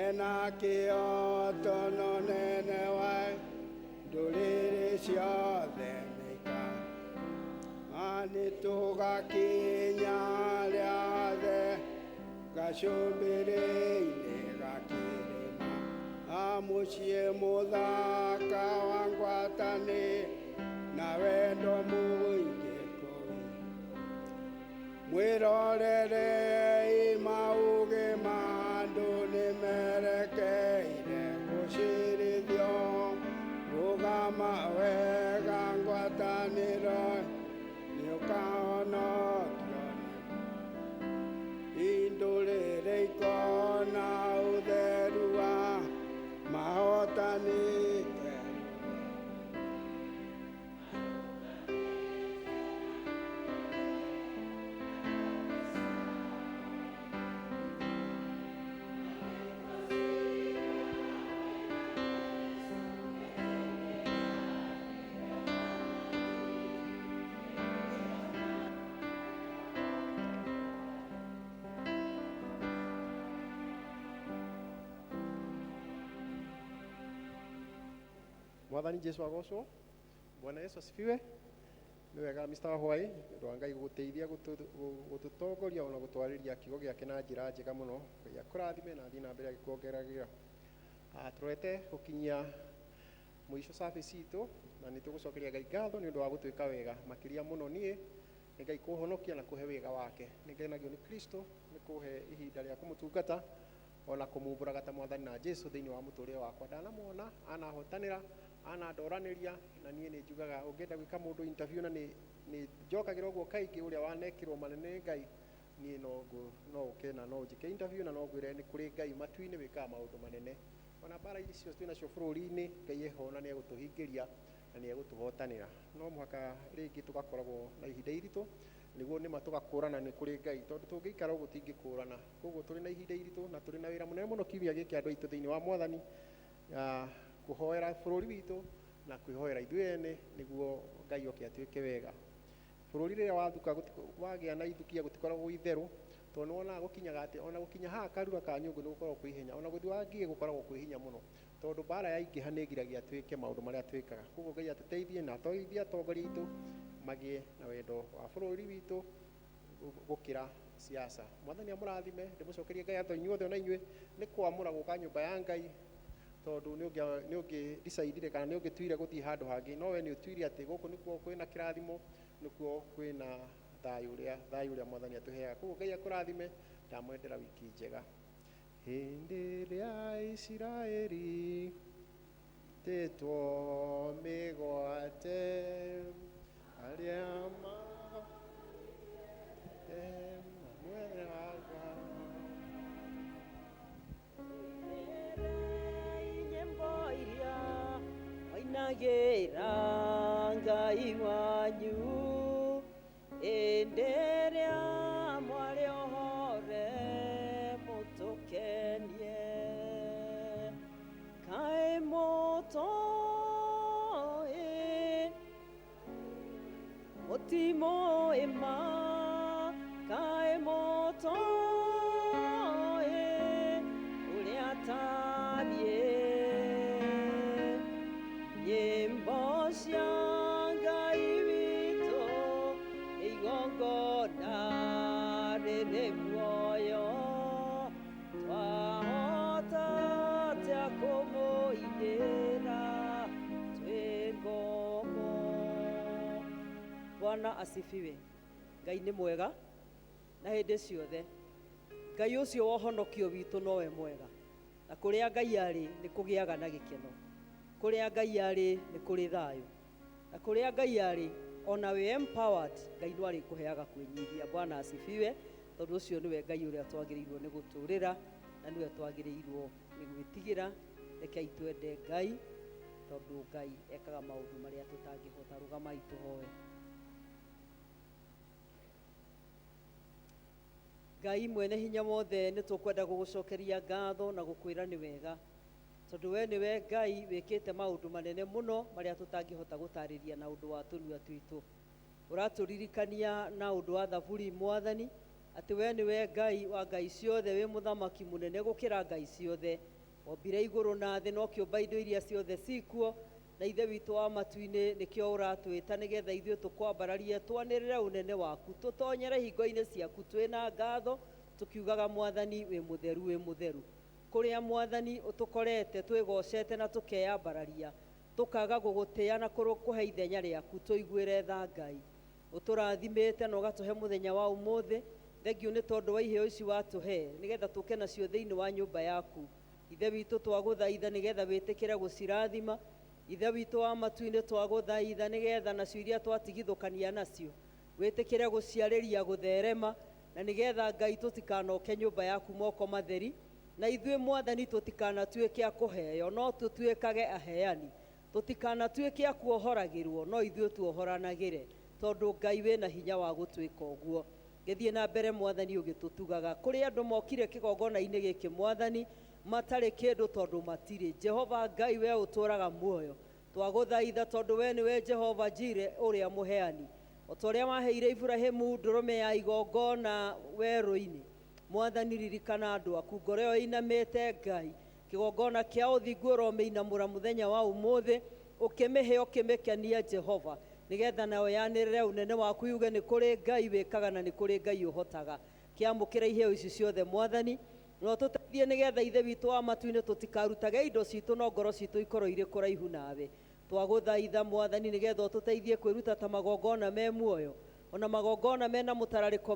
ena kĩoto na ũnene wa ndũrĩrĩ ciothe nĩika. Nĩ tũgakinya rĩathe gacũmbĩrĩ-inĩ ga kĩrĩma. Mũciĩ mũthaka wa ngwatanĩ na wendo mũingĩ kũu. Mwĩrorerei maũgĩ ma andũ nĩmerekeire gũcirithio, rũgama wega ngwatanĩro nĩũkahonokio. Indũrĩrĩ ikona ũtheru wa mahotanĩte. Mwathani Jesu agocwo. Bwana Yesu asifiwe. Nĩ wega Mr. Wahwai nĩ ũndũ wa Ngai gũgũteithia gũtũtongoria ona gũtwarĩria kiugo gĩake na njĩra njega mũno. Ngai akũrathime na athiĩ na mbere agĩkuongeragĩra. Tũrorete gũkinyia mũico service itũ na nĩ tũgũcokeria Ngai ngatho nĩ ũndũ wa gũtwĩka wega makĩria mũno. Niĩ nĩ Ngai kũhonokia na kũhe wega wake. Nĩ ngenagio nĩ Kristo nĩ kũhe ihinda rĩa kũmũtungata ona kũmumbũraga ta Mwathani na Jesu thĩinĩ wa mũtũrĩre wakwa. Ndanamuona anahotanĩra, anandoranĩria, na niĩ nĩ njugaga ũngĩenda gwĩka mũndũ interview na nĩ njokagĩra ũguo kaingĩ ũrĩa wanekĩrwo manene nĩ Ngai, niĩ no ũke na no ũnjĩke interview na no ngwĩre nĩ kũrĩ Ngai matu-inĩ wĩkaga maũndũ manene. Ona mbara icio twĩ nacio bũrũri-inĩ, Ngai eho na nĩ egũtũhingĩria na nĩ egũtũhotanĩra. No mũhaka rĩngĩ tũgakoragwo na ihinda iritũ nĩguo nĩma tũgakũrana nĩ kũrĩ Ngai, tondũ tũngĩikara ũguo tũtingĩkũrana. Koguo tũrĩ na ihinda iritũ na tũrĩ na wĩra mũnene mũno kiumia gĩkĩ andũ aitũ thĩinĩ wa Mwathani, kũhoera bũrũri witũ na kwĩhoera ithuĩ ene nĩguo Ngai oke atuĩke wega. Bũrũri rĩrĩa wathuka wagĩa na ithukia gũtikoragwo itherũ, tondũ nĩwonaga gũkinyaga atĩ ona gũkinya haha karura ka nyũngũ nĩ gũkoragwo kwĩ ihenya, ona gũthiĩ wa ngigĩ gũkoragwo kwĩ hinya mũno, tondũ mbara yaingĩha nĩ ĩgiragia twĩke maũndũ marĩa twĩkaga. Koguo Ngai atũteithie na ateithie atongoria aitũ magĩe na wendo wa bũrũri witũ gũkĩra siasa. Mwathani amũrathime, ndĩmũcokerie Ngai atho inyuothe ona inyuĩ nĩ kwamũra gũka nyũmba ya Ngai, tondũ nĩ ũngĩ decidire kana nĩ ũngĩtuire gũthiĩ handũ hangĩ, no we nĩ ũtuire atĩ gũkũ nĩkuo kwĩna kĩrathimo, nĩkuo kwĩna thayũ ũrĩa Mwathani atũheaga. Koguo Ngai akũrathime, ndamwendera wiki njega. Hĩndĩ ĩrĩa Isiraeli tĩtwo mĩgwate, arĩa mamweraga nyĩmbo iria wainagĩra Ngai wanyu hĩndĩ ĩrĩa mwarĩ ohore mũtũkenie. Kaĩ mũtoĩ mũtimũĩ ma, kaĩ mũtoĩ ũrĩa atariĩ. Nyĩmbo cia Ngai witũ igongona rĩrĩ muoyo, twahota atĩa kũmũinĩra twĩ ngombo. Bwana asifiwe. Ngai nĩ mwega na hĩndĩ ciothe. Ngai ũcio wa ũhonokio witũ nowe mwega, na kũrĩa Ngai arĩ nĩ kũgĩaga na gĩkeno, kũrĩa Ngai arĩ nĩ kũrĩ thayũ, na kũrĩa Ngai arĩ ona wĩ empowered Ngai no arĩkũheaga kwĩnyihia. Bwana asifiwe. Tondũ ũcio nĩwe Ngai ũrĩa twagĩrĩirwo nĩ gũtũrĩra na nĩwe twagĩrĩirwo nĩ gwĩtigĩra. Rekei twende Ngai, tondũ Ngai ekaga maũndũ marĩa tũtangĩhota. Rũgamai tũhoe. Ngai mwene hinya wothe, nĩ tũkwenda gũgũcokeria ngatho na gũkwĩra nĩ wega, tondũ we nĩwe Ngai wĩkĩte maũndũ manene mũno marĩa tũtangĩhota gũtarĩria na ũndũ wa tũnua twitũ. Ũratũririkania na ũndũ wa thaburi, Mwathani, atĩ we nĩwe Ngai wa ngai ciothe, wĩ mũthamaki mũnene gũkĩra ngai ciothe. Wombire igũrũ na thĩ na ũkĩũmba indo iria ciothe cikuo, na Ithe witũ wa matu-inĩ nĩkĩo ũratwĩta nĩgetha ithuĩ tũkwambararie, twanĩrĩre ũnene waku, tũtonyere hingo-inĩ ciaku twĩna ngatho, tũkiugaga Mwathani wĩ mũtheru, wĩ mũtheru. Kũrĩa Mwathani ũtũkorete twĩgocete na tũkeyambararia, tũkaga gũgũtĩa na kũhe ithenya rĩaku, tũiguĩre tha Ngai. Ũtũrathimĩte na ũgatũhe mũthenya wa ũmũthĩ. Thengiũ nĩ tondũ wa iheo ici watũhe nĩgetha tũke nacio thĩinĩ wa nyũmba yaku. Ithe witũ, twagũthaitha nĩgetha wĩtĩkĩre gũcirathima. Ithe witũ wa matu-inĩ, twagũthaitha nĩgetha nacio iria twatigithũkania nacio wĩtĩkĩre gũciarĩria gũtherema, na nĩgetha Ngai tũtikanoke nyũmba yaku moko matheri, na ithuĩ Mwathani tũtikanatuĩke a kũheo no tũtuĩkage aheani, tũtikanatuĩke a kuohoragĩrwo no ithuĩ tuohoranagĩre, tondũ Ngai wĩna hinya wa gũtwĩka ũguo. Gĩthiĩ na mbere Mwathani ũgĩtũtugaga. Kũrĩ andũ mokire kĩgongona-inĩ gĩkĩ Mwathani matarĩ kĩndũ tondũ matirĩ. Jehova Ngai, we ũtũũraga muoyo, twagũthaitha tondũ we nĩwe Jehova Jire ũrĩa mũheani. O ta ũrĩa waheire Iburahĩmu ndũrũme ya igongona werũ-inĩ, Mwathani ririkana andũ aku. Ngoro ĩyo ĩinamĩte Ngai, kĩgongona kĩa ũthingu ũromĩinamũra mũthenya wa ũmũthĩ, ũkĩmĩhe ũkĩmĩkenia Jehova, nĩgetha nayo yanĩrĩre ũnene waku, yuge nĩ kũrĩ Ngai wĩkaga na nĩ kũrĩ Ngai ũhotaga. Kĩamũkĩra iheo ici ciothe Mwathani, na ũtũteithie nĩgetha Ithe witũ wa matu-inĩ tũtikarutage indo citũ no ngoro citũ ikorwo irĩ kũraihu nawe. Twagũthaitha Mwathani nĩgetha ũtũteithie kwĩruta ta magongona me muoyo, ona magongona mena mũtararĩko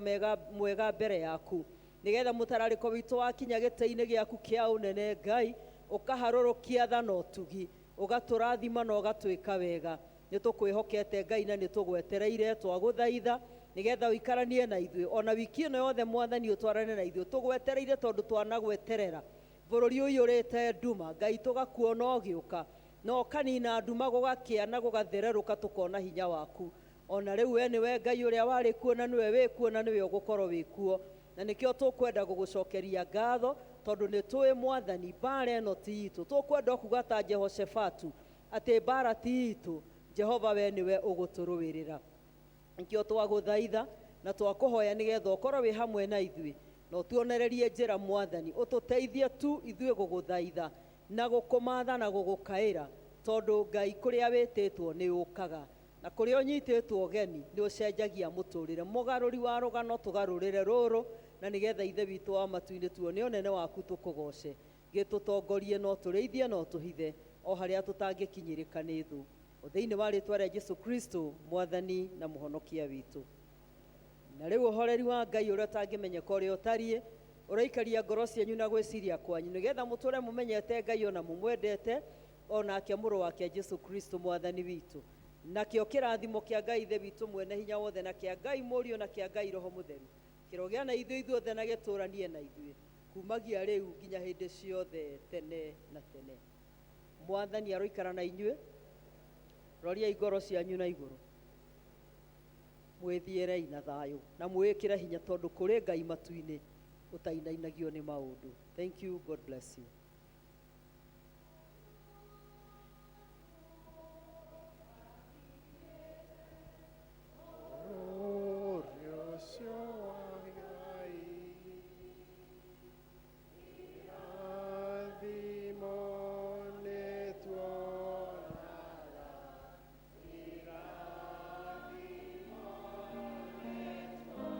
mwega mbere yaku, nĩgetha mũtararĩko witũ wakinya gĩtĩ-inĩ gĩaku kĩa ũnene Ngai, ũkaharũrũkia tha na ũtugi, ũgatũrathima na ũgatwĩka wega. Nĩ tũkwĩhokete Ngai na nĩ tũgwetereire. Twagũthaitha nĩgetha ũikaranie na ithuĩ ona wiki ĩno yothe Mwathani, ũtwarane na ithuĩ. Tũgwetereire tondũ twanagweterera bũrũri ũiyũrĩte nduma Ngai, tũgakuona ũgĩũka na ũkanina nduma, gũgakĩa na gũgathererũka, tũkona hinya waku. Ona rĩu we nĩwe Ngai ũrĩa warĩ kuo na nĩwe wĩ kuo na nĩwe ũgũkorwo wĩ kuo, na nĩkĩo tũkwenda gũgũcokeria ngatho tondũ nĩ tũĩ Mwathani mbara ĩno ti itũ. Tũkwenda kuga ta Jehoshafatu atĩ mbara ti itũ, Jehova we nĩwe ũgũtũrũĩrĩra. Nĩkĩo twagũthaitha na twakũhoya nĩgetha ũkorwo wĩ hamwe na ithuĩ na ũtuonererie njĩra Mwathani, ũtũteithie tu ithuĩ gũgũthaitha na gũkũmatha na gũgũkaĩra, tondũ Ngai kũrĩa wĩtĩtwo nĩ ũkaga na kũrĩa ũnyitĩtwo ũgeni nĩ ũcenjagia mũtũrĩre. Mũgarũri wa rũgano, tũgarũrĩre rũrũ, na nĩgetha Ithe witũ wa matu-inĩ tuone ũnene waku, tũkũgoce. Gĩtũtongorie no tũrĩithie no tũhithe o harĩa tũtangĩkinyĩrĩka nĩ thũ, o thĩinĩ wa rĩtwa rĩa Jesu Kristo Mwathani na Mũhonokia witũ. Na rĩu ũhoreri wa Ngai ũrĩa ũtangĩmenyeka ũrĩa ũtariĩ ũraikaria ngoro cianyu na gwĩciria kwanyu, nĩgetha mũtũre mũmenyete Ngai ona mũmwendete, onake mũrũ wake Jesu Kristo Mwathani witũ. Nakĩo kĩrathimo kĩa Ngai Ithe witũ mwene hinya wothe, na kĩa Ngai Mũriũ, na kĩa Ngai Roho Mũtheru kĩrogĩa na ithuĩ ithuothe na gĩtũranie na ithuĩ kumagia rĩu nginya hĩndĩ ciothe tene na tene. Mwathani aroikara na inyuĩ. Roriai ngoro cianyu na igũrũ, mwĩthiĩrei na thayũ na mwĩĩkĩre hinya, tondũ kũrĩ Ngai matu-inĩ ũtainainagio nĩ maũndũ. Thank you. God bless you. Ũcio wa Ngai, irathimo nĩtuonaga, irathimo nĩtuonaga.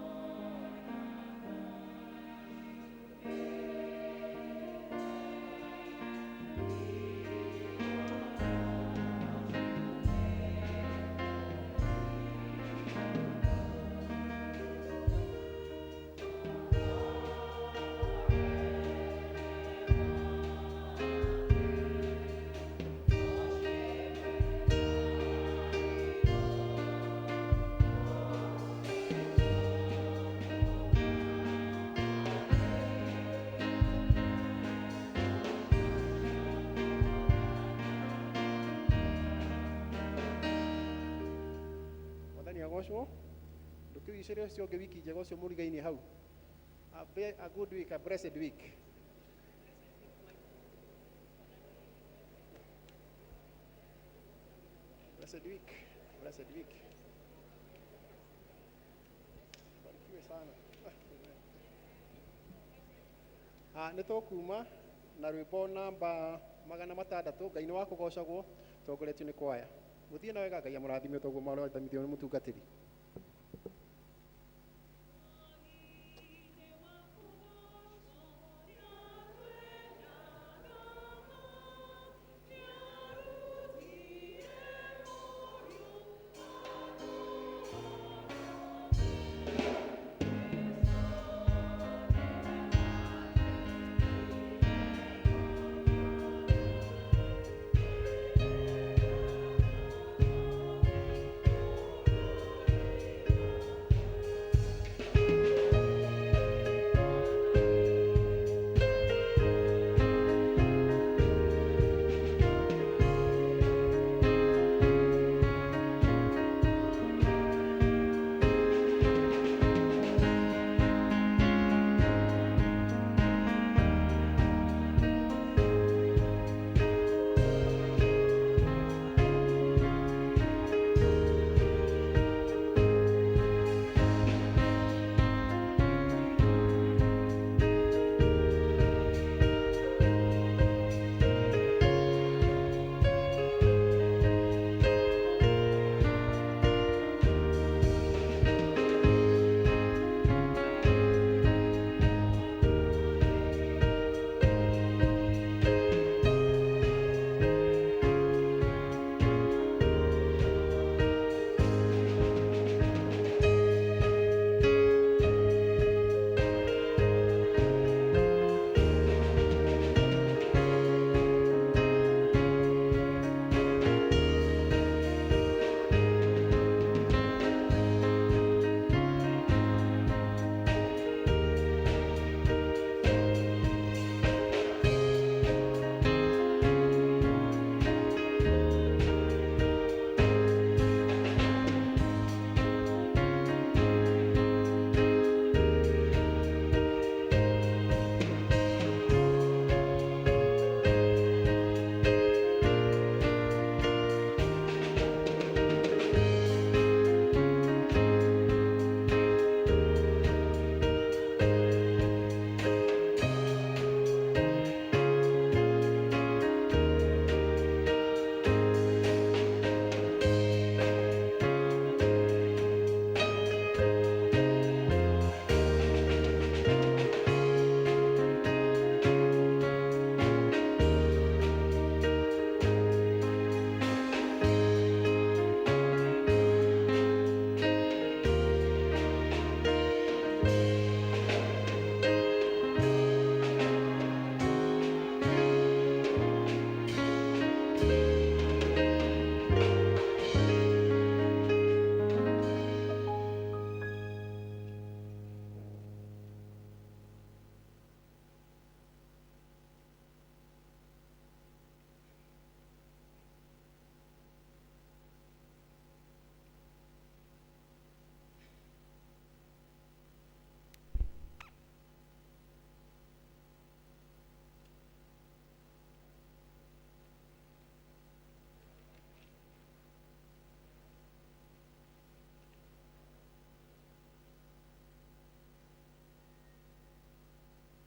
Mwathani agocwo. Ndũkĩwicĩre ũcio ũngĩ wiki njega, ũcio mũrigaine hau. A good week, a blessed week. Blessed week, blessed week. Barikiwe sana. Ah, nĩ tũkuma na rwĩmbo namba 600, Ngai nĩ wa kũgocagwo, tongoretio nĩ kwaya. Mũthiĩ na wega, Ngai amũrathime toguo marathimithio nĩ mũtungatĩri.